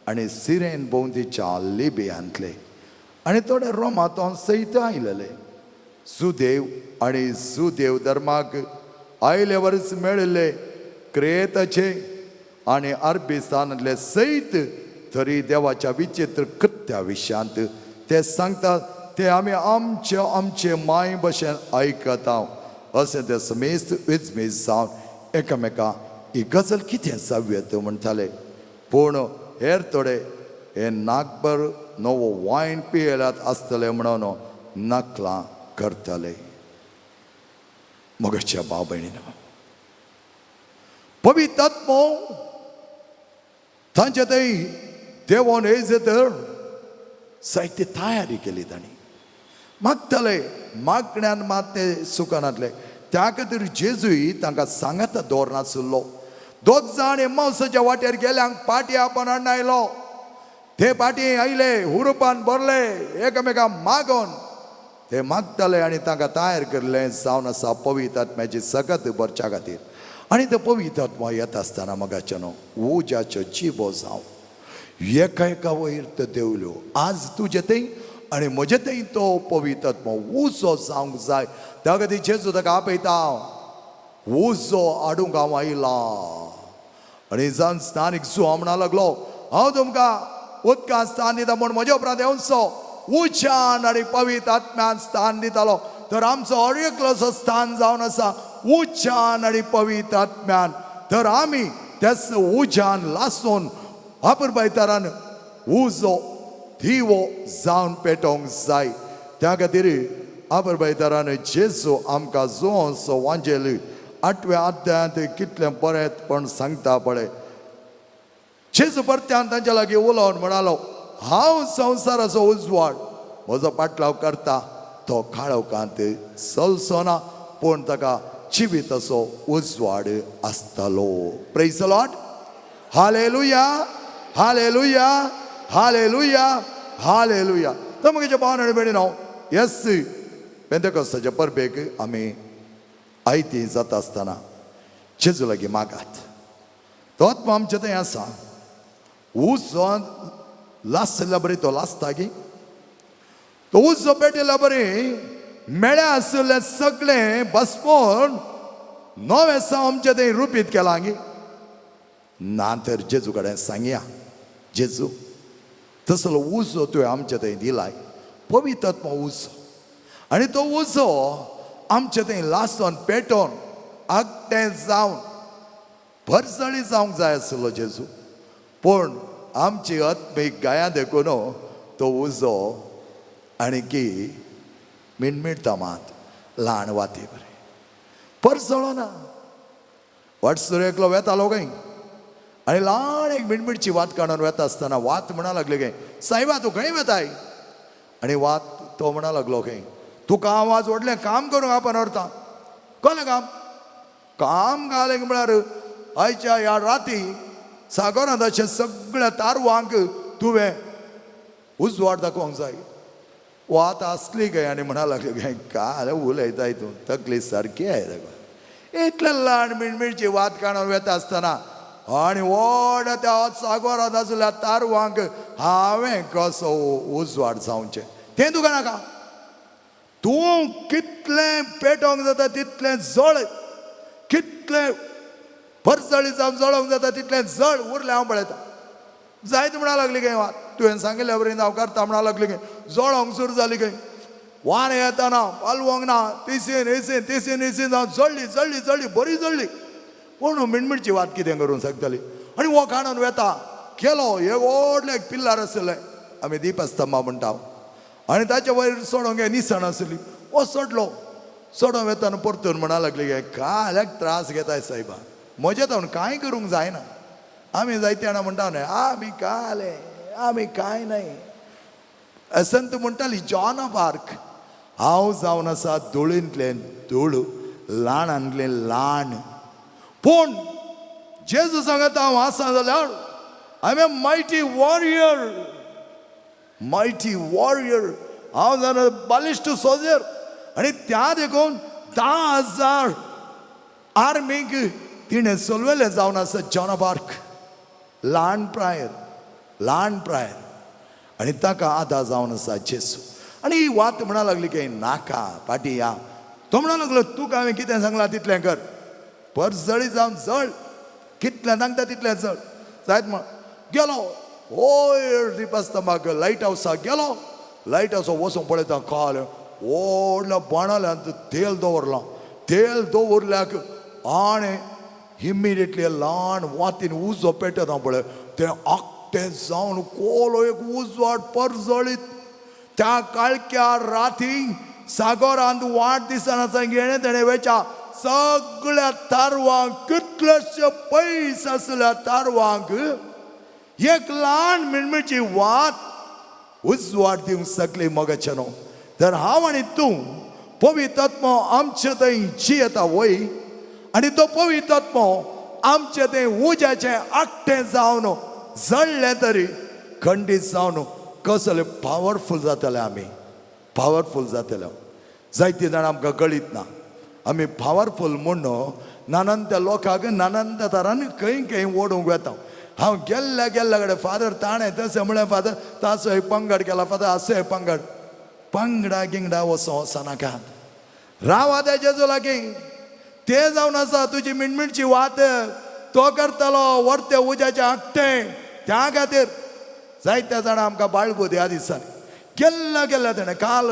आनी सिरेन भोंवतीच्या लिबियांतले आनी थोडे रोमांत सयत आयलेले. सुदेव आनी सुदेव धर्माक आयले वरीच मेळिल्ले क्रेताचे आनी अरबी स्थानांतले सयत तरी देवाच्या विचित्र कृत्या विशयांत ते सांगतात ते आमी आमचे आमचे माय भशेन आयकता अशें ते समेस्त विजमीत जावन एकामेका ही गजल कितें जावं म्हणटाले. पूण हेर थोडे हे नाकभर नवो वायन पियेल्यात आसतले म्हणून नकलां करताले. मगच्या भाव भयणीन पवित्र आत्मो तांचे थंय देवोन येयजे तर जायती तयारी केली तांणी. मागताले मागण्यान मात ते सुकनातले. त्या खातीर जेजूय तांकां सांगाता दवरनासलो. दोग जाण एम्मावसाच्या वाटेर गेल्यांक पाटी आपण हाडून आयलो. ते पाटी आयले हुरुपान भरले एकामेका मागोन ते मागताले आनी तांकां तयार केल्लें जावन आसा पवित्र आत्म्याची सगत भरच्या खातीर. आनी ते पवित्र आत्मा येता आसतना मगाचें न्हू उज्याच्यो जिबो जावन एका एका वयर त्यो देंवल्यो. आज तुजे थंय आनी म्हजे थंय तो पवित्र आत्मो उजो जावंक जाय. त्या खातीर जेजू ताका आपयता, उजो हाडूंक हांव आयलां. आनी जावन स्थानीक जुआ म्हणा लागलो, हांव तुमकां उदकान स्थान दिता म्हूण म्हज्या उपरांत येवचो उज्यान आनी पवित्र आत्म्यान स्थान दितालो. तर आमचो हर एकलोसो स्थान जावन आसा उज्यान आनी पवित्र आत्म्यान. तर आमी त्याच उज्यान लासून आपुरबायतारान उजो दिवो जावन पेटोवंक जाय. त्या खातीर आपुरबायतारान जेजू आमकां जुवांचो वांजेल 8व्या अध्यायांत कितलें बरेंपण सांगता पळय. जेजू परत्यान तांच्या लागीं उलोवन म्हणालो, हांव संवसाराचो उजवाड, म्हजो पाटलाव करता तो काळोखांत चलचो ना पूण ताका जिविताचो उजवाड आसतलो. Praise the Lord. Hallelujah, hallelujah, hallelujah, hallelujah. तर म्हगेल्या भावान आनी भयणीनो, येस पेंतेकोस्ताच्या परबेक आमी आयती जाता आसतना जेजू लागीं मागात. तो आत्मा आमचे थंय आसा. उजो लासल्या बरी तो लासता गी, तो उजो पेटिल्ल्या बरी मेळ्या आशिल्लें सगळें बसपोन नवें साव आमचे थंय रुपीत केलां गी. ना तर जेजू कडेन सांगया, जेजू तसलो उजो तुवें आमचे थंय दिलाय, पवित्र आत्मा उजो, आनी तो उजो आमचे थंय लासोन पेटोवन आगटें जावन भरसळी जावंक जाय आसलो जेजू. पूण आमची आत्मीक गाया देखून तो उजो आनी की मिणमिणता मात ल्हान वाती बरी परसळो ना. वाटसर एकलो वेतालो खंय आनी ल्हान एक मिणमिणची वात काडून वेता आसतना वात म्हणा लागली खंय, सायबा तूं खंय वेताय? आनी वात तो म्हणा लागलो खंय, तुका हांव आज व्हडलें काम करूंक आपण व्हरता. कसलें काम? काम घालें म्हळ्यार आयच्या ह्या राती सागरांत अशें सगळ्या तारवांक तुवें उजवाड दाखोवंक जाय. वात आसली काय आनी म्हणा लागली काय, काय उलयताय तूं, तकली सारकी आहे ताका. इतलें ल्हान मिणमिणची वात काडून वेता आसतना आनी व्हड त्या सागरांत आसल्या तारवांक हांवें कसो उजवाड जावचें तें तुका नाका. तूं कितलें पेटोवंक जाता तितलें जळ, कितलें परजळी जावन जळोवंक जाता तितलें जळ, उरलें हांव पळयता. जायत म्हणा लागली खंय वात, तुवें सांगिल्ल्या बरी हांव करता म्हणा लागली खंय. जळोवंक सुरू जाली खंय, वारें येताना पालवंक ना, तिसीन इसीन तिसीन इसीन जावन जळ्ळी जळ्ळी जळ्ळी बरी जळ्ळी. पूण मिणमिणची वात कितें करूंक शकतली? आनी हो काडून वेता केलो हे व्हडलें एक पिल्लार आशिल्लें, आमी दीपस्तंभा म्हणटा, आनी ताचे वयर सोडोवंक निसण आसली. हो सोडलो, सोडोवंक वेताना परतून म्हणा लागली काय, काल्याक त्रास घेताय सायबा, म्हजें तावन कांय करूंक जायना. आमी जायते जाणां म्हणटा न्हय, आमी काले आमी कांय न्हय. संत म्हणटाली जॉन ऑफ आर्क, हांव जावन आसा धुळींतलें धूळ, ल्हानांतलें ल्हान, पूण जेजू सांगता हांव आसा जाल्यार I am a mighty warrior, mighty warrior. हांव जावन बालिश्ट सोल्जर. आनी त्या देखून 10,000 आर्मीक तिणें चलवयलें जावन आसा जॉन ऑफ आर्क, ल्हान प्रायर, ल्हान प्रायर. आनी ताका आदार जावन आसा जेजू. आनी ही वात म्हणा लागली की नाका पाटी या. तो म्हणा लागलो, तुका हांवें कितें सांगलां तितलें कर, परजळी जावन जळ, कितलें सांगता तितलें जळ. जायत म्हण गेलो वयर दीपस्तंभाक लायट हावसाक गेलो. लायट हावसाक वचून पळयता काल व्हडल्या बाणाल्यांत तेल दवरलां. तेल दवरल्याक आनी इमिडिएटली ल्हान वातीन उजो पेटता पळय, तें आकटें जावन कोलो एक उजवाड परजळीत. त्या काळख्या राती सागरांत वाट दिसना घेणे तेणें वेच्या सगळ्या तारवांक, कितलेशे पयस आसल्या तारवांक एक ल्हान मिणमिणची वात उजवाड दिवंक शकली मोगाचें न्हू. तर हांव आनी तूं पवित्र आत्मो आमचे थंय जियेता वय आनी तो पवित्र आत्मो आमचे थंय उज्याचें आकटें जावन जळ्ळें तरी खंडीत जावन कसले पावरफूल जातले आमी, पावरफूल जातले. जायतीं जाणां आमकां कळीत ना आमी पावरफूल म्हूण नानांत्या लोकांक नानांत्या तरांनी खंय खंय ओडूंक वेता. हांव गेल्ल्या गेल्ल्या कडेन फादर ताणें तशें म्हळें, फादर ताचो एक पंगड केला, फादर आसो एक पंगड, पंगडा गिंगडा वचो वचनाकात, रावा त्या जेजू लागीं. ते जावन आसा तुजी मिणमिणची वात, तो करतलो वर्ते उज्याचें आकटें. त्या खातीर जायत्या जाणां आमकां बाळबूद ह्या दिसांनी गेल्ल्या गेल्ल्या. तेणें काल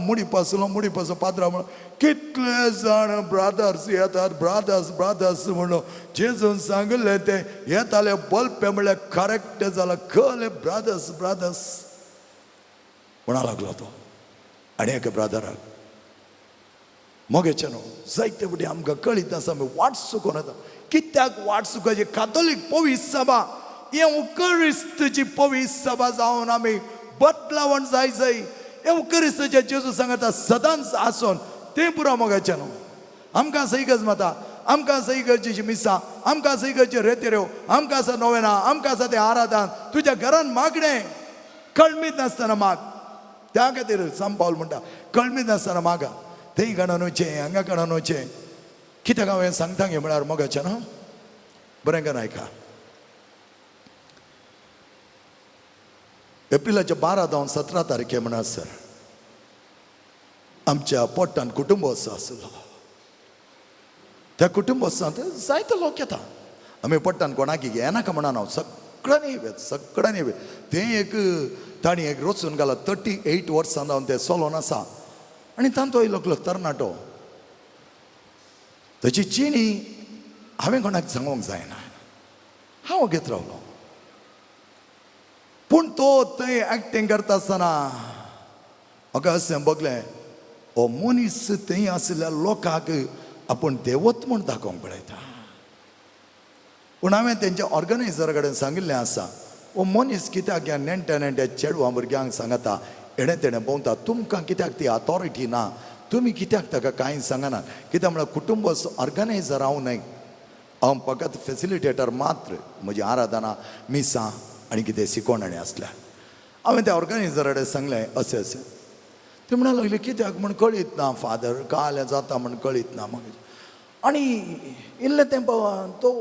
मुडी पासलो, मुडी पासलो पाद्रा म्हणून कितले जाण ब्रादर्स येतात, ब्रादर्स ब्रादर्स म्हणून जेजून सांगिल्लें ते येताले. बल्पे म्हणल्यार करेक्ट जालां, कळ्ळें ब्रादर्स ब्रादर्स म्हणा लागलो तो. आनी एका ब्रादराक मोगेचें न्हू जायते फावटी आमकां कळीत आसा आमी वाट चुकोन येता. कित्याक वाट चुकोवची? कातोलीक पवित्र सभा हें क्रिस्तची पवित्र सभा जावन आमी बदलावण जाय जाय. हें क्रिस्तच्या जेजू सांगता सदांच आसून तें पुरो मोगाचें न्हू. आमकां सही गज माता, आमकां सही गरजेची मिसां, आमकां सही गरजे रेतेऱ्यो, आमकां आसा नोवेना, आमकां आसा तें आराधन. तुज्या घरान मागणें कळमीत नासतना माग. त्या खातीर सांपावल म्हणटा कळमीत नासतना मागा, थंय कणन वचें हांगा कणन वचें. कित्याक हांव हें सांगता गे म्हळ्यार मोगाचें न्हू बरें करून आयका. एप्रिलाच्या 12 जावन 17 तारखे म्हणसर आमच्या पोटान कुटुंबोत्सव आसलो. त्या कुटुंबोत्सवांत जायते लोक येता. आमी पोटान कोणाक येनाका म्हणा हांव, सगळ्यांनी वेत, सगळ्यांनी वेत. तें एक तांणी एक रचून घाला 38 वर्सां जावन तें चलोन आसा. आनी तांचो येयलो एकलो तरणाटो, ताची चिणी हांवें कोणाक सांगूंक जायना, हांव घेत रावलो. पूण तो थंय एक्टींग करता आसतना म्हाका अशें बगलें, हो मनीस थंय आशिल्ल्या लोकांक आपूण देवत म्हूण दाखोवंक पळयता. पूण हांवें तेंच्या ऑर्गनायझरा कडेन सांगिल्लें आसा, हो मनीस कित्याक ह्या नेण्ट्या नेण्ट्या चेडवां भुरग्यांक सांगता, हेणें तेणें भोंवता, तुमकां कित्याक ती ऑथॉरिटी ना, तुमी कित्याक ताका कांय सांगना? कित्याक म्हळ्यार कुटुंब ऑर्गनायझर हांव न्हय, हांव फकत फेसिलिटेटर मात्र. म्हजी आराधना मिसां आनी कितें शिकोवणी आसल्या. हांवें त्या ऑर्गनायझरा कडेन सांगलें अशें अशें. ते म्हणूंक लागले कित्याक म्हूण कळीत ना फादर, काल जाता म्हूण कळीत ना मागीर. आनी इल्लें तेंपान तो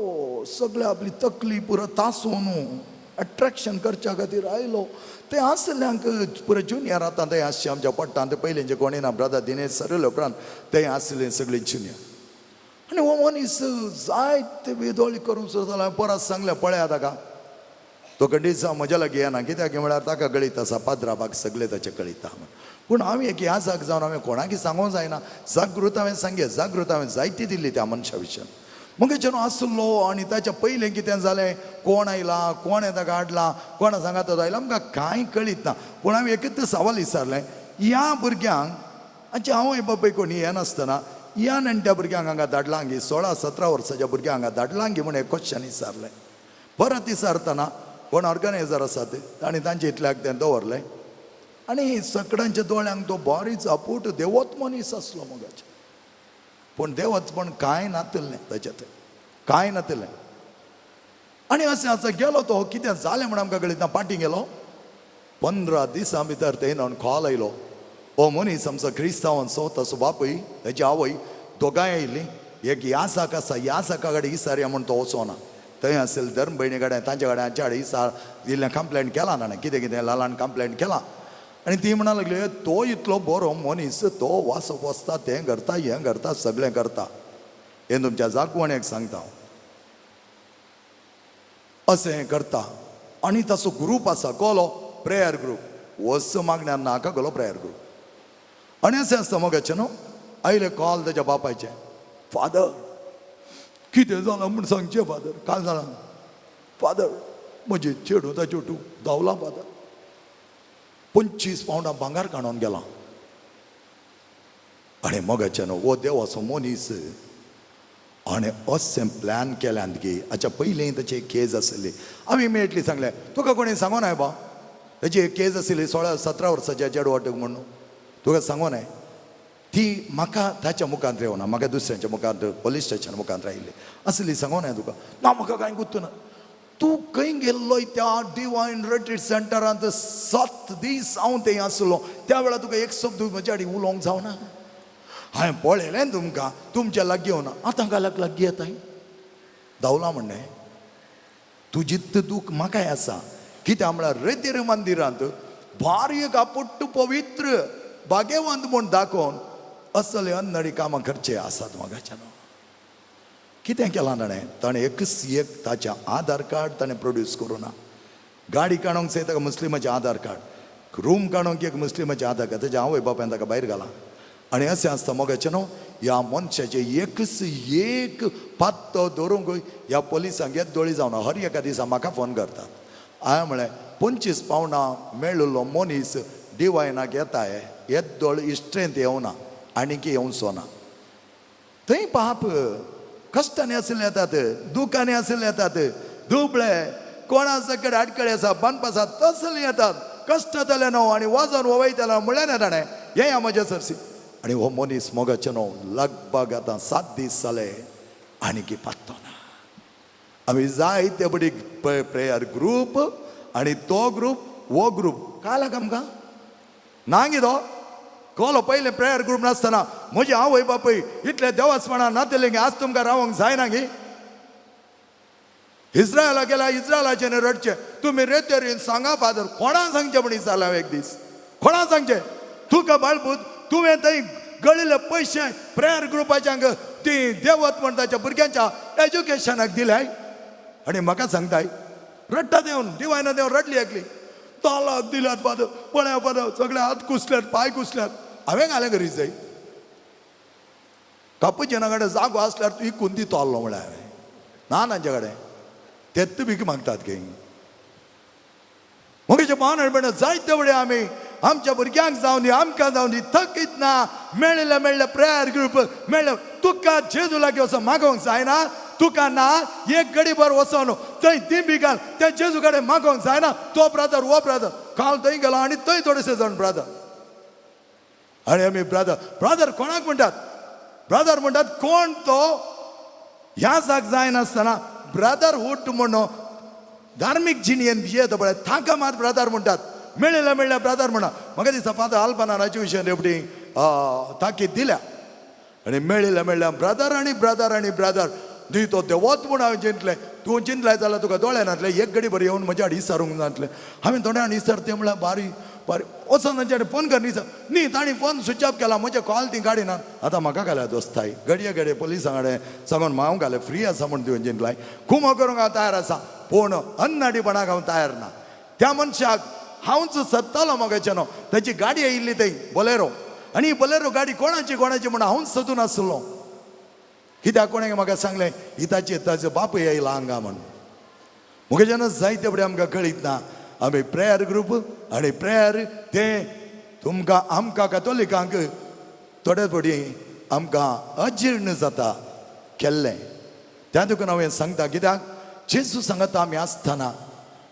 सगळे आपली तकली पुरो तासून अट्रेक्शन करच्या खातीर आयलो. ते आसल्यांक पुरो ज्युनियर आतां ते आसचे आमच्या पट्टान, ते पयलींचे कोणी ना, ब्रदर दिनेश सरले उपरांत ते आसले सगळे ज्युनियर. आनी हो मनीस जायते वेदोळी करूंक सुरू जालो. परत सांगलें पळया ताका, तो खंडीत म्हज्या लागीं येना, कित्याक म्हळ्यार ताका कळीत आसा पाद्राबाक सगळें ताचें कळीत आहा. पूण हांव एक ह्या जाग जावन हांवें कोणाकय सांगूंक जायना, जागृत हांवें सांगे, जागृत हांवें जायती दिल्ली त्या मनशा विशयान. मगेर जेन्ना आसलो आनी ताच्या पयलें कितें जालें, कोण आयला, कोणें ताका हाडला, कोणा सांगात तो आयला, आमकां कांय कळीत ना. पूण हांवें एकच सवाल विचारलें ह्या भुरग्यांक, आनी हांव बापाय कोणी येनासतना ह्या नेण्ट्या भुरग्यांक हांगा धाडलां गी, 16-17 वर्साच्या भुरग्यांक हांगा धाडलां गी म्हूण एक क्वेश्चन विचारलें. परत विचारतना कोण ऑर्गनायझर आसात तांणी तांचे इतल्याक तें दवरलें. आनी सगळ्यांच्या दोळ्यांक तो बारीक आपूट देवत मनीस आसलो मगाचें. पूण देवत पण कांय नातिल्लें ताचें, थंय कांय नातिल्लें. आनी अशें आसा गेलो तो, कितें जालें म्हूण आमकां कळीत ना. पाटी गेलो 15 दिसां भितर थंय कॉल आयलो, हो मनीस आमचो क्रिस्तांवांचो, ताचो बापूय ताची आवय दोगांय आयिल्लीं. एक ह्या साक आसा, ह्या साका कडेन इसारया म्हूण तो वचोना, थंय आशिल्ले धर्म भयणी कडेन तांचे कडेन हांचे कडेन इसार इल्लें कंप्लेंट केलां ताणें, कितें कितें लालान कंप्लेंट केलां. आनी ती म्हणा लागली तो इतलो बरो मनीस, तो वासप वचता, तें करता, हें करता, सगळें करता. हें तुमच्या जागवणेक सांगता हांव, अशें करता. आनी ताचो ग्रूप आसा कोलो प्रेयर ग्रूप, वच मागण्यान नाका गेलो प्रेयर ग्रूप. आनी अशें आसता मोगाचें न्हू, आयले कॉल ताच्या बापायचें, फादर कितें जालां म्हूण सांगचें फादर, काल जालां फादर, म्हजें चेडूं ताचें चेडूं धांवलां फादर, 25 पावंडां भांगर काडून गेलां. आनी मोगाचें न्हू हो देवाचो मनीस आनी अशें प्लॅन केल्यान की हाच्या पयलीं ताची एक केज आशिल्ली. हांवें इमिडिएटली सांगलें, तुका कोणी सांगो नाय बा, ताची एक केज आशिल्ली 16-17 वर्साच्या चेडवाटक म्हणून, तुका सांगो नाय. ती म्हाका ताच्या मुखांत येवना, म्हाका दुसऱ्यांच्या मुखांत पोलीस स्टेशन मुखांत आयिल्ली आसली, सांगो नाय तुका ना, म्हाका कांय गुत्तू ना. तूं खंय गेल्लोय त्या डिवायन रिट्रीट सेंटरांत 7 दीस हांव थंय आसलो, त्या वेळार तुका एक शब्द म्हज्या आडी उलोवंक जावना. हांवें पळयलें तुमकां, तुमच्या लागीं येवना, आतां घालक लागीं येताय धांवला म्हणणें. तुजीत दूख म्हाकाय आसा, कित्याक म्हळ्यार रेतीर मंदिरांत भारी एक आपुट्ट पवित्र भाग्यवंत म्हूण दाखोवन असले अन्नडी कामां करचे आसात म्हाकाच्यान. कितें केलां ताणें, ताणें एकच एक ताचें आधार कार्ड ताणें प्रोड्यूस करूं ना. गाडी काडूंक जाय ताका मुस्लिमाचें आधार कार्ड, रूम काडूंक एक मुस्लिमाचें आधार कार्ड, ताच्या आवय बापायन ताका भायर घालां. आनी अशें आसता मोगाचें न्हू, ह्या मनशाचें एकच एक पात्तो दवरूंक ह्या पोलिसांक येदोळी जावना. हर एका दिसा म्हाका फोन करतात. हांवें म्हळें 25 पावंडां मेळिल्लो मनीस डिवायनाक येता, येदोळ इश्ट्रेंत येवना आनीक येवचो ना. थंय पाप कश्टांनी आशिल्ले येतात, दुखांनी आशिल्ले येतात, दुबळे कोणा सकड आडकळे आसा, बांदपा आसा तसले येतात, कश्ट जाले न्हू आनी वजन वयतलो म्हणलें ना ताणें, येया म्हज्या सरशी. आनी हो मनीस मोगाचें न्हू लगभग आतां 7 दीस जाले आनीक पात्तो ना. आमी जायते बडी प्रेयर ग्रूप आनी तो ग्रूप हो ग्रूप काल आमकां ना गे तो कोलो पयलें प्रेयर ग्रूप नासतना म्हजी आवय बापूय इतले देवासपणा नातले आज तुमकां रावंक जायना गे. इस्रायला गेला, इस्रायलाचें रडचें तुमी रेतेरीन सांगा फादर, कोणाक सांगचें म्हण विचारलें हांवें एक दीस, कोणाक सांगचें तुका बाळपूत तुवें थंय गळिल्ले पयशे प्रेयर ग्रुपाच्यांक ती देवत म्हण ताच्या भुरग्यांच्या एज्युकेशनाक दिल्याय. आनी म्हाका सांगताय रडटा देवन डिवायना देवन रडली एकली, तालाक दिल्यात फादर, पळया फादर सगळे हात कुसल्यात पांय कुसल्यात. हांवें घालें घरी जाय कापुचीना कडेन जागो आसल्यार तूं इकून दितो आहलो म्हळ्यार हांवें ना तांचे कडेन तेत्त भीक मागतात की म्हजे भावन भयण जायते वडे आमी आमच्या भुरग्यांक जावन दी आमकां जावन दी थकीत ना. मेळिल्ले मेळ्ळे प्रेयर ग्रूप मेळ्ळे, तुका जेजू लागीं वचोन मागोवंक जायना, तुका ना एक गडीभर वचोन थंय दिंबी घाल त्या जेजू कडेन मागोवंक जायना. तो ब्रादर हो ब्रादर काल थंय गेलो आनी थंय थोडेशे जाण ब्रादर. आनी आमी ब्रादर ब्रादर कोणाक म्हणटात, ब्रादर म्हणटात कोण तो ह्या जाग जायनासतना ब्रादरहूड म्हणून धार्मीक जिणेन जियेता पळय ताका मात ब्रादर म्हणटात. मेळिल्ले मेळ्ळे ब्रादर म्हणा. म्हाका दिसता फादर आल्बानान हाचे विशयान रेपटी ताकीद दिल्या. आनी मेळिल्ले मेळ्ळे ब्रादर आनी ब्रादर आनी ब्रादर न्ही तो देवत म्हूण हांवें चिंतलें, तूं चिंतलें जाल्यार तुका दोळे नातले एक घडी बरी येवन म्हज्या आड विचारूंक नातलें. हांवें थोड्या आनी विचारतें म्हळ्यार बारी बारी वचोन तांचे कडेन फोन कर न्ही न्ही तांणी फोन स्विच ऑफ केला, म्हजे कॉल ती काडिनात. आतां म्हाका घाल्या दोस्ताय घडये घडये पोलिसां कडेन सांगून हांव घालें फ्री आसा म्हूण तुवें चिंतलाय, खुमो करूंक हांव तयार आसा पूण अन्नाडीपणाक हांव तयार ना. त्या मनशाक हांवच सत्तालो मोगाचें न्हू, ताची गाडी आयिल्ली थंय बोलेरो, आनी ही बोलेरो गाडी कोणाची कोणाची म्हूण हांवच सोदून आसलो. कित्याक कोणें म्हाका सांगलें ही ताची ताचो बापूय आयला हांगा म्हूण. म्हज्यान जायते फुडें आमकां कळीत ना आमी प्रेयर ग्रूप आनी प्रेयर तें तुमकां आमकां कथोलिकांक थोडे फावटी आमकां अजीर्ण जाता केल्लें. त्या देखून हांव हें सांगता कित्याक जेजू सांगता आमी आसतना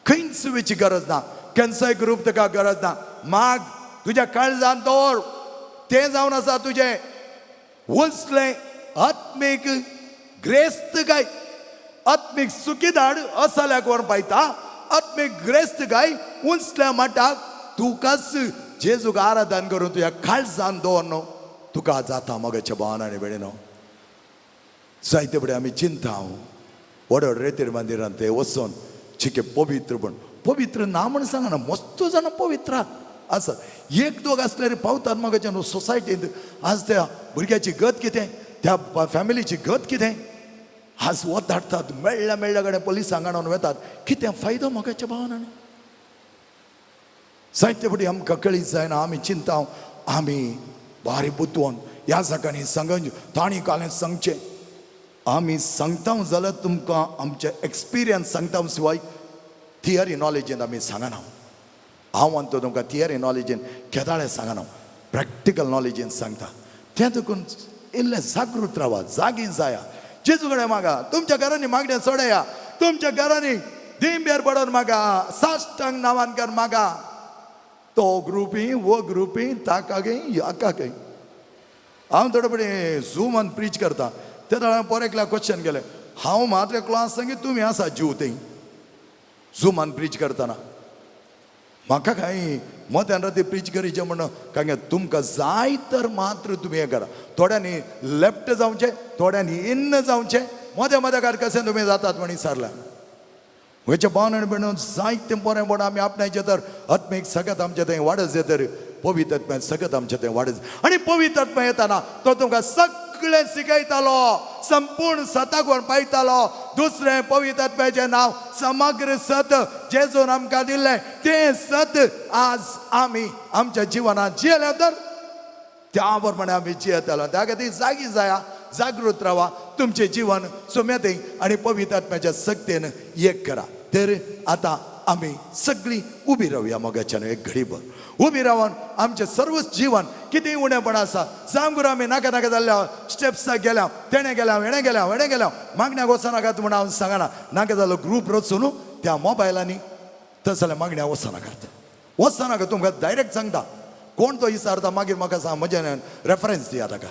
खंयच वयची गरज ना, केन्साय ग्रूप ताका गरज ना. माग तुज्या काळजान दवर तें जावन आसा तुजें वचलें आत्मीक ग्रेस्त काय आत्मीक सुखीदाड असाल्याक व्हरून पायता, आत्मीक ग्रेस्त काय उंचल्या माटाक तुकाच जेजूक आराधन करून तुज्या काळजान दवर न्हू तुका जाता मगाच्या भावान आनी भयणीनो. जायते फुडें आमी चिंता व्हड व्हड रेतीर मंदिरांत ते वचून चिके पवित्र पण पवित्र ना म्हण सांगना, मस्त जाणां पवित्र आसा. एक दोग आसल्यार पावतात मगाच्या न्हू सोसायटींत. आज त्या भुरग्याची गत कितें, त्या फॅमिलीची गत कितें, आज वत धाडटात मेळ्ळ्या मेळ्ळ्या कडेन पोलिसांक हाडून वेतात, कितें फायदो मगाच्या भावनान. जायते फावटी आमकां कळीत जायना, आमी चिंता आमी बारी बुदवंत ह्या जाग्यांनी सांग तांणी कालें सांगचें. आमी सांगता जाल्यार तुमकां आमचे एक्सपिरियन्स सांगता शिवाय थियरी नॉलेजीन आमी सांगना. हांव म्हणटा तुमकां थियरी नॉलेजीन केदाळे सांगना, प्रॅक्टिकल नॉलेजीन सांगता. तें देखून इल्लें जागृत रावा, जागी जाया. जेजू कडेन मागा, तुमच्या घरांनी मागण्या सोडया, तुमच्या घरांनी दिंब्यार पडोन मागा, साश्टांग नांवान कर मागा. तो ग्रुपी वो ग्रुपी ताका गे हाका गे. हांव थोडे पडे झुमान प्रीच करता ते हांवें पोर एकल्या क्वेश्चन केलें, हांव मात्र एकलो आसा की तुमी आसा जीव थंय झुमान प्रीच करतना म्हाका कांय मध्यान राती प्रीच करीचें म्हण काय तुमकां जाय तर मात्र तुमी हें करा. थोड्यांनी लेफ्ट जावचें, थोड्यांनी इन जावचें, मदें मदें कार कशें तुमी जातात म्हण विचारलें. वयच्या भावन आनी भयणीनो जायतें बरें म्हण आमी आपणायचें तर आत्मीक सगळ्यात आमचें थंय वाडत तर पवित्र आत्म्यान सगळ्यात आमचें थंय वाडत. आनी पवित्र आत्मा येताना तो तुमकां सगळें शिकयतालो, संपूर्ण सताक व्हरून पायतालो. दुसरें पवित्र आत्म्याचें नांव समग्र सत जेजून आमकां दिल्लें तें सत आज आमी आमच्या जिवनांत जियेले तर त्या प्रमाणे आमी जियेतालो. त्या खातीर जागी जाया, जागृत रावा, तुमचें जीवन सुम्याते आनी पवित्र आत्म्याच्या सक्तेन एक करा. तर आतां आमी सगळीं उबी रावया मोगाच्यान एक घडीभर उबी रावन आमचें सर्व जीवन कितेंय उणेपण आसा जावं आमी नाका नाका जाल्ल्या स्टेप्साक गेल्या, तेणें गेल्या, हेणें गेल्या, हेणें गेल्या, मागण्याक वचनाकात म्हूण हांव सांगना. नाका जालो ग्रूप रचून त्या मोबायलांनी तसो जाल्यार मागण्या वचनाकात, वचनाका. तुमकां डायरेक्ट सांगता, कोण तो विचारता मागीर म्हाका सांग, म्हजें रेफरन्स दिया ताका.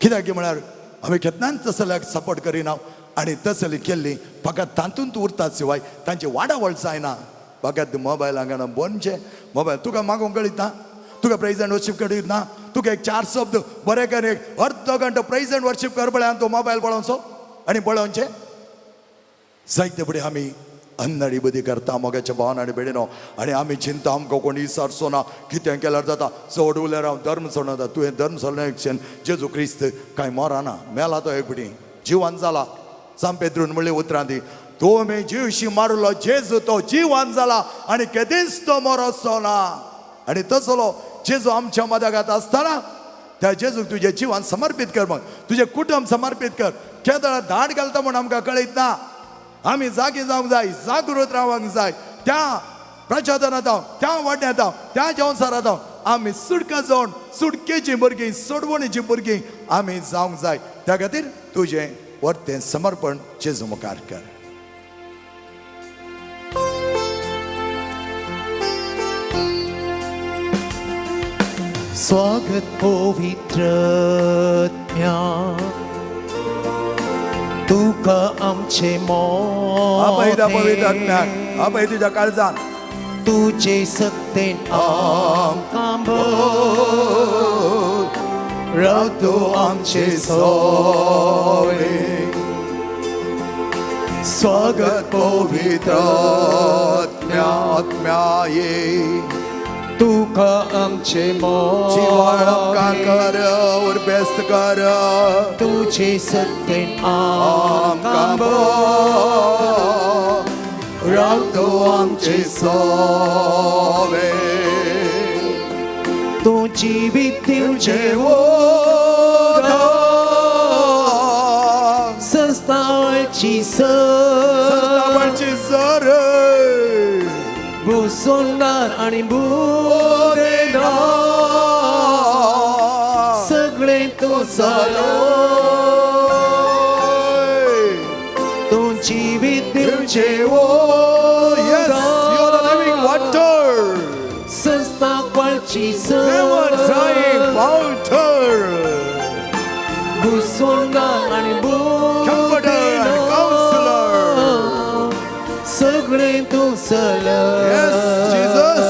कित्याक म्हळ्यार आमी केन्नाच तसल्याक सपोर्ट करिना आनी तसली केल्ली फकत तातूंत उरतात शिवाय तांची वाडावळ जायना. फकत मोबायल हांगा बनचें मोबायल तुका मागूंक कळीत ना, तुका प्रेज एंड वर्शीप कळीत ना, तुका एक चार शब्द बरें कर एक अर्द घंटो प्रेज एंड वर्शीप कर पळय आनी तूं मोबायल पळोवचो आनी पळोवचें. जायते फुडें आमी अन्नाडी बदी करता मोगाच्या भावन आनी भयणीनो. आनी आमी चिंता आमकां कोण विचारचो ना कितें केल्यार जाता. चड उल्यार हांव धर्म सोडना, तुवें धर्म सोडलें जेजू क्रिस्त कांय मोराना मेला तो एक पिटी जिवान जाला. सांपेत्रून म्हणली उतरां ती, तुमी जिवशी मारलो जेजू तो जिवान जाला आनी केदींच तो मोरचो ना. आनी तसलो जेजू आमच्या मदगात आसतना त्या जेजूक तुजें जिवान समर्पीत कर, मग तुजें कुटुंब समर्पीत कर. केदळा धाड घालता म्हूण आमकां कळयत ना. आमी जागे जावंक जाय, जागृत रावंक जाय. त्या प्रचोदनांत हांव, त्या वाडण्यांत हांव, त्या जेवणसारांत हांव आमी सुटका जावन सुटकेची भुरगीं, सोडवणीची भुरगीं आमी जावंक जाय. त्या खातीर तुजें वर्तें समर्पण जेजू मुखार कर. स्वागत पवित्र आत्म्या तुका आमचे आपयता पवित्र आत्म्याक, मोने आपय तुज्या काळजान तुजे सक्तेन आमकां भर रावतो आमचे सोवे. स्वागत पवित्र आत्म्या आत्म्या ये तुका आमचे जिवाळ आमकां मोने कर, उर्बेस्त कर, तुजे सत्तेन आमकां आमकां भर रावतो आमचे सोवे. तूं जिवीत दिवचें उदक संस्थाची सर संस्थापनची सर भुसोनार आनी बुदेना सगळें तूं जालो तूं जिवीत दिवचें Yes, you are the living water. संस्थापनची Never drying sir fountain. भुसोनार आनी Comforter and counselor. सगळें तूं चल. Yes, Jesus.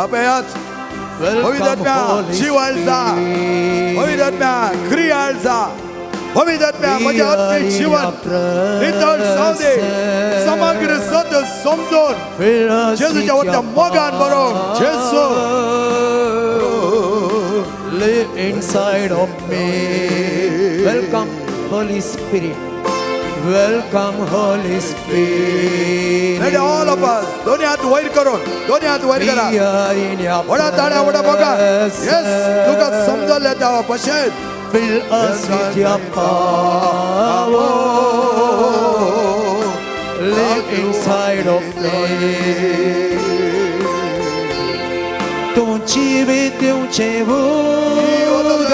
आपयात पवित्र आत्म्या जिवाळचा, पवित्र आत्म्या क्रियाळचा, पवित्र आत्म्या म्हजें आत्मीक जीवन नितळ जावं दे. समग्र सत समजून जेजूच्या वरत्या मोगान बरोवन जेजू Live inside of me. Welcome, Holy Spirit. Welcome, Holy Spirit. Let all of us दोन्ही हात वयर करून, दोन्ही हात वयर करा. We are in your व्हडा ताळ्या व्हडा मोगान. येस, तुका समजलें त्या भशेन. Fill us with your power. Live inside of me. तूं जिवीत दिवचें उदक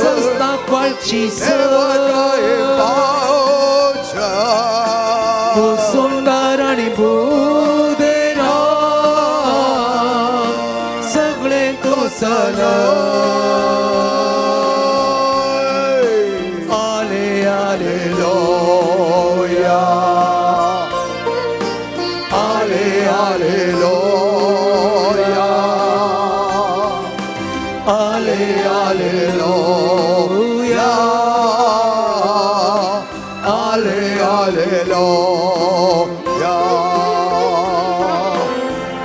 संस्थापनची देवाच्या पावच्या सुंदर आणि भूदेरा सगळे तूं चल आले आले Alleluia. Ale, alleluia. आले Alleluia. Ale, alleluia.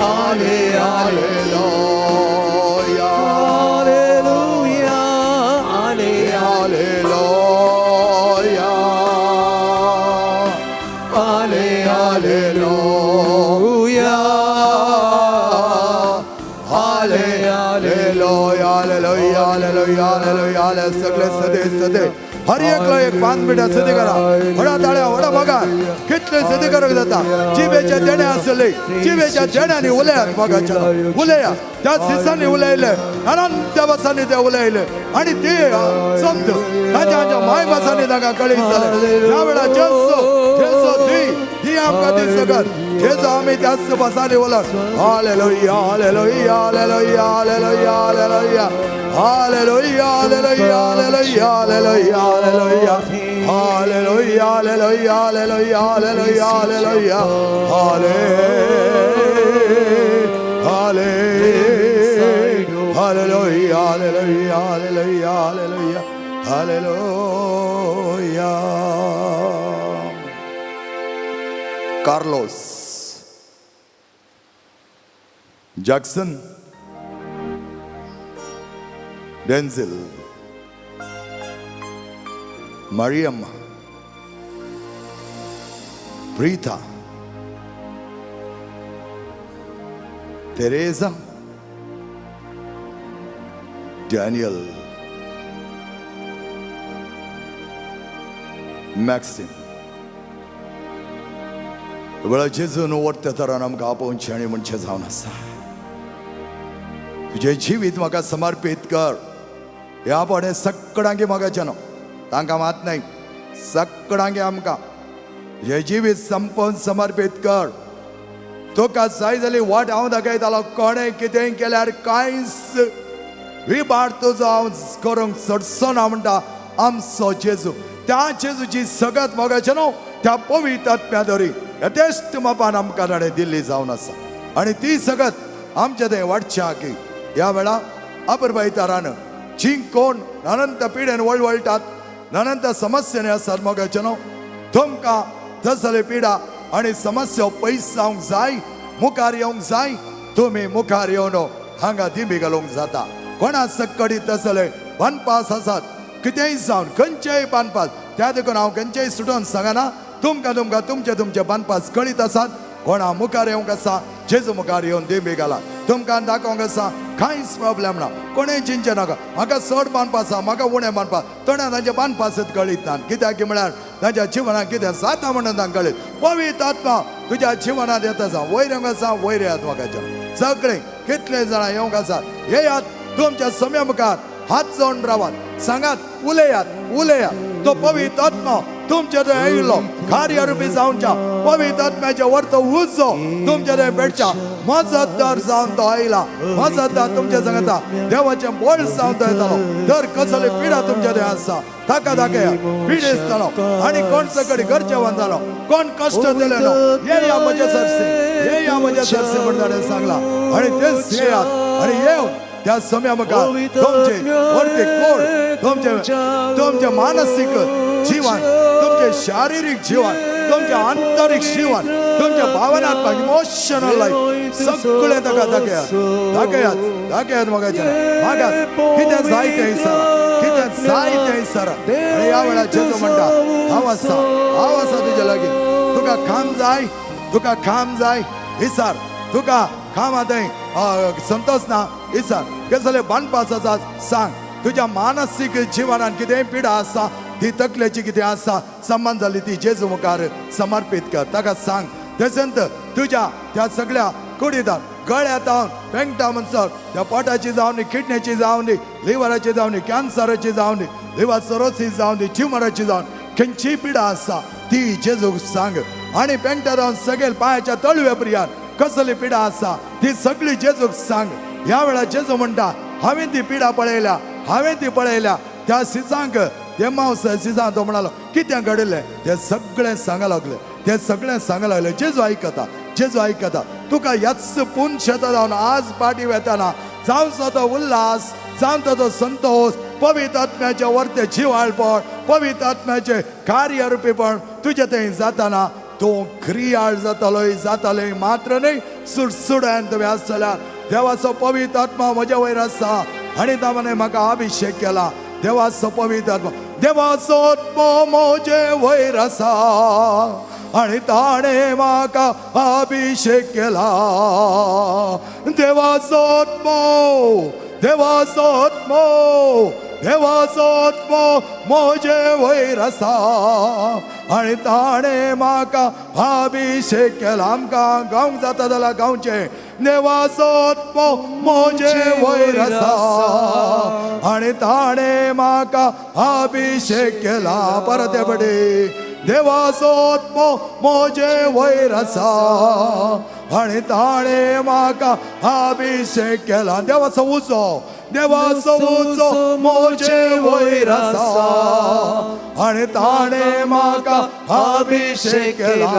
Ale, alleluia. Hallelujah आले Alleluia. आले Alleluia. Alleluia, alleluia, alleluia, alleluia, alleluia. सगळे सदे सदे हर एकलो एक पाच मिनटां सदी करा. व्हडा ताळ्या व्हडा मोगान कितले सदी करूंक जाता. जिबेच्या देणे आसले, जिबेच्या देण्यांनी उलयात मोगाच्या, उलया. त्या दिसांनी उलयले, अनंत भासांनी ते उलयले आणि ते समज ताच्या ताच्या मायभासांनी तांकां कळीत जालें. ह्या वेळार जेजू जेजू दी दी आमकां ती सगळं जेजू आमी त्याच भासांनी उलय. Hallelujah, hallelujah, hallelujah, hallelujah, hallelujah, hallelujah, hallelujah, hallelujah, hallelujah, hallelujah, hallelujah, hallelujah, hallelujah, hallelujah, hallelujah, हाले हाले hallelujah, hallelujah, hallelujah, hallelujah, hallelujah. Carlos Jackson, Denzil, Mariam, Preetha, Teresa, Daniel, Maxim. वेळा जेजून वरत्या तरान आमकां आपोवचें आनी म्हणचें जावन आसा, तुजें जिवीत म्हाका समर्पीत कर. ह्या पावणे सगळ्यांकी म्हाका न्हू तांकां मात न्हय, सगळ्यांकी आमकां तुजें जिवीत संपोवन समर्पीत कर. तुका जाय जाली वाट हांव दाखयतालो. कोणें कितेंय केल्यार कांयच विबार तुजो हांव करूंक चडसो ना म्हणटा आमचो जेजू. त्या जेजूची सगळ्यात मोगाचें न्हू त्या पवित्र आत्म्या दरी यथेश्ट मापान आमकां ताणें दिल्ली जावन आसा आनी ती सगळ्यात आमच्या थंय वाडच्या की ह्या वेळा अपुरबाय तारान जी कोण अनंत पिडेन वळवळटात, अनंत समस्यांनी आसात मोगाचें न्हू, तुमकां तसले पिडा आनी समस्या पयस जावंक जाय, मुखार येवंक जाय. तुमी मुखार येवन हांगा दिंबी घालूंक जाता. कोणा सक्कडी तसले बांदपास आसात, कितेंय जावन खंयचेय बांदपास, त्या देखून हांव खंयचेय सुटोवन सांगना. तुमकां तुमकां तुमचे तुमचे बांदपास कळीत आसात. कोणा मुखार येवंक आसा, जेजू मुखार येवन दिंबी घाला. तुमकां दाखोवंक आसा, कांयच प्रॉब्लेम ना. कोणें चिंतचें नाका म्हाका चड बांदपास आसा, म्हाका उणें बांदपास. थोड्या तांचे बांदपासच कळीत ना, कित्याक की म्हळ्यार तांच्या जिवनात कितें जाता म्हणून तांकां कळीत. पवित्र आत्मा तुज्या जिवनात येता आसा. वयर येवंक आसा, वयर येयात म्हाका. सगळे कितले जाणां येवंक आसात, येयात. तुमच्या सम्या मुखार हात जोडून रावात, सांगात, उलयात, उलयात. तो पवित्र आत्मा तुमच्या थंय आयिल्लो कार्य रुपी जावच्या पवित्र आत्म्याच्या वरतो उजो तुमच्या थंय पेटच्या मजतदार जावन तो आयला. मजतदार तुमच्या सांगता देवाचें बळ जावन तो येतालो. तर कसली पिडा तुमच्या थंय आसा ताका दाखया. पिडेस्तालो आनी कोण सगळी गरजेवान जालो, कोण कश्ट दिले न्हू, ये या म्हज्या सरसे, ये या म्हज्या सरसे म्हण ताणें सांगला. आनी तेच येयात आनी येवन त्या सम्या मुखार तुमचे वरते कोड, तुमचे तुमचे मानसीक जीवन, तुमचे शारीरिक जीवन, तुमचे आंतरीक जीवन, तुमचे भावनात्मक इमोशनल लायफ सगळें ताका दाखयात, दाखयात, दाखयात म्हाका मागात. कितें जाय तें विचारा, कितें जाय तें विचारा. आनी ह्या वेळार जेजू म्हणटा, हांव आसा, हांव आसा तुज्या लागीं. तुका काम जाय, तुका काम जाय विचार. तुका कामा थंय संतोष ना विचार. कसले बांदपास आसा सांग. तुज्या मानसीक जिवनान कितेंय पिडा आसा, ती तकलेची कितें आसा संबंद जाली ती जेजू मुखार समर्पीत कर, ताका सांग. तशेंच तुज्या त्या सगळ्या कुडीदार गळ्यांत हांव पेंगटा म्हणसर त्या पोटाची जावं दी, किडनेची जावं दी, लिवराची जावं दी, कॅन्सराची जावं दी, लिवर सरोसीस जावं दी, ट्युमराची जावं, खंयची पिडा आसा ती जेजूक सांग. आनी पेंगटा जावन सगळे पांयाच्या तळव्या प्रियान कसली पिडा आसा ती सगळी जेजूक सांग. ह्या वेळार जेजू म्हणटा, हांवें ती पिडा पळयल्या, हांवें ती पळयल्या. त्या सिजांक ते मावस सिजां तो म्हणालो, कितें घडिल्लें ते सगळें सांगा लागले, ते सगळें सांगा लागले. जेजू आयकता, जेजू आयकता. तुका ह्याच पून शेतां जावन आज पाटी वेताना जावचो तो उल्हास, जावचो तो संतोष, पवित्र आत्म्याचे वर्ते जिवाळपण, पवित्र आत्म्याचे कार्यरुपीपण तुजे थंय जाताना तूं क्रियाळ जातालोय, जातालोय मात्र न्हय, सुडसुड्यान तुमी आसतल्या. देवाचो पवित्र आत्मा म्हज्या वयर आसा आनी ताणें म्हाका अभिशेक केला. देवाचो पवित्र आत्मा, देवाचो आत्मो म्हजे वयर आसा आनी ताणें म्हाका अभिशेक केला. देवाचो आत्मो, देवाचो आत्मो, देवाचो आत्मो म्हजे वयर आसा आनी ताणें म्हाका अभिशेक केला. आमकां गावंक जाता जाल्यार गावचें, देवाचो आत्मो म्हजे वयर आसा आनी ताणें म्हाका अभिशेक केला. परत बडे, देवाचो आत्मो म्हजे वयर आसा आनी ताणें म्हाका अभिशेक केला. देवाचो उजो, देवाचो उजो म्हजे वयर आसा आनी ताणें म्हाका अभिशेक केला.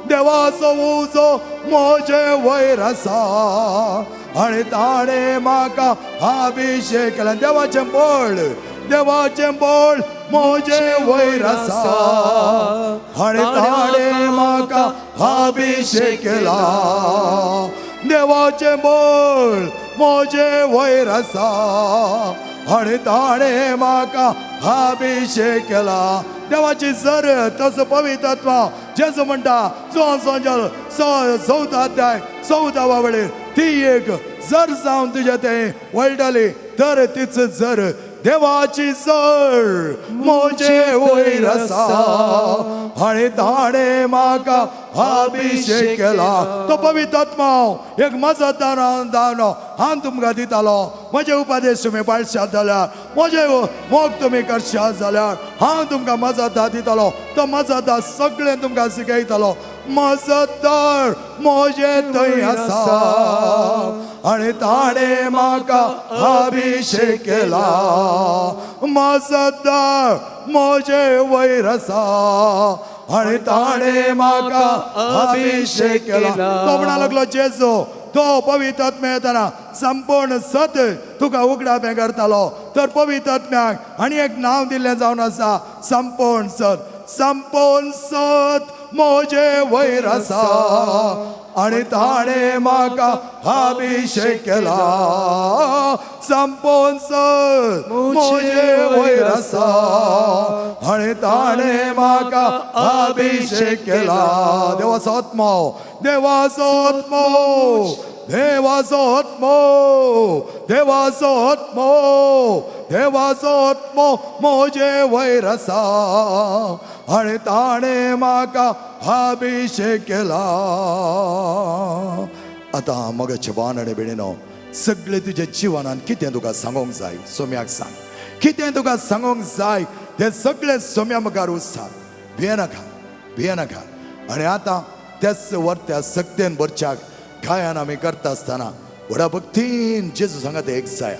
देवाचो उजो म्हजे वयर आसा आनी ताणें म्हाका अभिशेक केला. देवाचें बळ, देवाचें बळ म्हजे वयर आसा आनी ताणें म्हाका अभिशेक केला. देवाचें बळ म्हजे वयर आसा आनी ताणें म्हाका अभिशेक केला. देवाची जर तसो पवित्र आत्मा जेजू म्हणटा, चवदा अध्याय 14 वेळेर, ती एक जर जावन तुज्या तें वळटली तर तीच जर. देवाची जर म्हजे वयर आसा आनी ताणें म्हाका अभिशेक केला. तो पवित्र आत्मा एक म्हजो दानो हांव तुमकां दितालो. म्हजे उपदेश तुमी पाळशात जाल्यार, म्हजे मोग तुमी करशात जाल्यार हांव तुमकां मजतदार दितालो. तो मजतदार सगळें तुमकां शिकयतालो. मजतदार म्हजे थंय आसा आनी ताणें म्हाका अभिशेक केला. मजतदार म्हजे वयर आसा आनी ताणें म्हाका अभिशेक केला. तो म्हणा लागलो जेजू, तो पवित्र आत्म्या येताना संपूर्ण सत तुका उगडापें करतालो. तर पवित्र आत्म्याक आनी एक नांव दिल्लें जावन आसा, संपूर्ण सत. संपूर्ण सत म्हजे वयर आसा आनी ताणें म्हाका अभिशेक केला. संपूर्ण सत म्हजे वयर आसा आनी ताणें म्हाका अभिशेक केला. देवाचो आत्मो, देवाचो आत्मो, देवाचो आत्मो, देवाचो आत्मो, देवाचो आत्मो म्हजे वयर आसा आनी ताणें म्हाका अभिशेक केला. आतां मगाचे बाण आनी भयणीनो, सगळे तुज्या जिवनान कितें तुका सांगोंक जाय सोम्याक सांग. कितें तुका सांगोंक जाय तें सगळें सोम्या मुखार उसार. भियेनाका, भियेनाका. आनी आतां त्याच वर्त्या सक्तेन भरच्याक गायन आमी करता आसतना व्हडा भक्तीन जेजू सांगा एक जाया.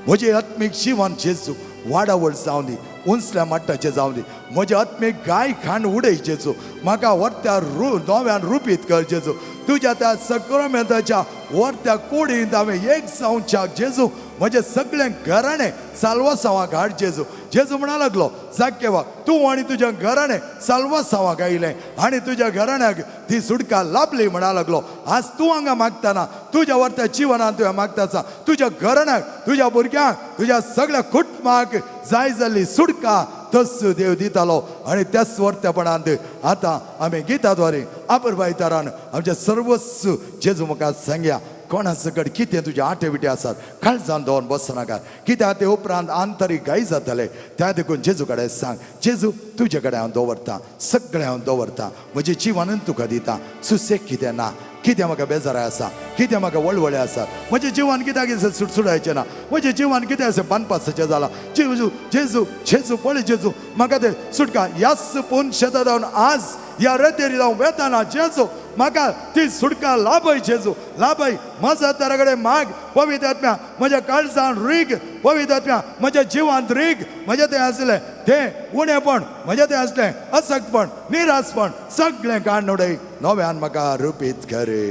म्हजें आत्मीक जिवन जेजू वाडावळ जावं दी, उंचल्या मट्टाचें जावं दी. म्हजें आत्मीक गाय खाण उडय जेजू, म्हाका वर्त्या नव्यान रुपीत कर जेजू. तुज्या त्या सक्रामेंताच्या वर्त्या कुडींत हांवें एक जावच्याक जेजू म्हजें सगळें घराणें साल्वासांवाक हाड जेजू. जेजू म्हणा लागलो, जाकेवा तूं आनी तुज्या घराणें साल्वासांवाक आयलें आनी तुज्या घराण्याक ती सुटका लाभली म्हणा लागलो. आज तूं हांगा मागताना तुज्या वर्त्या जिवनान तुवें मागता आसा, तुज्या घराण्याक, तुज्या भुरग्यांक, तुज्या सगळ्या कुटुंबाक जाय जाल्ली सुटका तस देव दितालो. आनी त्याच वर्त्यापणांत आतां आमी गिताद्वारे आपुरबाय तरान आमचे सर्वस्व जेजू मुखार सांगया. कोणा कडेन कितें तुजे आटे विटे आसात काळजान दवरून बसनाका, कित्याक ते उपरांत आंतरीक घाय जातले. त्या देखून जेजू कडेन सांग, जेजू तुजे कडेन हांव दवरतां, सगळें हांव दवरतां, म्हजें जिवनूच तुका दिता. सुसेग कितें ना, कितें म्हाका बेजाराय आसा, कितें म्हाका वळवळे आसा, म्हजें जिवन कित्याक सुटसुडायचें ना, म्हजें जिवन कितें अशें बांदपासाचें जालां. जेजू जेजू जेजू पळय जेजू म्हाका तें सुटका. ह्याच पूण शेतां जावन आज ह्या रतेरी जावन वेताना जेजू म्हाका ती सुटका लाभय, जेजू लाभय. म्हज्या तारा कडेन माग पवित्र आत्म्या म्हज्या काळजान रीग, पवित्र आत्म्या म्हज्या जिवांत रीग. म्हजें तें आसलें तें उणेपण, म्हजें तें आसलें असक्तपण, निरासपण, सगळें काडून उडय, नव्यान म्हाका रुपीत करे.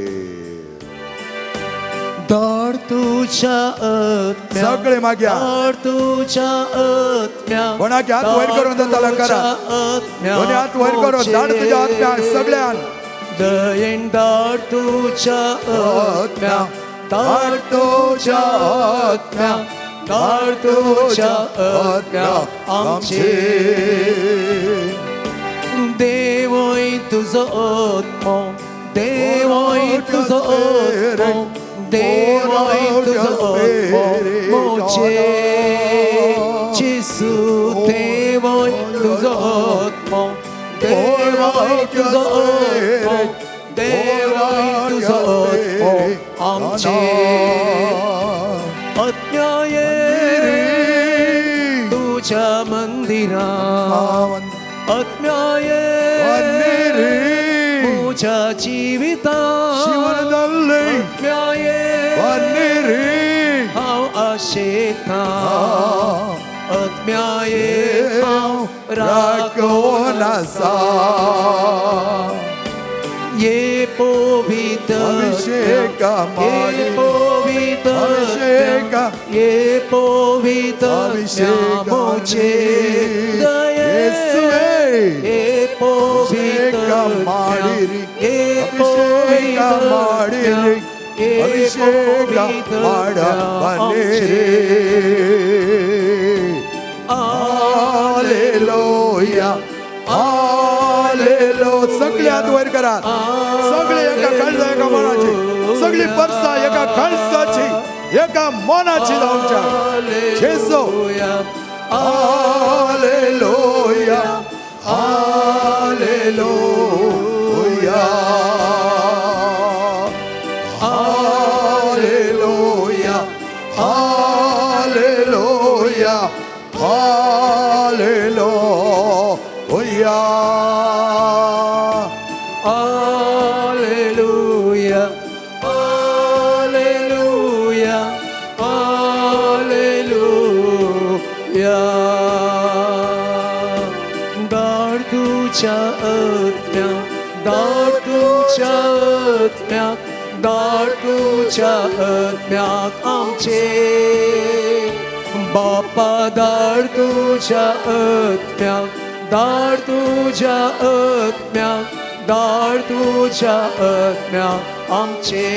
धाड तुझ्या आत्म्या, सगळे मागया. धाड तुझ्या आत्म्या, कोणाक हात वयर करून जातालो करा. दोनी हात वयर करून धाड तुझ्या आत्म्या सगळ्यान. दयेन धाड तुझ्या आत्म्या, धाड तुझ्या आत्म्या, धाड तुझ्या आत्म्या आमचे. देवय तुजो आत्मो, देवय तुजो आत्मो, देवय तुजो आत्मो मोचे. जेसू देवय तुजो आत्मो, देवय तुजो आत्मो, देवय तुजो आत्मो आमचे. आत्म्याये तुझ्या मंदिरा, आत्म्याये तुझ्या जिविता, आत्म्याये हांव आशेता, आत्म्याये हांव राखून आसा. ये पवित्र, ये पवित्र, ये पवित्र मोचे दये, ये पवित्र, ये पवित्र, अभिषेक बनेरे. Hallelujah hallelujah. सगळे हात वयर करात, सगळे एका काळजा एका मनाची, सगळी परसा एका काळजाची एका मनाची जावच्या. जेजू hallelujah hallelujah hallelujah hallelujah hallelujah hallelujah hallelujah hallelujah. धाड तुझ्या आत्म्या, धाड तुझ्या आत्म्या, धाड तुझ्या आत्म्याक आमचे. बापा धाड तुझ्या आत्म्या, धाड तुझ्या आत्म्या, धाड तुझ्या आत्म्या आमचे.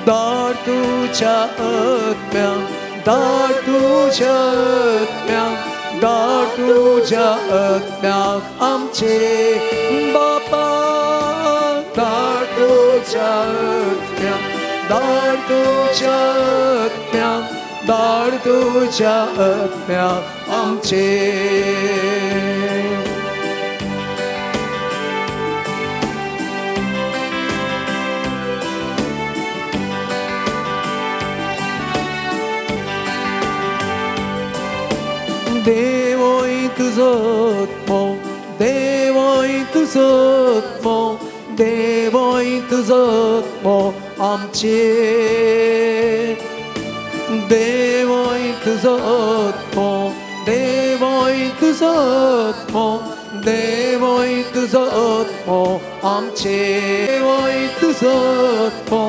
धाड तुझ्या आत्म्या, धाड तुझ्या आत्म्या, धाड तुझ्या आत्म्याक आमचे. बापा धाड तुझ्या आत्म्या, धाड तुझ्या आत्म्या, धाड तुझ्या आत्म्या आमचे. देवय तुजो आत्मो, देवय तुजो आत्मो, देवय तुजो आत्मो आमचे. देवय तुजो आत्मो, देवय तुजो आत्मो, देवय तुजो आत्मो आमचे. देवय तुजो आत्मो,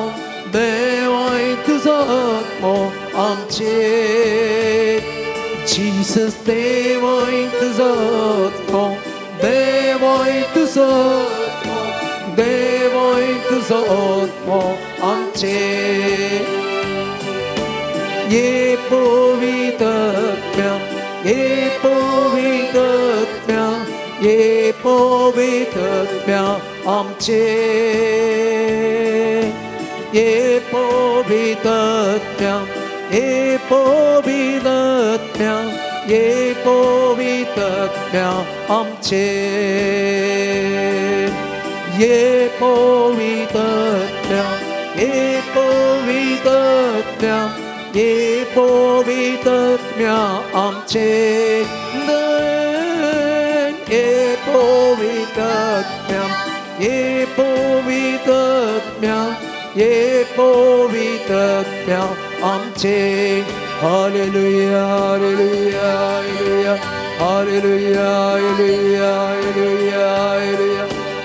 देवय तुजो आत्मो आमचे. Jesus देवय तुजो आत्मो, देवय तुजो आत्मो, देवय तुजो आत्मो आमचे. ये पवित्र आत्म्या, ये पवित्र आत्म्या, ये पवित्र आत्म्या आमचे. ये पवितत्म्या ये पवितत्म्या ये पवितत्म्या आमचे ये पवितत्म्या ये पवितत्म्या ये पवितत्म्या आमचे ये पवितत्म्या ये पवितत्म्या ये पवितत्म्या आमचे. Hallelujah hallelujah hallelujah hallelujah hallelujah hallelujah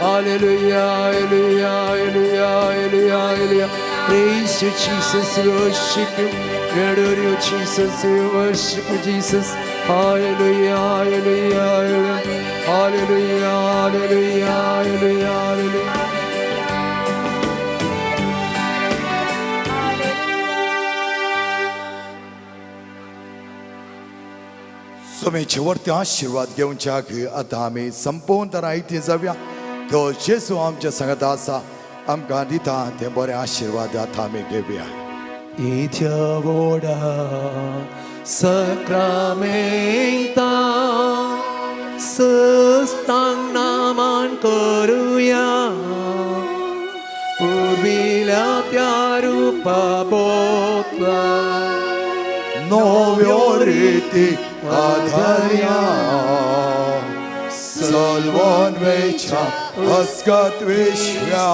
hallelujah hallelujah hallelujah hallelujah. Praise you, Jesus, we worship you. We adore you, Jesus, we worship you, Jesus. Hallelujah, hallelujah, hallelujah, hallelujah, hallelujah, hallelujah. स्वामीचे वरती आशीर्वाद घेवच्याक आतां आमी संपोवन तर आयती जावया. तो जेजू आमच्या सांगता आसा आमकां दिता ते बरे आशीर्वाद आतां आमी घेवया. इथ्या वोडा सक्रामेंता सस्तांग नामान करुया पुर्विल्या त्या रुपा बोतला नव्यो रिती आधार्या सलवन वेच्या अस्कत विश्व्या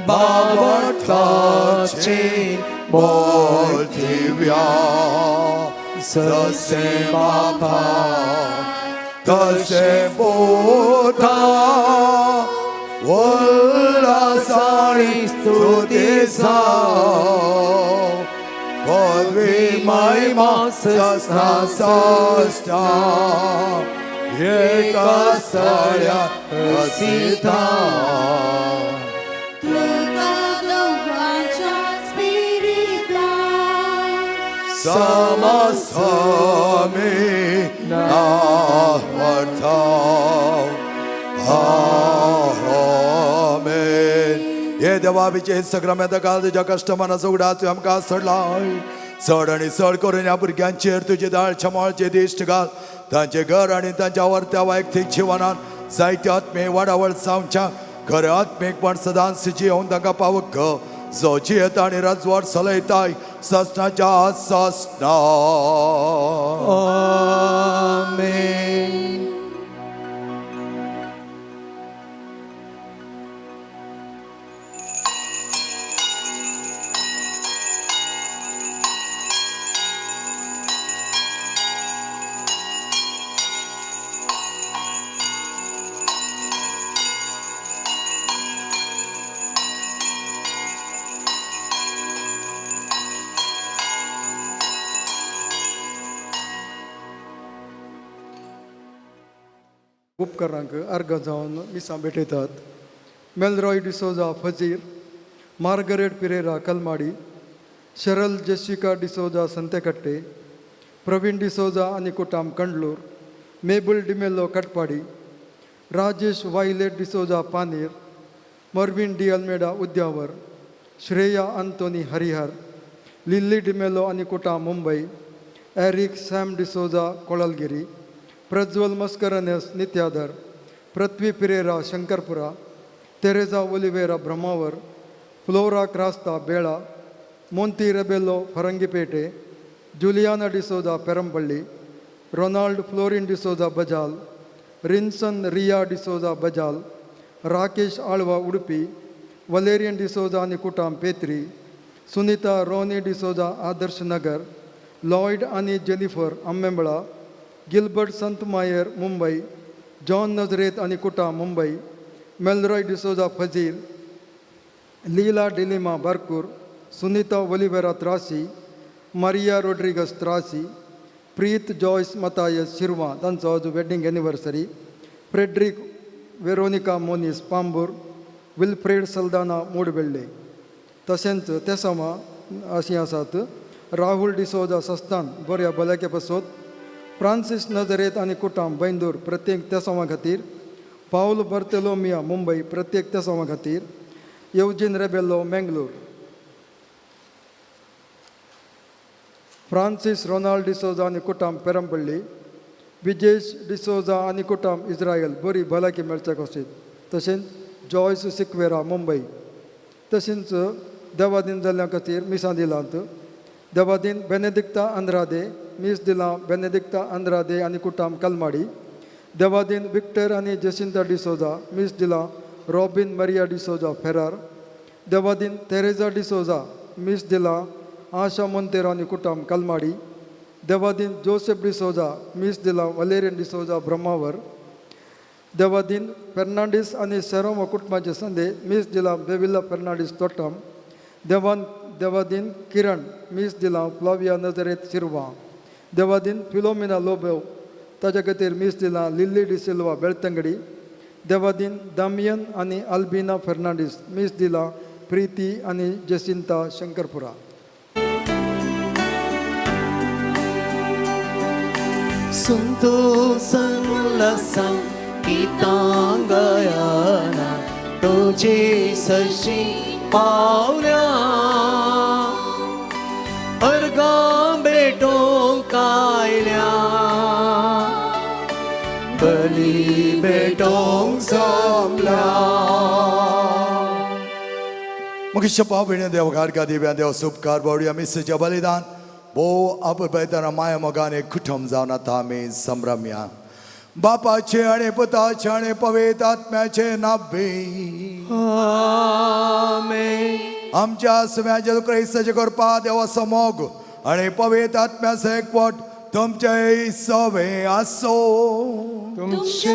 बाबटाचे बोलथिव्या जसे बापा तसे पोता उल्हासाणी स्तुतीचा पदवी महिमा सस्ना सस्ता एका सळ्या हसिता. समसमी नावर्था. आमेन. हे देवा आमचे सग्राम्यात काल तुज्या कश्टमानाचो उगडास आमकां सडलाय चड आनी चड करून ह्या भुरग्यांचेर तुजे दाळ छमाळचे दिश्ट घाल. तांचे घर आनी तांच्या वर्त्या वैयक्तीक जिवनान जायते आत्मे वाडावळ जावच्या खरें आत्मीकपण सदांच जियोवन तांकां पावक जो जियेता आनी राजवाड चलयताय ससनाच्या ससना. आमेन. उपकरांक अर्घ जावन मिसां भेटयतात. Melroy D'Souza Fazir, Margaret Pereira Kalmadi, Sharal Jessica D'Souza Santekatte, Praveen D'Souza आनी कुटाम कंडलूर, Mabel D'Mello Katpadi, Rajesh Violet D'Souza Paner, Mervin D Almeida Udyavar, Shreya Anthony Harihar, Lily D'Mello आनी कुटाम Mumbai, Eric Sam D'Souza Kolalgiri, Prajwal Mascarenhas Nityadhar, Prithvi Pereira Shankarpura, Teresa Oliveira Brahmavar, Flora Crasta Bela, Monty Rebello Farangipete, Juliana D'Souza Perampalli, Ronald Florin D'Souza Bajal, Rinson Riya D'Souza Bajal, Rakesh Alva Udupi, Valerian D'Souza आनी कुटाम पेत्री, सुनीता रोनी डिसोजा आदर्श नगर, लॉयड आनी जेनिफर आंबेंबळा, गिल्बर्ट संत मायर मुंबई, जॉन नजरेत आनी कुटा मुंबई, मेलरॉय डिसोजा फजीर, लीला डिलिमा बारकूर, सुनीता ओलिवेरा त्रासी, मारिया रोड्रिगस त्रासी, प्रीत जॉयस मतायस शिरवा तांचो आज wedding anniversary, Frederick Veronica Moniz Pambur, Wilfred Saldanha Mudbelle. तशेंच ते समा अशीं आसात राहुल डिसोजा सस्तान बऱ्या भलायके पासत, फ्रांसीस नजरेत आनी कुटाम बैंदूर प्रत्येक तेसांवा खातीर, पावल बर्तेलोमिया मुंबय प्रत्येक तेसांवा खातीर, Eugene Rebelo Mangalore. Francis Ronald D'Souza आनी कुटाम पेरंपल्ली, विजेश डिसोजा आनी कुटाम इस्रायल बरी भलायकी मेळच्या खातीर, तशेंच जॉयस सिक्वेरा मुंबय. तशेंच देवादीन जाल्ल्या खातीर मिसां दिलांत. देवादीन बेनेदिक्ता आंद्रादे, मीस दिलां बेनेदिक्ता आंद्रादे आनी कुटाम कलमाडी. देवादीन विक्टर आनी जेसिंता डिसोजा, मीस दिलां रॉबीन मरिया डिसोजा फेरार. देवादीन तेरेजा डिसोजा, मीस दिलां आशा मोंतेरो आनी कुटाम कलमाडी. देवादीन जोसेफ डिसोजा, मीस दिलां वलेरियन डिसोजा ब्रह्मावर. देवादीन फेर्नांडीस आनी सेरोमा कुटुंबाचे संदे, मीस दिलां बेविल्ला फेर्नांडीस तोट्टम. देवान देवादीन किरण, मीस दिलां फ्लाविया नजरेत सिरवा. देवादीन फिलोमिना लोबो, ताच्या खातीर मीस दिलां लिल्ली डिसिल्वा बेळतंगडी. देवादीन दामियन आनी अल्बिना फेर्नांडीस, मीस दिलां प्रिती आनी जेसिंता शंकरपुरा. संतोषन गीतांगयाना तुझे सशी पावल्या, अर्गां भेटोंक आयल्या, बली भेटोंक जमल्या. मुखेश भाव देव गाडगा दिव्या देव सुपकार बावडी मिसेच्या बलिदान भोव आपयतना माया मोगान एक कुटुंब जावन आतां आमी संभ्रमया. बापाचे आनी पुताचे आनी पवित्र आत्म्याचे नाब्बी. आमेन. आमच्या सुम्याच्या क्रिस्ताचे करपा देवाचो मोग आनी पवित्र आत्म्याचो एकवट तुमचे सवे आसो. तुमचे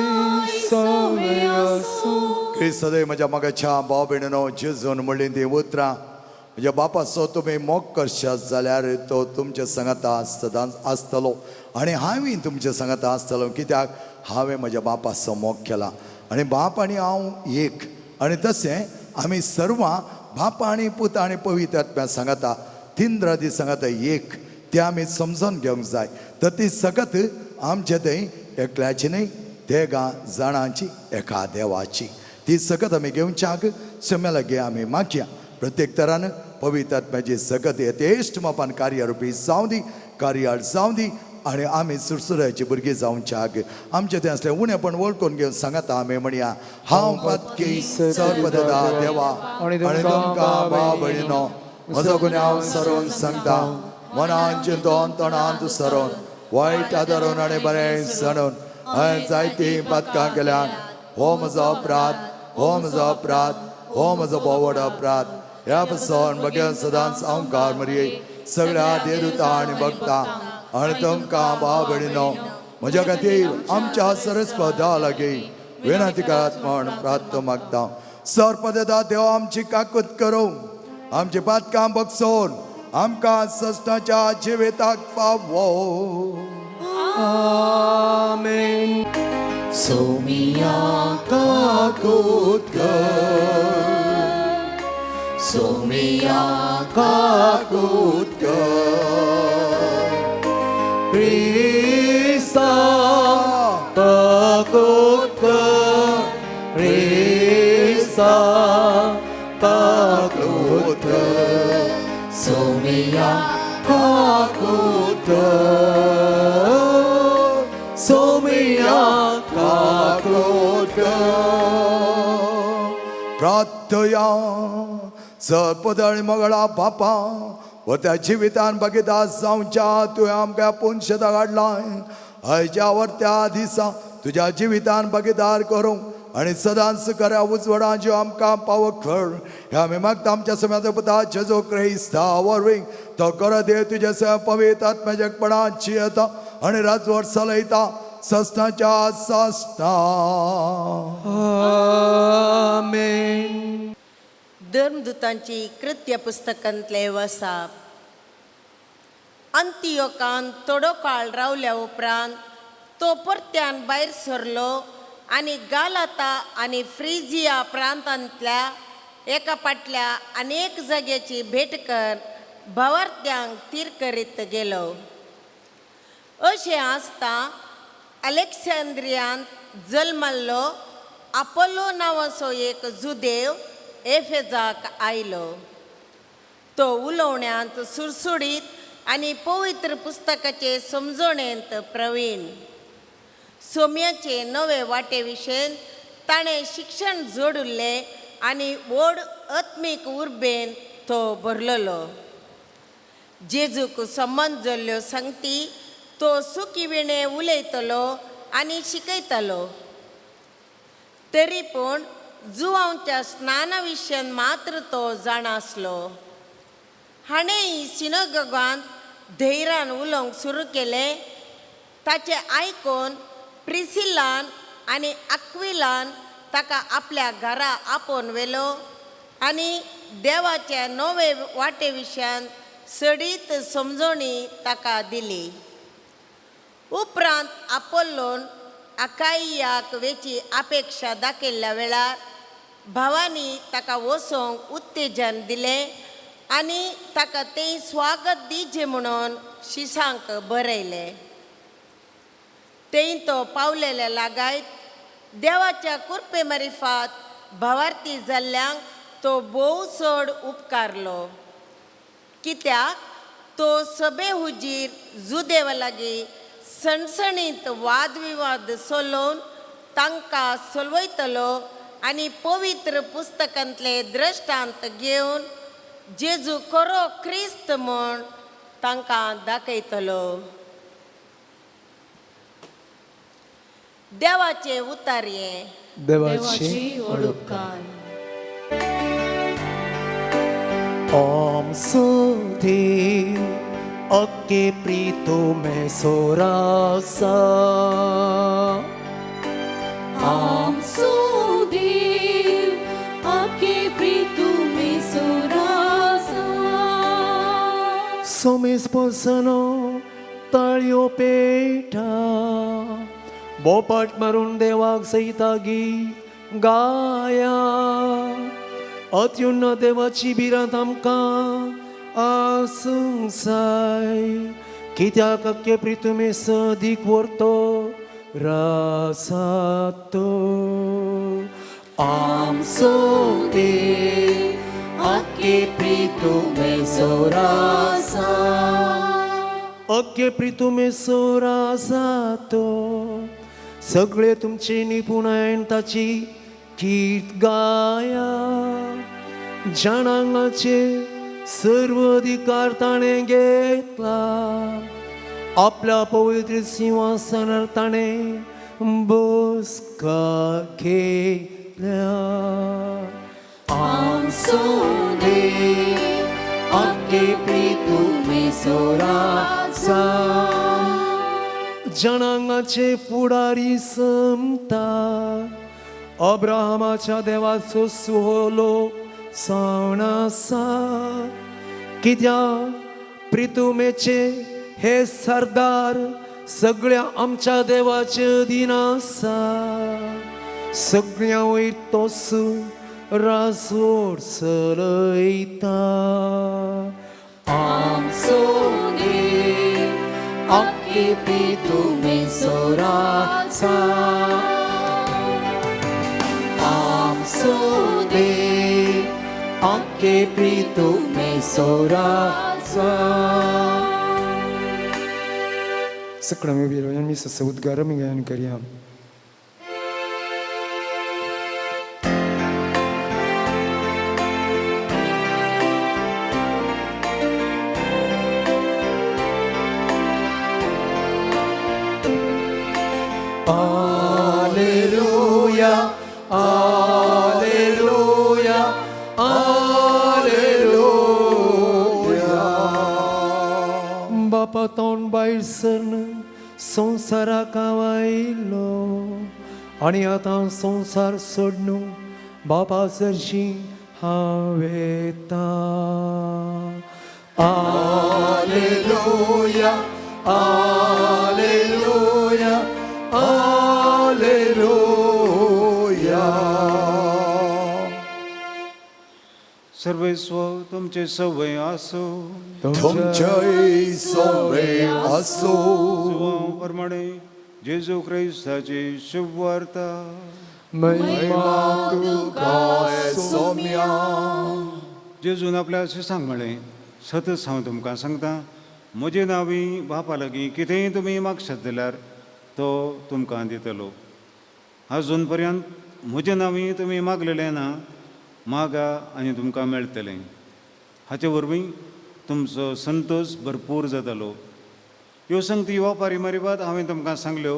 सवे आसूं. क्रिस्त म्हज्या मोगाच्या भाव भयणीनो, जेजून म्हणलीं तीं उतरां, म्हज्या बापाचो तुमी मोग करशात जाल्यार तो तुमच्या सांगाता सदांच आसतलो आनी हांवूय तुमच्या सांगाता आसतलो, कित्याक हांवें म्हज्या बापाचो मोग केला आनी बाप आनी हांव एक. आनी तशें आमी सर्वां बापा आनी पूत आनी पवित्र आत्म्या सांगाता तीन दीस सांगाता एक, तें आमी समजून घेवंक जाय. तर ती सगत आमचे थंय एकल्याची न्हय, तेगां जाणांची एका देवाची ती सगत आमी घेवच्याक सम्या लागीं आमी मागया. प्रत्येक तरान पवित्र आत्म्याची सगत यथेश्ट मापान कार्यरुपी जावं दी, कार्याळ जावं दी आनी आमी सुरसुऱ्याची भुरगीं जावच्याक आमचें तें आसलें उणेपण वळखून घेवन सांगाता आमी म्हणया, हांव पातकी सर्वदा देवा आनी तुमकां भाव भयणीनो म्हजो गुन्यांव सरोवन सांगता, मनान चिंतोन तणांत सरोवन वायट आदारून आनी बरें सणून हांवें जायतीं पातकां केल्यान. हो म्हजो अपराध, हो म्हजो अपराध, हो म्हजो भोव अपराध. ह्या पसून बगेर सदांच अहंकार मरये सगळ्या देवता आनी भक्ता आनी तुमकां भाव भयणीनो म्हज्या खातीर आमच्या सरस्पदा लागीं विनंती करात म्हण प्रार्थ मागता. सरपदा देव आमची काकूत करूं, आमची पातकां बगसोन आमकां सस्नाच्या जिविताक पावो. आमेन. सोमिया काकूत कर, सोमिया काकूत कर, क्रिस्ता काकूत कर, क्रिस्ता काकूत कर, सोमिया काकूत कर, सोमिया काकूत कर. प्रार्थया. सरपदळ मगळा बापा त्या जिवितान बगिता जावच्या तुवें आमकां पुनशेता काडलाय. आयच्या त्या दिसा तुज्या जिवितान भागीदार करूंक आनी सदांच खऱ्या उजवडा ज्यो आमकां पावक कर, ह्या आमी मागता आमच्या सम्याचो पुता जेजू क्रिस्ता वरवीं. तो कर देव तुज्या सह पवित्र आत्म्याच्या एकपणाची येता आनी राजवट चलयता ससनाच्या सासना. आमेन. धर्मदूतांची कृत्य पुस्तकांतले वसाप. अंतियोकान थोडो काळ रावल्या उपरांत तो परत्यान भायर सरलो आनी गालाता आनी फ्रिजिया प्रांतांतल्या एका फाटल्या अनेक जाग्याची भेट कर भावार्थ्यांक तीर करीत गेलो. अशें आसता अलेक्सांद्रियांत जल्मल्लो आपोलो नांवाचो एक जुदेव एफेजाक आयलो. तो उलोवण्यांत सुरसुडीत आनी पवित्र पुस्तकाचे समजणेंत प्रवीण. सोम्याचे नवे वाटे विशयन ताणें शिक्षण जोडिल्लें आनी व्हड आत्मीक उर्बेन तो भरलेलो. जेजूक संबंद जाल्ल्यो संगती तो सुकी विणे उलयतलो आनी शिकयतालो. तरी पूण जुवांच्या स्नाना विशयान मात्र तो जाणा आसलो. हाणें सिनोगोगांत धैर्यान उलोवंक सुरू केलें. ताचें आयकून प्रिसिलान आनी अक्विलान ताका आपल्या घरा आपोवन व्हेलो आनी देवाच्या नवे वाटे विशयान सडीत समजणी ताका दिली. उपरांत आपोल्लोन अकाईयाक वेची अपेक्षा दाखयल्ल्या वेळार भावांनी ताका वचोंक उत्तेजन दिलें आनी ताका तें स्वागत दिचें म्हणून शिसांक बरयलें. तें तो पावलेल्या लागायत देवाच्या कुरपे मारिफात भावार्थी जाल्ल्यांक तो भोव चड उपकारलो. कित्याक तो सभे हुजीर जुदेवा लागीं सणसणीत वादविवाद चलोवन तांकां सोलवयतलो आनी पवित्र पुस्तकांतले द्रश्टांत घेवन जेजू खरो क्रिस्त म्हूण तांकां दाखयतलो. देवाचे उतारये. देवाची उपकार. ओम सुधी अके प्रीतो में सोरासा. आम सुदेव आपके प्रीतु में सुरासा. सोमेस पोसनो ताळयो पेठा बोपाट मारून देवाक सयता गीत गाया. अत्युन्न देवाची भिरांत आमकां आसूंक जाय. कित्याक अक्के प्रितुमे सदीक व्हरतो रासातो. आमचो देव आपके प्रीतु में सुरासा. अक्के प्रितुमे सोरासातो. सगळे तुमचे निपुणायन ताची गीत गाया. जणांगाचे सर्व अधिकार ताणें घेतला. आपल्या पवित्र सिंहासनार ताणें बसका घेतल्या. आमचो देव आपके प्रीतु में सुरासा. जणांगाचे फुडारी समता अब्राहमाच्या देवाचो सुहोलो जावन आसा. कित्याक प्रितुमेचे हे सरदार सगळ्या आमच्या देवाचे अधीन आसा. सगळ्या वयर तोस राजवट चलयता. आमचो देव आपके प्रीतु में सुरासा. आमचो देव आपके प्रीतु में सुरासा. सगळं उबी रावन मिसाचो उद्गार आमी गायन करया. Alleluia, Alleluia, Alleluia. बापा तोंड भायर सरन संवसाराक आयलो आनी आतां संवसार सोडनु बापा सरशी हांव येता. Alleluia, Alleluia, Alleluia. सर्वेस्व तुमचे सवय आसो. तुमचेय सवे आसो. जुवां प्रमाणे जेजू क्रिस्ताची शुभ वार्ता. महिमा तुका सोम्या. जेजून आपल्या अशें सांग म्हळें, सतच हांव तुमकां सांगता, म्हजे नांवी बापा लागीं कितेंय तुमी मागशात जाल्यार तो तुमकां दितलो. आजून पर्यंत म्हजे नांवी तुमी मागलेलें ना, मागा आनी तुमकां मेळटलें. हाचे वरवीं तुमचो संतोश भरपूर जातलो. ह्यो संगती वपारी मरिबाद हांवें तुमकां सांगल्यो,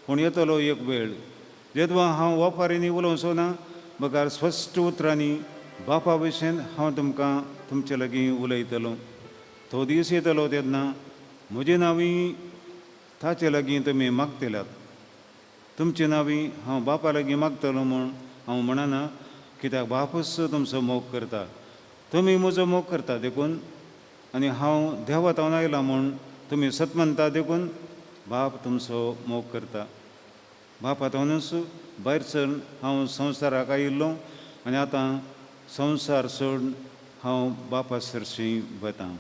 पूण येतलो एक वेळ जेदवा हांव वपारींनी उलोवचो ना, बगर स्पश्ट उतरांनी बापा भशेन हांव तुमकां तुमचे लागीं उलयतलो. तो दीस येतलो तेन्ना म्हजे नांवी ताचे लागीं तुमी मागतल्यात. तुमचे नांवी हांव बापा लागीं मागतलो म्हूण हांव म्हणना, कित्याक बापूच तुमचो मोग करता. तुमी म्हजो मोग करता देखून, आनी हांव देवातावन आयला म्हूण तुमी सत म्हणटा देखून बाप तुमचो मोग करता. बापातावनूच भायर सरून हांव संवसाराक आयिल्लो आनी आतां संवसार सोडून हांव बापा सरशीं वतां.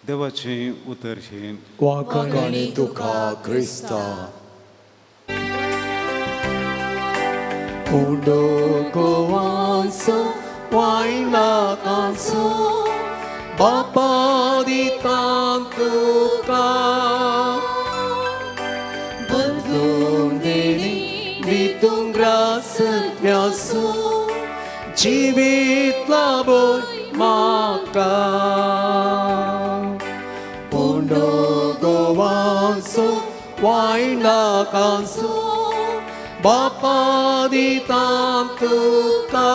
देवाचें उतर हें. वाखाणी तुका क्रिस्ता. उंडो गोवांचो वायना कांसो बापा दिता तुका, बदलून देणी दितूंक ग्रास प्यासो जिवीत लाबोय म्हाका. उंडो गोवांचो वायना कांसो बापा दिता तुका,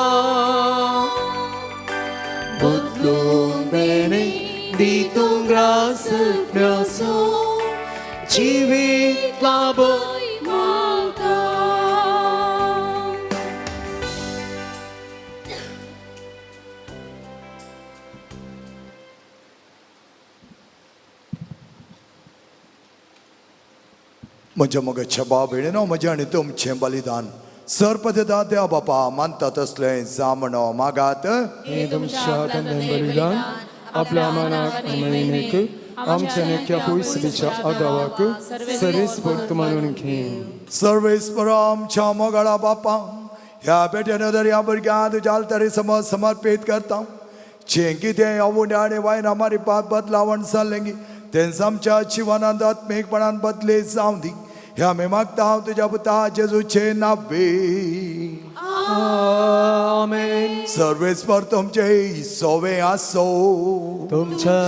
बदलून देणे दितूंक ग्रास प्यासो जिवीत लाबोय म्हाका. म्हज्या मोगाच्या बाब भयणीनो, म्हजें आनी तुमचें बलिदान सरपदता देवा बापा मानता तसलें जामणो मागात. हे तुमच्या हातांत बलिदान आपल्या मनाक आनी महिमेक आमच्या नेक्या पयसुलीच्या आदावाक सर्वेस्पर मानून घेन. सर्वेस्पर आमच्या मोगाळा बापा, ह्या पेट्यान दर्या भुरग्यां तुज्या आल्तारी समज समर्पीत करता. जें कितें अवुंड्या आनी वायना मारिपात बदलावण जालें तेंच आमच्या जिवनांत आत्मीकपणान बदली जावं दी. ह्या आमी मागता हांव तुज्या पुता जेजूचे नावे. आमेन. सर्वेस्पर तुमचे सोवे आसो. तुमच्या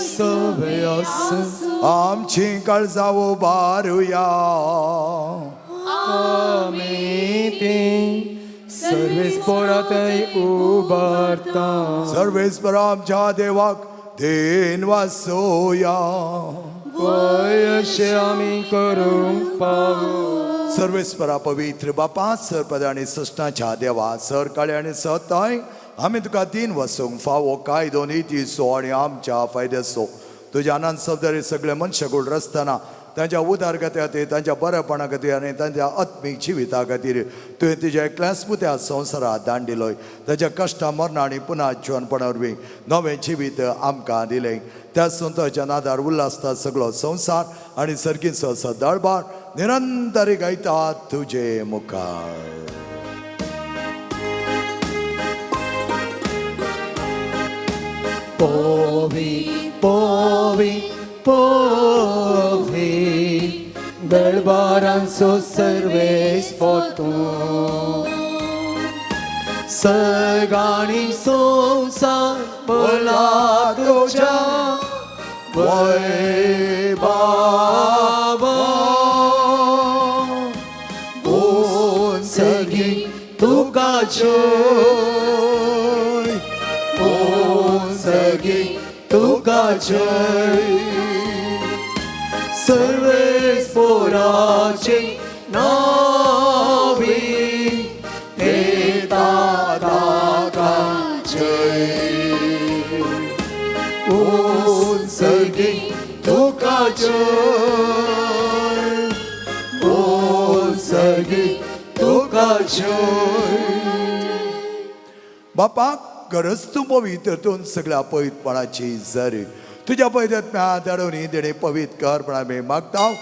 सवे आसूं. आमची काळजां उबारुया. आमी ती सर्वेस्परातय उबारता. सर्वेस्पर आमच्या देवाक then वासोया. वय अशें आमी करूंक पावो. सर्वेस्परा पवित्र बापा, सरपद आनी सृष्टाच्या देवा, सर काळे आनी सताय आमी तुका दीन वसूंक फावो कायदो नितीचो आनी आमच्या फायद्याचो. तुज्या आनंद सवदारी सगळे मनशाकूड रचतना तांच्या उदारगती खातीर, तांच्या बरेपणा खातीर आनी तांच्या आत्मीक जिविता खातीर तुवें तुज्या एकल्याच पुत्या संवसारात दान दिलोय. ताच्या कश्टां मरणां आनी पुनः जिवनपणा वरवीं नवें जिवीत आमकां दिलें. त्या संताच्या नादार उल्हासता सगळो संवसार आनी सर्गीचो सदळबार निरंतर गायता तुजे मुखार. पोवी पोवी पोवी दरबारांचो सर्वेस्पर तूं, सगाणी संवसार भरला तुज्या वैभावा. सगी तुका जय, सगी तुका जय. सर्वेस्पराचे नावी येता ताका जय. सगी तुका जय, सगी तुका जय. बापा गरज तूं पवित्र तूं सगळ्या पवित्रपणाची जरी तुज्या पयत्या धाडून ही देणे पवित्र कर म्हण आमी मागता.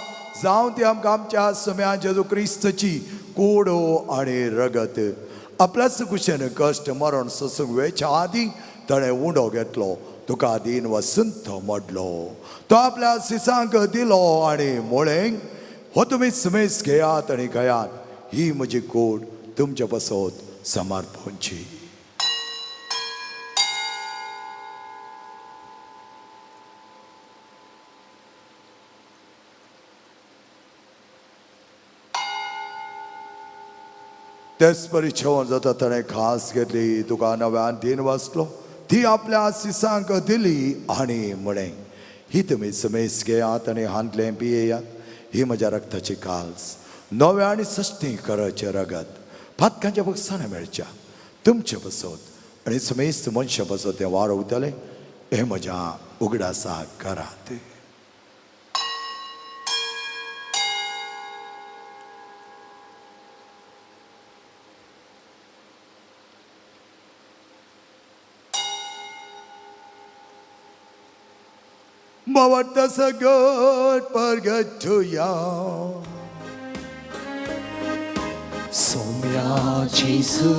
जावं ती आमकां आमच्या सम्या जेजू क्रिस्तची कोडो आनी रगत. आपल्याच कुशेन कश्ट मरण सोसूंक वेच्या आदीं ताणें उंडो घेतलो, तुका दीन वसंत मोडलो, तो आपल्या सिसांक दिलो आनी म्हळें, हो तुमी सुमेस घेयात आनी घेयात, ही म्हजी कूड तुमचे पासत समर्पणची. तेच परी जेवण जाता ताणें खास घेतली, तुका नव्यान दीन वाचलो, ती आपल्या सिसांक दिली आनी म्हळें, ही तुमी समेस घेयात आनी हांतलें पियेयात, ही म्हज्या रक्ताची काल्स, नव्या आनी सश्टी कराचें रगत, पातकांच्या बगसाणें मेळच्या तुमचे बसत आनी समेस्त मनशां बसत तें वारवतलें, हें म्हज्या उगडासा करात. Mawarta sagot pargatuya. Somya Jesu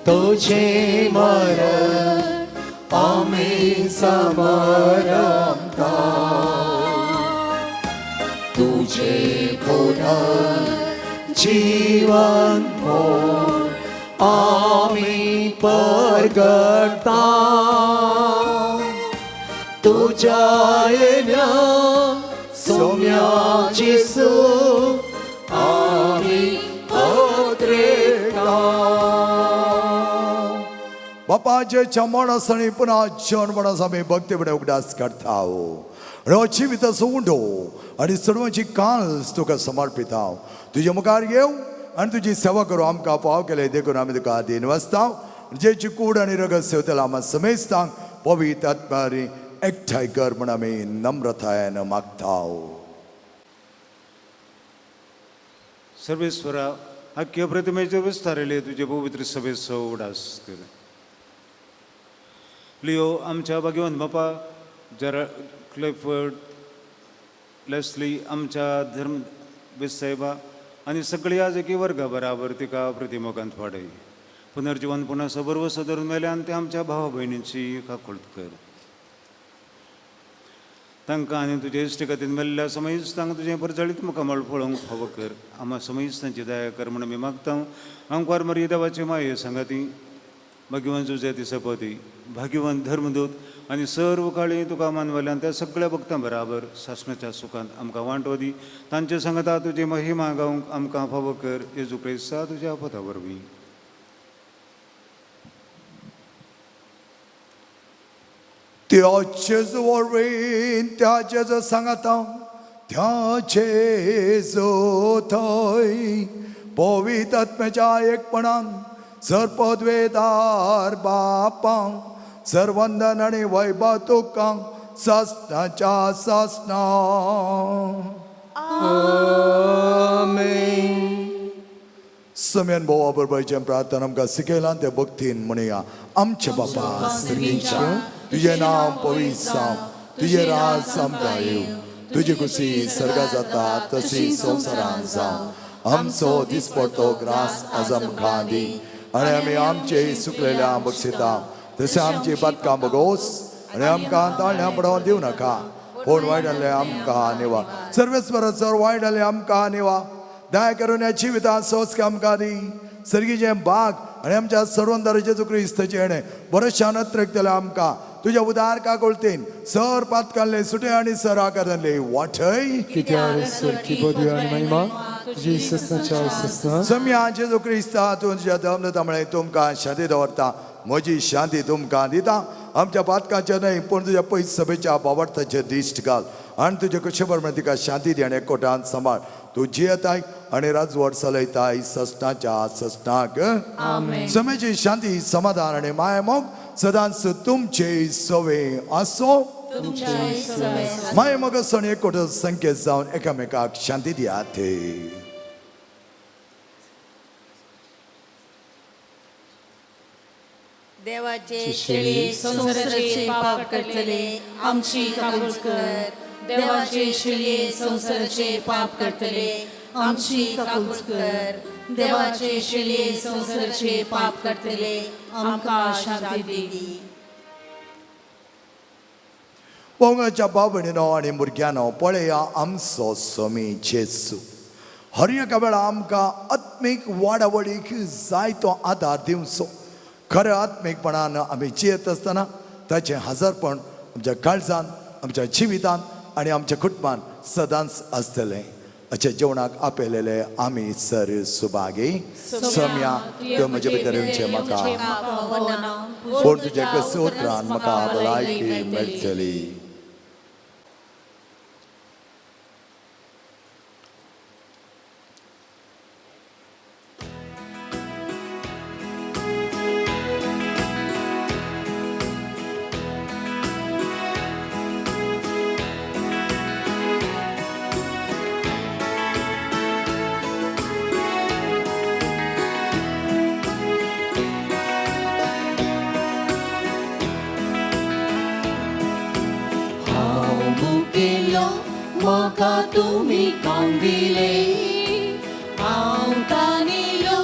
तुझे मरण आम्ही समरमता, तुझे पुनर्जीवन हो आम्ही परगटता, तुझ्या येण्या सोम्या जेसू आम्ही उतरेता. बापाचे मणस आनी पुन्हा जन मणस आमी भक्तीपणे उगडास करता. आनी जिविताचो उंडो आनी सर्वांची काल्स तुका समर्पिता. तुजे मुखार येव आनी तुजी सेवा करूं आमकां फाव केले देखून आमी तुका आदीन वसता. जेची कूड आनी रगत सेवतले आमी समेस्तांक पवित्र आत्म्यारी एकठांय कर म्हूण आमी नम्रतायेन मागता. सर्वेश्वरा आख्या प्रतिमेचे विस्तारले तुजे पवित्र सभेचो उडास कर. लिओ आमच्या भाग्यवंत बापा जरा क्लिफर्ड लेस्ली आमच्या धर्म साहेबा आनी सगळी आजकी वर्गा बराबर तिका प्रतिमोगांत वाडय. पुनर्जिवन पुन्हा सबरवस धरून मेल्यान ते आमच्या भावा भयणींची काकुळट कर. तांकां आनी तुजे इश्ट खातीर मेल्ल्या समयिस्तांक तुजें परजळीत मुखामळ पळोवंक फावो कर. आमा समयिस्तांची दया कर म्हूण आमी मागता. आंकवार मरी देवाची माये सांगाती भाग्यवंत जुजे सपती भाग्यवंत धर्मदूत आनी सर्व काळी तुका मानवल्यान त्या सगळ्या भक्तां बराबर सासणाच्या सुखांत आमकां वांटो दी. तांचे सांगता तुजी महिमा गावंक आमकां फावो कर. जेजू क्रिस्ता तुज्या पता वरवीं. त्याचेच वरवीं त्याचेच सांगाता त्याचे थंय पवित्र आत्म्याच्या एकपणान सर्पद्वेदार बापां सर्वंदन आनी वैभव तुका सासणाच्या सासणा. समेन भावा बरोबरचें प्रार्थना आमकां शिकयलां ते भक्तीन म्हणया. आमचे बापा सर्गीच्या, तुजें नांव पवित्र जावं, तुजें राज आमकां येवं, तुजी खुशी सर्गा जाता तशी संवसारांत जावं. आमचो दिसपडतो ग्रास आज आमकां दी आनी आमी आमचे सुकलेल्या बक्षिता तशें आमची पातकां बगोस आनी आमकां ताळण्या पडोवन दिवं नाका, पूण वायट आसलें आमकां निवा. सर्वेस्पर सर वायट आसलें आमकां निवा. दया करून ह्या जिवितांत सोंस आमकां दी. सर्गीचें बाग आनी आमच्या सर्वंदार जेजू क्रिस्ताचें येणें बरेचशें अनत्रेकतलें आमकां तुज्या उदार काकुळतेन सर पातकाल्ले सुटे आनी सर आकारांतले वाटय. कित्याक स्वर्गी पदवी आनी महिमा तुजी ससनाच्या ससना. सम्या जेजू क्रिस्ता तूं तुज्या धर्म म्हळें तुमकां शांती दवरता, म्हजी शांती तुमकां दिता. आमच्या पातकांचेर न्हय पूण तुज्या पयस सभेच्या बावडताचेर दिश्ट घाल आनी तुजे कशें प्रमाणे तिका शांती दी आनी एकवटान सांबाळ. तूं जियेताय आनी राजवट चलयताय ससनाच्या ससनाक. समेची शांती समाधान आनी माया मोग सदांच तुमचे सवे आसो. माया मोग सण एकवट संकेत जावन एकामेकाक शांती दियात. देवाचे शेळये संवसाराचे पाप करतले आमची काकूळ कर. देवाचे शेळये संवसाराचे पाप करतले आमची काकूळ कर. देवाचे शेळये संवसाराचे पाप करतले आमकां शांती दी. पोंगाच्या बाबणीनो आनी भुरग्यांनो पळया आमचो स्वामी जेजू हर एका वेळा आमकां आत्मीक वाडावळीक जाय तो आदार दिवचो. खऱ्या आत्मीकपणान आमी जियेत आसतना ताचें हजारपण आमच्या काळजान, आमच्या जिवितान आनी आमच्या कुटुंबान सदांच आसतलें. अशें जेवणाक आपयलेले आमी सर सुभागी. सम्या त्यो म्हजे भितर येवचें म्हाका, पूण तुज्या कसो उतरान म्हाका भलायकी मेळटली. म्हाका तुमी काम दिले, हांव तानिलो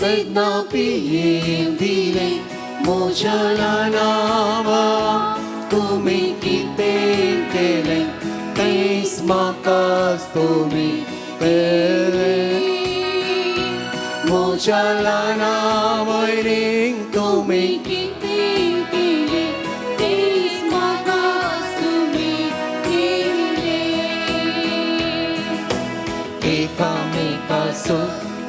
तेन्ना पियेवंक दिले. म्हज्या नांवा तुमी कितें केलें तेंच म्हाका तुमी केलें. म्हज्या नांवान तुमी कितें केलें तेंच म्हाका तुमी केलें. एकामेकाचो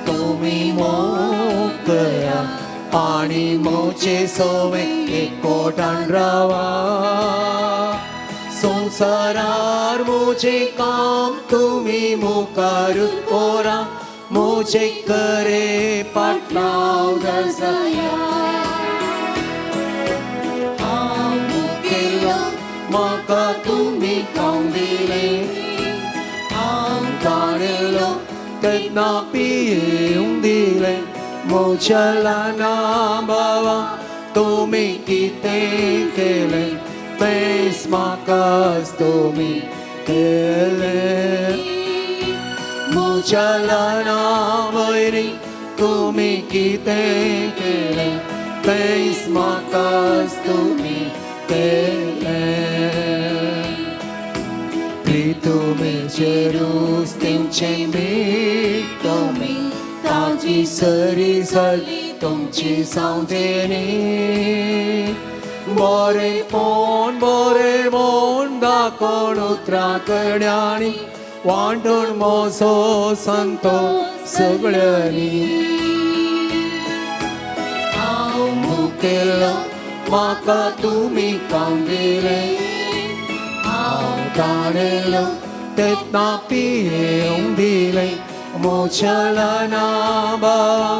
तुमी मोग करा आनी म्हजे सवे एकवटान रावा. संवसारार म्हजें काम तुमी मुखार दवरा, म्हजे करे पाटलाव जाया. हांव मुखेलो म्हाका तुमी काम दिलें, हांव ताणेलो तेन्ना पियेवंक दिलें. म्हज्या ल्हाना भावा तुमी कितें केलें तेंच म्हाका तुमी केलें. म्हज्या ल्हाना भयणी तुमी कितें केलें तेंच म्हाका तुमी केलें. तुमी जेरूस तुमचें भेट तुमी ताजी सरी जाली तुमची सांवतेनी. बरें बरें मोन दाखोवन उतरां कडल्यानी वांटून म्हजो संतो सगळ्यांनी. हांव मुखेलो म्हाका तुमी काम दिलें, हांव ताणेलो तेन्ना पियेवंक दिलें. म्हज्या ल्हाना भावा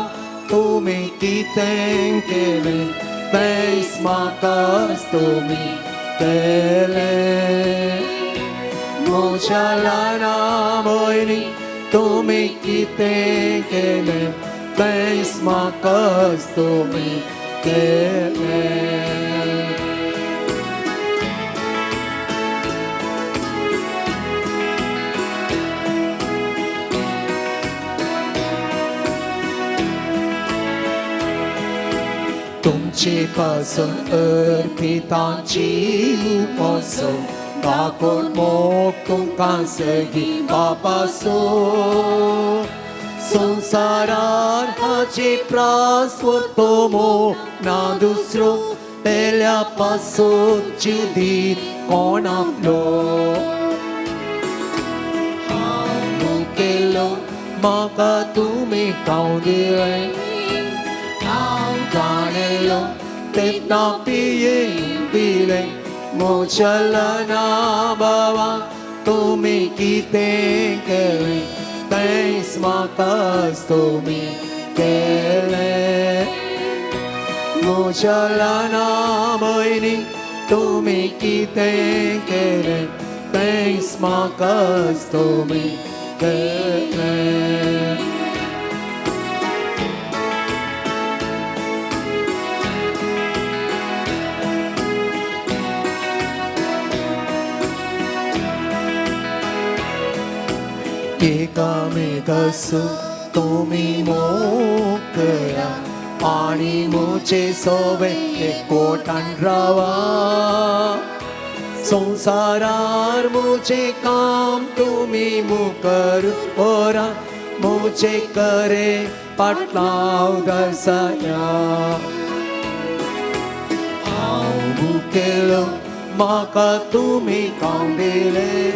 तुमी कितें केलें तेंच म्हाका तुमी केलें. म्हज्या ल्हाना भयणी तुमी कितें केलें तेंच म्हाका तुमी केलें. तुमचे पासून अर्पितांची म्हजो दाखोवन मोग तुमकां सगळीं बापासो. संवसारार हाचे प्रास वतो मोग ना दुसरो, पेल्या पासून जिदीत कोण आपलो. हांव मुखेलो म्हाका तुमी खावंक दिलें, हांव ताणेलो तेन्ना पियेवंक दिलें. म्हज्या ल्हाना भावा तुमी कितें केलें तेंच म्हाका तुमी केलें. म्हज्या ल्हाना भयणी तुमी कितें केलें तेंच म्हाका तुमी केलें. एकामेकासो तुमी मोग करा आणि मुझे सोवे एकोटान रावा. संसारार मुझे काम तुमी मुकर ओरा मुझे करे पाटलाव दर्शया. हांव भुकेलो म्हाका तुमी खावंक दिलें.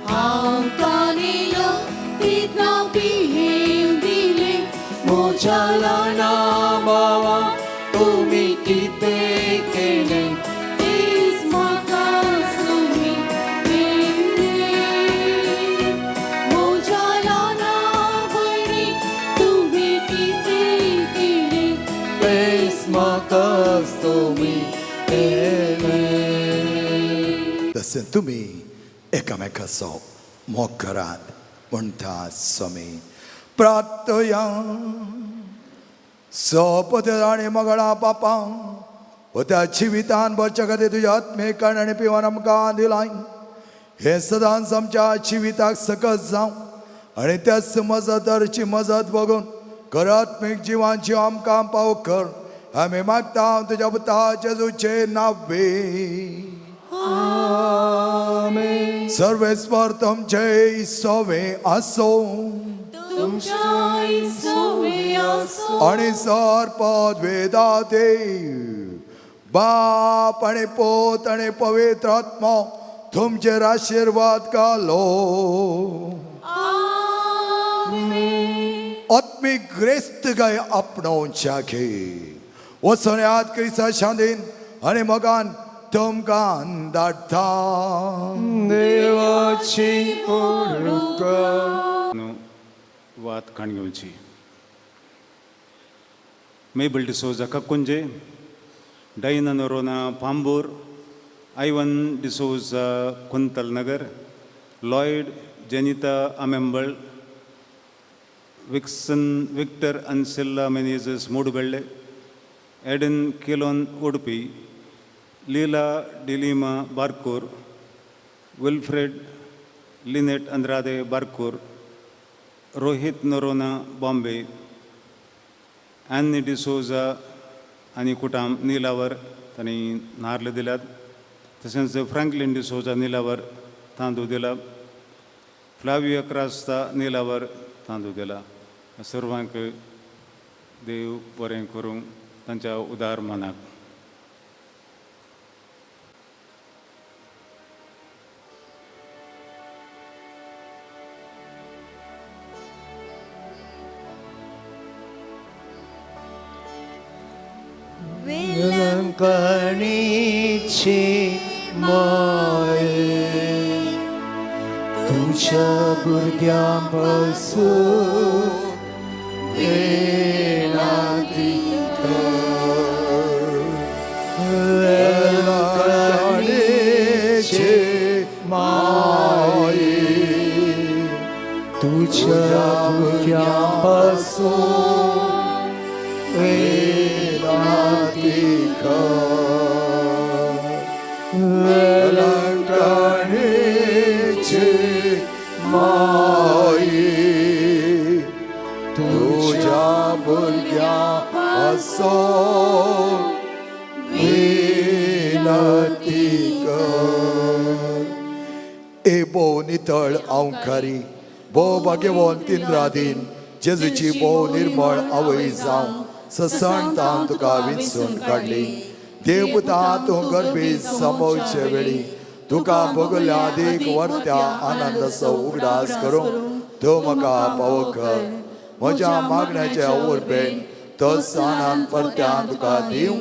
हांव तानेलो तितना पियेवंक दिलें. म्हज्या ल्हाना भावा तुमी कितें केलें. तेच म्हाका तुमी केलें. म्हज्या ल्हाना भयणीक तुमी कितें केलें. तेच म्हाका तुमी केलें. तशें तुमी एकामेकाचो मोग करात म्हणटा स्वामी. प्रार्थया. सोपत आनी मगळा पापा हो त्या जिवितान भरच्या खातीर तुज्या आत्मीक आनी पिवन आमकां दिलाय. हें सदांच आमच्या जिविताक सकस जावं आनी त्याच मजतरची मजत बघून खर आत्मीक जिवांची आमकां पाव कर. आमी मागता तुज्या पुता जेजूचे नावे. सर्वेस्पर तुमचे सोवे आसो. तुमच्या सोवे आसो. आणि सर पदवेदा देव बाप आणि पोत आणि पवित्र आत्मा तुमचेर आशिर्वाद घालो. आमेन. आत्मीक ग्रेस्त गाय आपणोवच्या घे वचून याद क्रिस्ता शांतीन आनी मोगान तुमकां धाडटा. देवाची ओळख. न्हू वात काण घेवची. Mabel D'Souza Kakunje, Diana Noronha Pambur, Ivan D'Souza Kuntal Nagar, Lloyd Janita Amembal, Vixen Victor Ancilla Menezes Moodubelle, Eden Kilon Udupi, Leela D'Lima Barkur, Wilfred Lynette Andrade Barkur, Rohit Noronha Bombay, Annie D'Souza आनी कुटाम निलावर तांणी नार्ल दिल्यात. तशेंच फ्रँकलीन डिसोजा निलावर तांदूळ दिला. फ्लावियो क्रास्ता निलावर तांदूळ दिला. सर्वांक देव बरें करूं तांच्या उदार मनाक. वेलंकणीची माये तुज्या भुरग्यां पासून विनंती कर. वेलंकणीची माये तुज्या भुरग्यां पासून विनंती कर. वेलंकणीची माये तुज्या भुरग्यां पासून विनंती कर. ए भोव नितळ अंवकारी भोव भाग्यवंत तिंद्रादीन जेजूची भोव निर्मळ आवय जावं ससणतान तुका विंचून काडली. देवपुता तूं गर्भी समोवचे वेळी तुका भोगल्या देख वर्त्या आनंदाचो उगडास करूंक तूं म्हाका पावो कर. म्हज्या मागण्याच्या उर्बेन तोच आनंद परत्यान तुका दिवं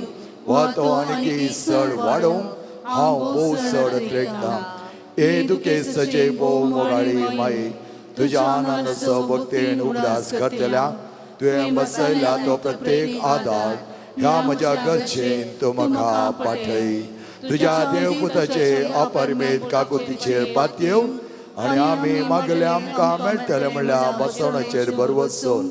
वा तो आणखी चड वाडोवंक हांव भोव चड त्रेकतां. ए दुखेस्तचे भोव मोगाळी माई तुज्या आनंदाचो भक्तीन उगडास करतल्या तुवें बसयला तो प्रत्येक आदार ह्या म्हज्या गरजेन तूं म्हाका पाठय. तुज्या देवपुताचे अपरिमेत काकुतीचेर पातयेवन आनी आमी मागले आमकां मेळटले म्हणल्यार बसवणाचेर भरवसून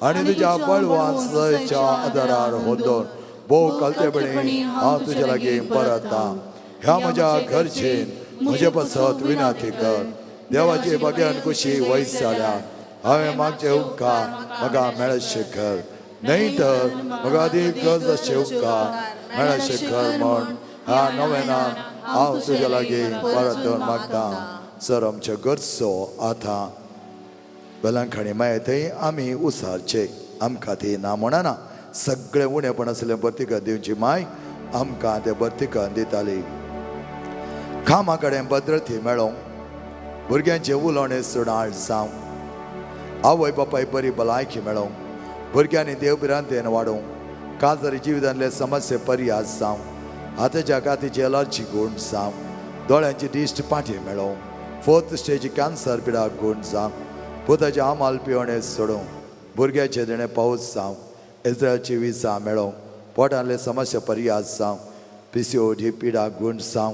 आनी तुज्या बळवान सयच्या आदारार होदोन भोव कलतेपणी हांव तुज्या लागीं परता. ह्या म्हज्या गरजेन म्हजे पासत विनंती कर. देवाचे बग्यान कुशी वयस जाल्या. हांवें मागचे उपकार म्हाका मेळशे कर, न्हय तर म्हाका अदीक गरज आसचे उपकार मेळशे कर म्हण ह्या नव्यानान हांव तुज्या लागीं परत मागता. सर आमच्या गरजो आतां वेलांखाणी मागीर थंय आमी उसारचे. आमकां ती ना म्हणना सगळें उणेपण आसलें भरतिका दिवची माय आमकां ते भरतिका दिताली. कामा कडेन भद्रती मेळोवंक, भुरग्यांचें उलोवणें सुडाळ जावं, आवय बापाय बरी भलायकी मेळोवंक, भुरग्यांनी देव भिरांतेन वाडोवंक, काजारी जिवितांतले समस्ये पर्यास जावं, हाताच्या कातीची एलर्जी गूण जावं, दोळ्यांची दिश्ट पाठी मेळोवंक, फोर्थ स्टेज कॅन्सर पिडा गूण जावं, पुताचें आमाल पिवणें सोडूंक, भुरग्याचें देणें पावस जावं, इस्रायलची विजा मेळोवंक, पोटांतले समस्या पर्यास जावं, PCOD पिडा गूण जावं,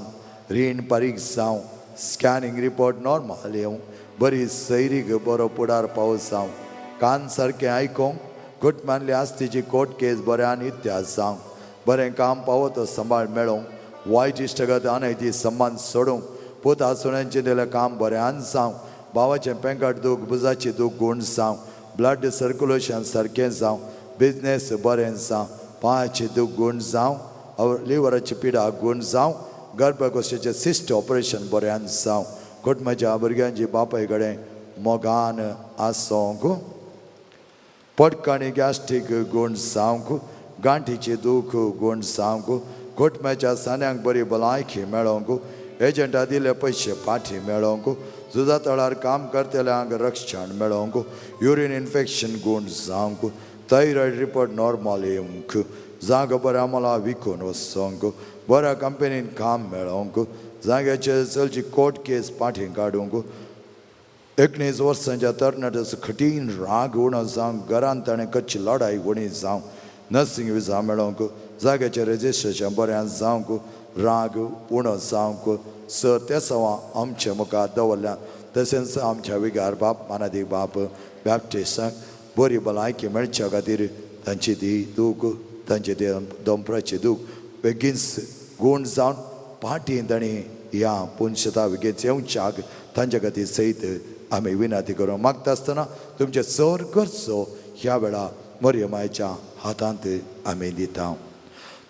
रीण पारीक जावं, स्कॅनिंग रिपोर्ट नॉर्मल येवं, बरी सैरीक बरो पुडार पावस जावं, कान सारकें आयकोंक, कुटमानली आस्तीची कोर्ट केस बऱ्यान इतिहास जावं, बरें काम पावो तो सांबाळ मेळोवंक, वायट इश्टगत अनैती सम्मान सोडूंक, पुता सुण्यांचें दिलें काम बऱ्यान जावं, भावाचें पेंकट दूख भुजाची दूख गूण जावं, ब्लड सर्कुलेशन सारकें जावं, बिजनेस बरें जावं, पांयाची दूख गूण जावं, लिवराची पिडा गूण जावं, गर्भकोशाचें सिस्ट ऑपरेशन बऱ्यान जावं, कुटुंबाच्या भुरग्यांची बापाय कडेन मोगान आसोंक, पटकाणी गॅस्ट्रीक गूण जावंक, गांठीची दूख गूण जावंक, कुटुंबाच्या सान्यांक बरी भलायकी मेळोवंक, एजंटा दिले पयशे पाठी मेळोवंक, झुजा तळार काम करतल्यांक रक्षण मेळोवंक, युरीन इन्फेक्शन गूण जावंक, थायरॉयड रिपोर्ट नॉर्मल येवंक, जागो बऱ्या मला विकून वचोंक, बऱ्या कंपनीन काम मेळोवंक, जाग्याचे चलची कोर्ट केस पाठी काडूंक, 19 वर्सांच्या तरणाट्याचो कठीण राग उणो जावंक, घरांत ताणें कच्ची लडाई उणी जावंक, नर्सिंग विजा मेळोवंक, जाग्याचें रजिस्ट्रेशन बऱ्यान जावंक, राग उणो जावंक. सर ते सवा आमचे मुखार दवरल्या. तशेंच आमच्या विगार बाप मानादीक बाप बॅप्टिस्टांक बरी भलायकी मेळच्या खातीर तांची ती दूख, तांची ती दोंपराची दूख बेगीनच गूण जावन पाटी तांणी ह्या पुनशता बेगीन येवच्याक तांच्या खातीर सयत आमी विनंती करूं मागता आसतना तुमचे सर करचो ह्या वेळा मरियमायच्या हातांत आमी दिता.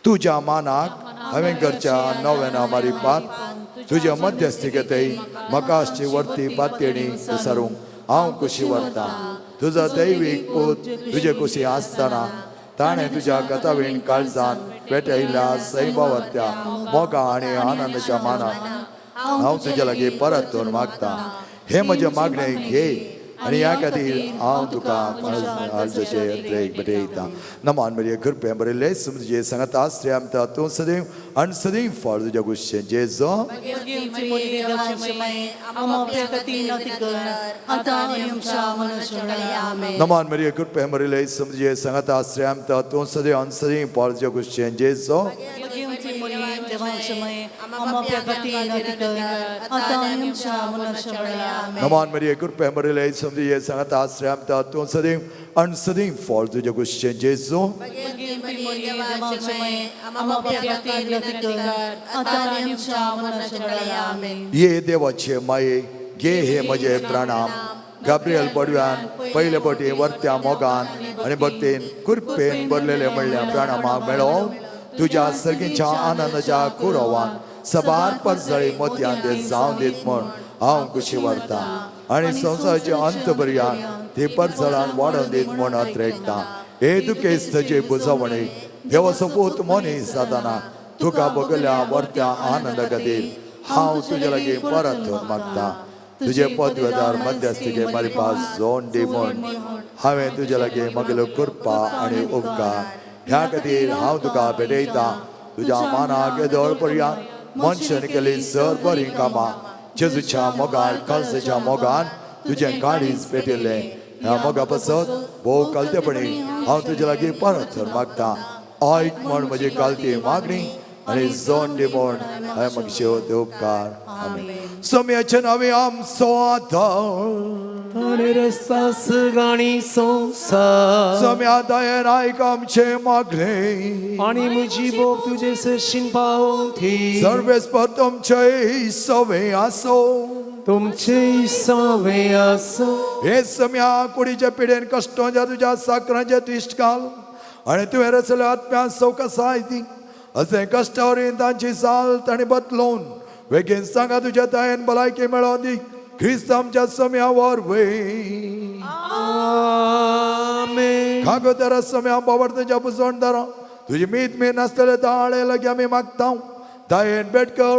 तुज्या मानाक हांवें करच्या नव्याना मारिपात तुज्या मध्यस्थी म्हाका आसची वर्ती पातयेणी विसरूंक हांव कुशी व्हरता. तुजो दैवीक पूत तुजे कुशी आसतना ताणें तुज्या कथावीण काळजान पेटयल्ल्या सैबावत्या मोगा आनी आनंदाच्या मानाक हांव तुज्या लागीं परत मागता. हे म्हजें मागणें घे आनी ह्या खातीर हांव तुका अर्जाचे यत्रेक भेटयता. नमान मरिये, कृपे बरयल्ले तुजे सांगात आसरे आमकां तूं सदैव आनी सदैव फळ तुज्या गुश्शें जेजो. नमान मरिये, कृपे बरयल्ले तुजे सांगात आसरे आमकां तूं सदैव आनी सदैव फळ तुज्या गुश्शें जेजो. नमान मरिये, कृपे बरयल्ले तुजे सांगात आसरे आमकां तूं सदैव आनी सदैव फळ तुज्या गुश्शें जेजो. ये देवाचे माये घे हे म्हजे प्रणाम. गाब्रियल पडव्यान पयले पटी वर्त्या मोगान आनी भक्तीन कृपेन भरलेले म्हणल्या प्रणामाक मेळोवन तुज्या सर्गीच्या आनंदाच्या कुरवान सबार परजळी मोतयान ते जावन दीत म्हण हांव कुशी व्हरता आनी संवसाराचे अंत पर्यंत ती परजळान वाडोवन दीत म्हण अत्रेकता. हे दुखेस्त तुजे बुजवणे देवाचो पूत मनीस जाताना तुका बगल्या वर्त्या आनंदा खातीर हांव तुज्या लागीं परत मागता. तुजे पदवेदार मध्यस्थीके मारिपास जोन दी म्हण हांवें तुज्या लागीं म्हगेलो कृपा आनी उपकार ह्या खातीर हांव तुका भेटयता. तुज्या मानाक येदोळ पर्यंत मनशान केली सर बरीं कामां जेजूच्या मोगान काळजाच्या मोगान तुजें काळीज पेटिल्लें ह्या मोगा पासत भोव कालतेपणी हांव तुज्या लागीं परत मागता. आयक म्हण म्हजी कालती मागणी आनी जोन दी म्हूण हांवें मागचे ते उपकार. आमेन. सोम्याचे नांवे आमचो आदार आनी रस्ता सगाणी संवसार सोम्या दयेन आयक आमचें मागणें आनी म्हजी बोब तुजे सरशीन पावोवंक ती सर्वेस्पर तुमचे सवे आसो. तुमचे सवे आसो. हे सम्या कुडीच्या पिडेन कश्टांच्या तुज्या साकरांचे दिश्ट घाल आनी तुवें रचल्या आत्म्या सवकसाय दी अशें कश्टावर तांची साल तांणी बदलोवन बेगीन सांगा तुज्या दयेन भलायकी मेळोवन दी क्रिस्त आमच्या सम्या वरवीं. आमेन. कागदरा सम्या बाबर तुज्या पुसवणदारा तुजी मीत मीत नासतले ताळे लागीं आमी मागता दयेन भेट कर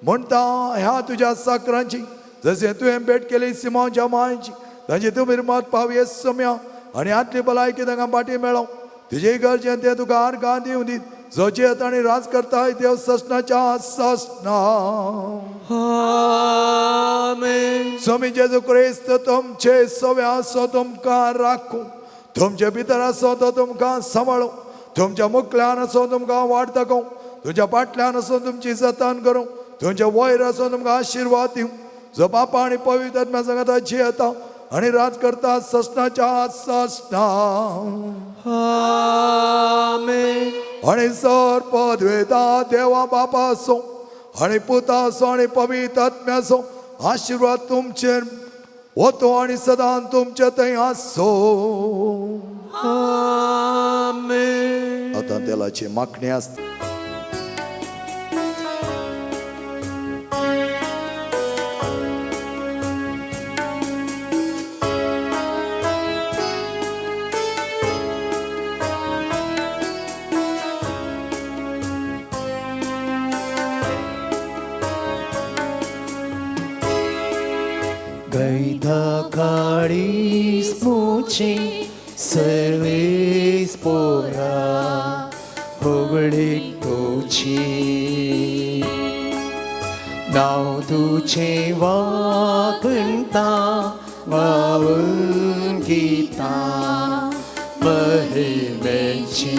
म्हणटा ह्या तुज्या साकरांची जशें तुवें भेट केली सिमांवच्या मांयची तांची तूं मिरमात पावये सम्या आनी आतली भलायकी तांकां पाटी मेळो तुजे गरजेन ते तुका आर्गां दिवं दीत जो जियेत आनी राज करताय देव ससनाच्या ससना. आमेन. स्वामी जेजू क्रिस्त तुमचे सवे आसो तुमकां राखूं तुमचे भितर आसो तो तुमकां सांबाळूं तुमच्या मुखल्यान आसो तुमकां वाट दाखोवं तुमच्या फाटल्यान आसून तुमची जतन करूं तुमच्या वयर आसून तुमकां आशिर्वाद दिवं जो बापा आनी पवित्र आत्म्या सांगाता जियेता आनी राज करता ससनाच्या ससना. आमेन. आनी सर पदवेता देवा बापा आसो आनी पुता आसो आनी पवित्र आत्म्या आसो आशिर्वाद तुमचेर वतो आनी सदां तुमचे थंय आसो. आमेन. आतां तेलाची मागणी आसता. गैता काळीस मुची सर्वेस पोरा होगळीक तुची नांव तुझे वाकणता गावन गीता महिमेची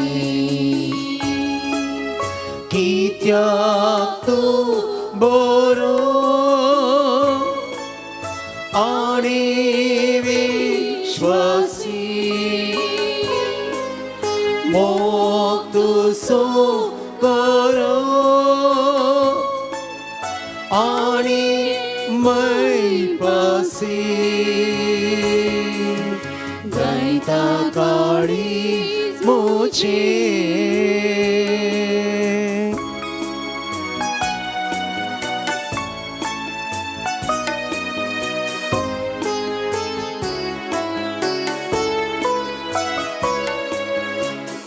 कित्याक तूं बरो आनी विश्वासी मोग तुजो करो आनी मैपासी गायता काळी मुझे.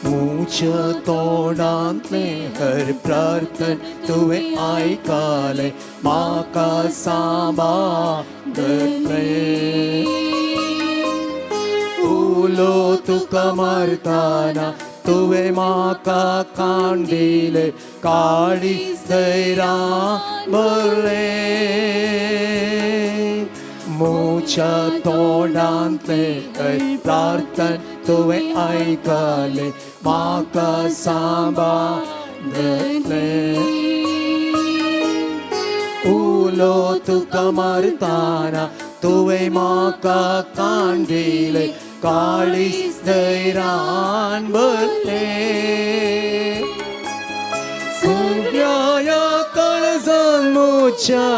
मुझ्या तोंडांतलें हर प्रार्थन तुवें आयकलें म्हाका सांबाळलें उलो तुका मारतना तुवें म्हाका कान दिलें काळीज धैर्यान भरलें मुझ्या तोंडांतलें हर प्रार्थन तुवें आयकलें म्हाका सांबाळलें उलो तुका मारतना तुवें म्हाका कान दिलें काळीज धैर्यान भरलें सगळ्या काळजान म्हज्या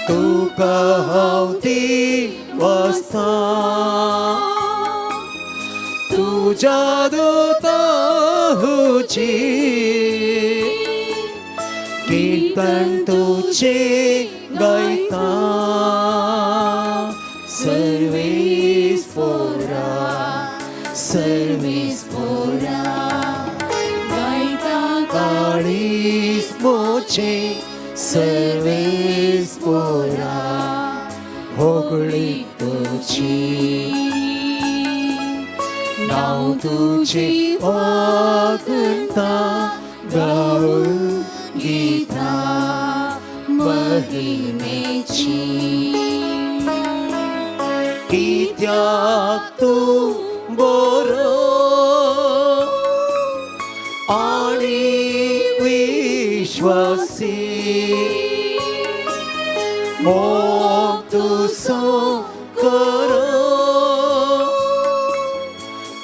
तुका हांव ती वसता तुज्या दोताची कीर्तन तुझे गायता सर्वेस पोरा सर्वेस पोरा गायता काळीस मोचे सर्वेस पोरा होगळी तुझी नांव तुझे वागता गाऊन गीता महिमेची कित्याक तूं बरो पासी मोग तुजो करो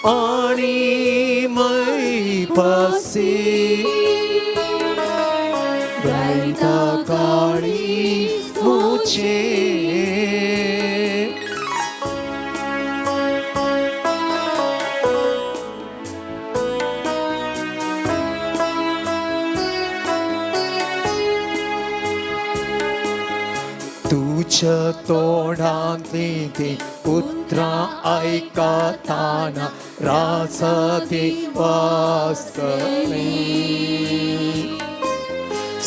आनी मैपासी गायता काळीज मुझे तुझ्या तोंडांतली ती उतरां आयकताना राजती वाचतली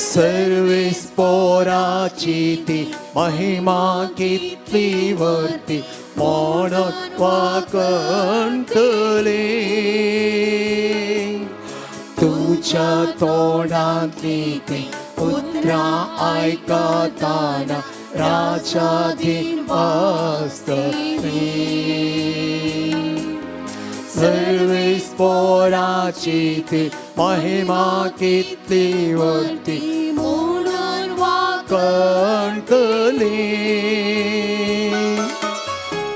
सर्वीस पोराची ती महिमा कितली वरती म्हणून वाकणतली तुझ्या तोंडांतली ती उतरां आयकताना राजाधीन वास्तवी सर्वीस पोराची ती महिमा कितली वरती म्हणून कणकली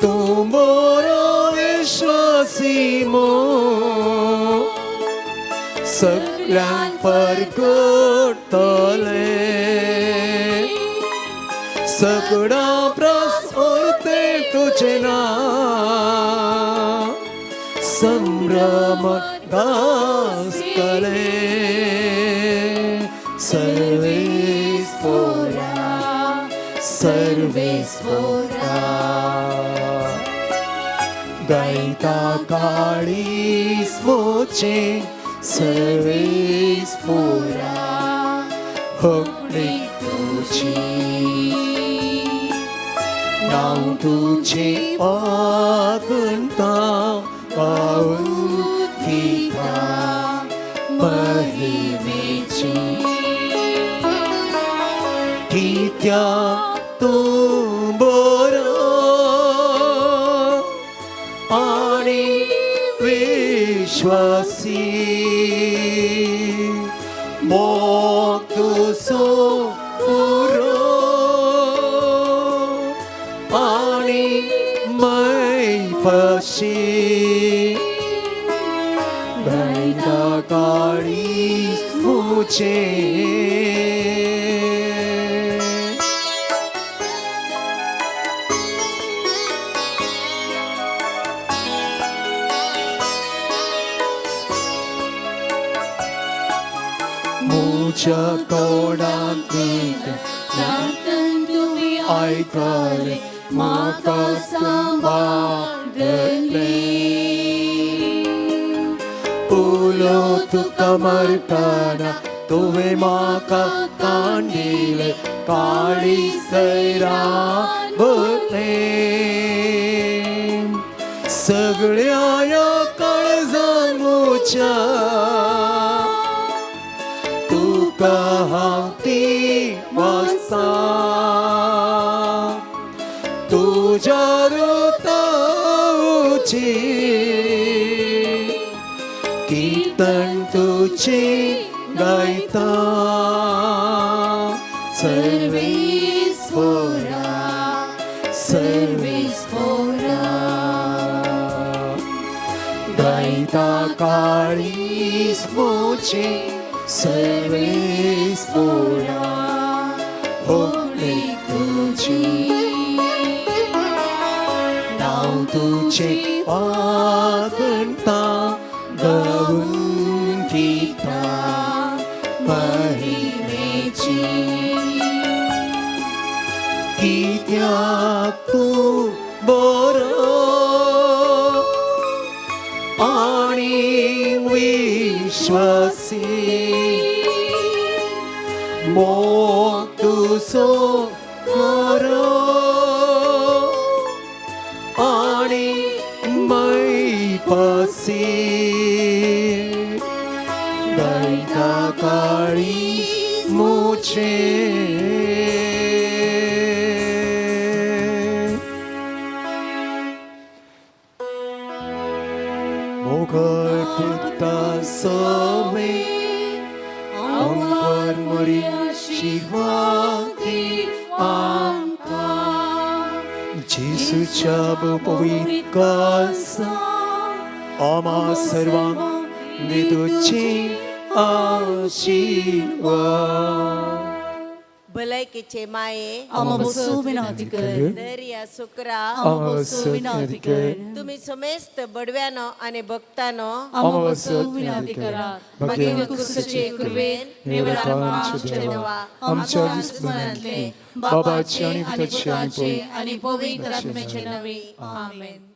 तूं बरो विश्वासी मो सगळ्यांक परगटतले सगळा प्रस उरते तुझे नाव संभ्रम गाजतले सर्वेस पोरा सर्वेस पोरा गायता काळीज मोचे सर्वेस पोरा होगणी तुझी नांव तुझे वागणता गाऊन दिता महिमेची कित्याक तूं बरो आनी विश्वासी मोग तुजो पुरो आनी मैपाशी गायता काळीज मुझे मुझ्या तोंडांतली प्रार्थन तुमी आयकले म्हाका सांबाळले उलो तुका मरतना तुवें म्हाका कांडिले काळी सैरान भरले सगळ्या ह्या काळजान म्हज्या तुका हांव ती वाचतां तुज्या रुताची कीर्तन तुझे गायता सर्वेस पोरा सर्वेस पोरा गायता काळीज मुझे सर्वेस पोरा होगणी तुझी नांव तुझे वागणता गाऊन दिता महिमेची कित्याक तूं बरो आनी विश्वासी मोग तुजो करो आनी मैपासी गायता काळीज मुझे मोगल पुता सवे अंकर मरी दी आमकां. जेसूच्या पवित्र आम्हा सर्वांक निदूची आशीर्वाद. भलायकेचे माये, आम्हा बसू विनंती कर. दर्या सुकरा, आम्हा बसू विनंती कर. तुम्ही समेस्त बडव्यानो आणि भक्तानो, आम्हा बसू विनंती करा. भगवे क्रुसाचे कृपेन निवरांच्या देवा, आमच्या दुस्मनांतले बाबाचे आणि पुताचे आणि पवित्र आत्म्याचे नावे. आमेन.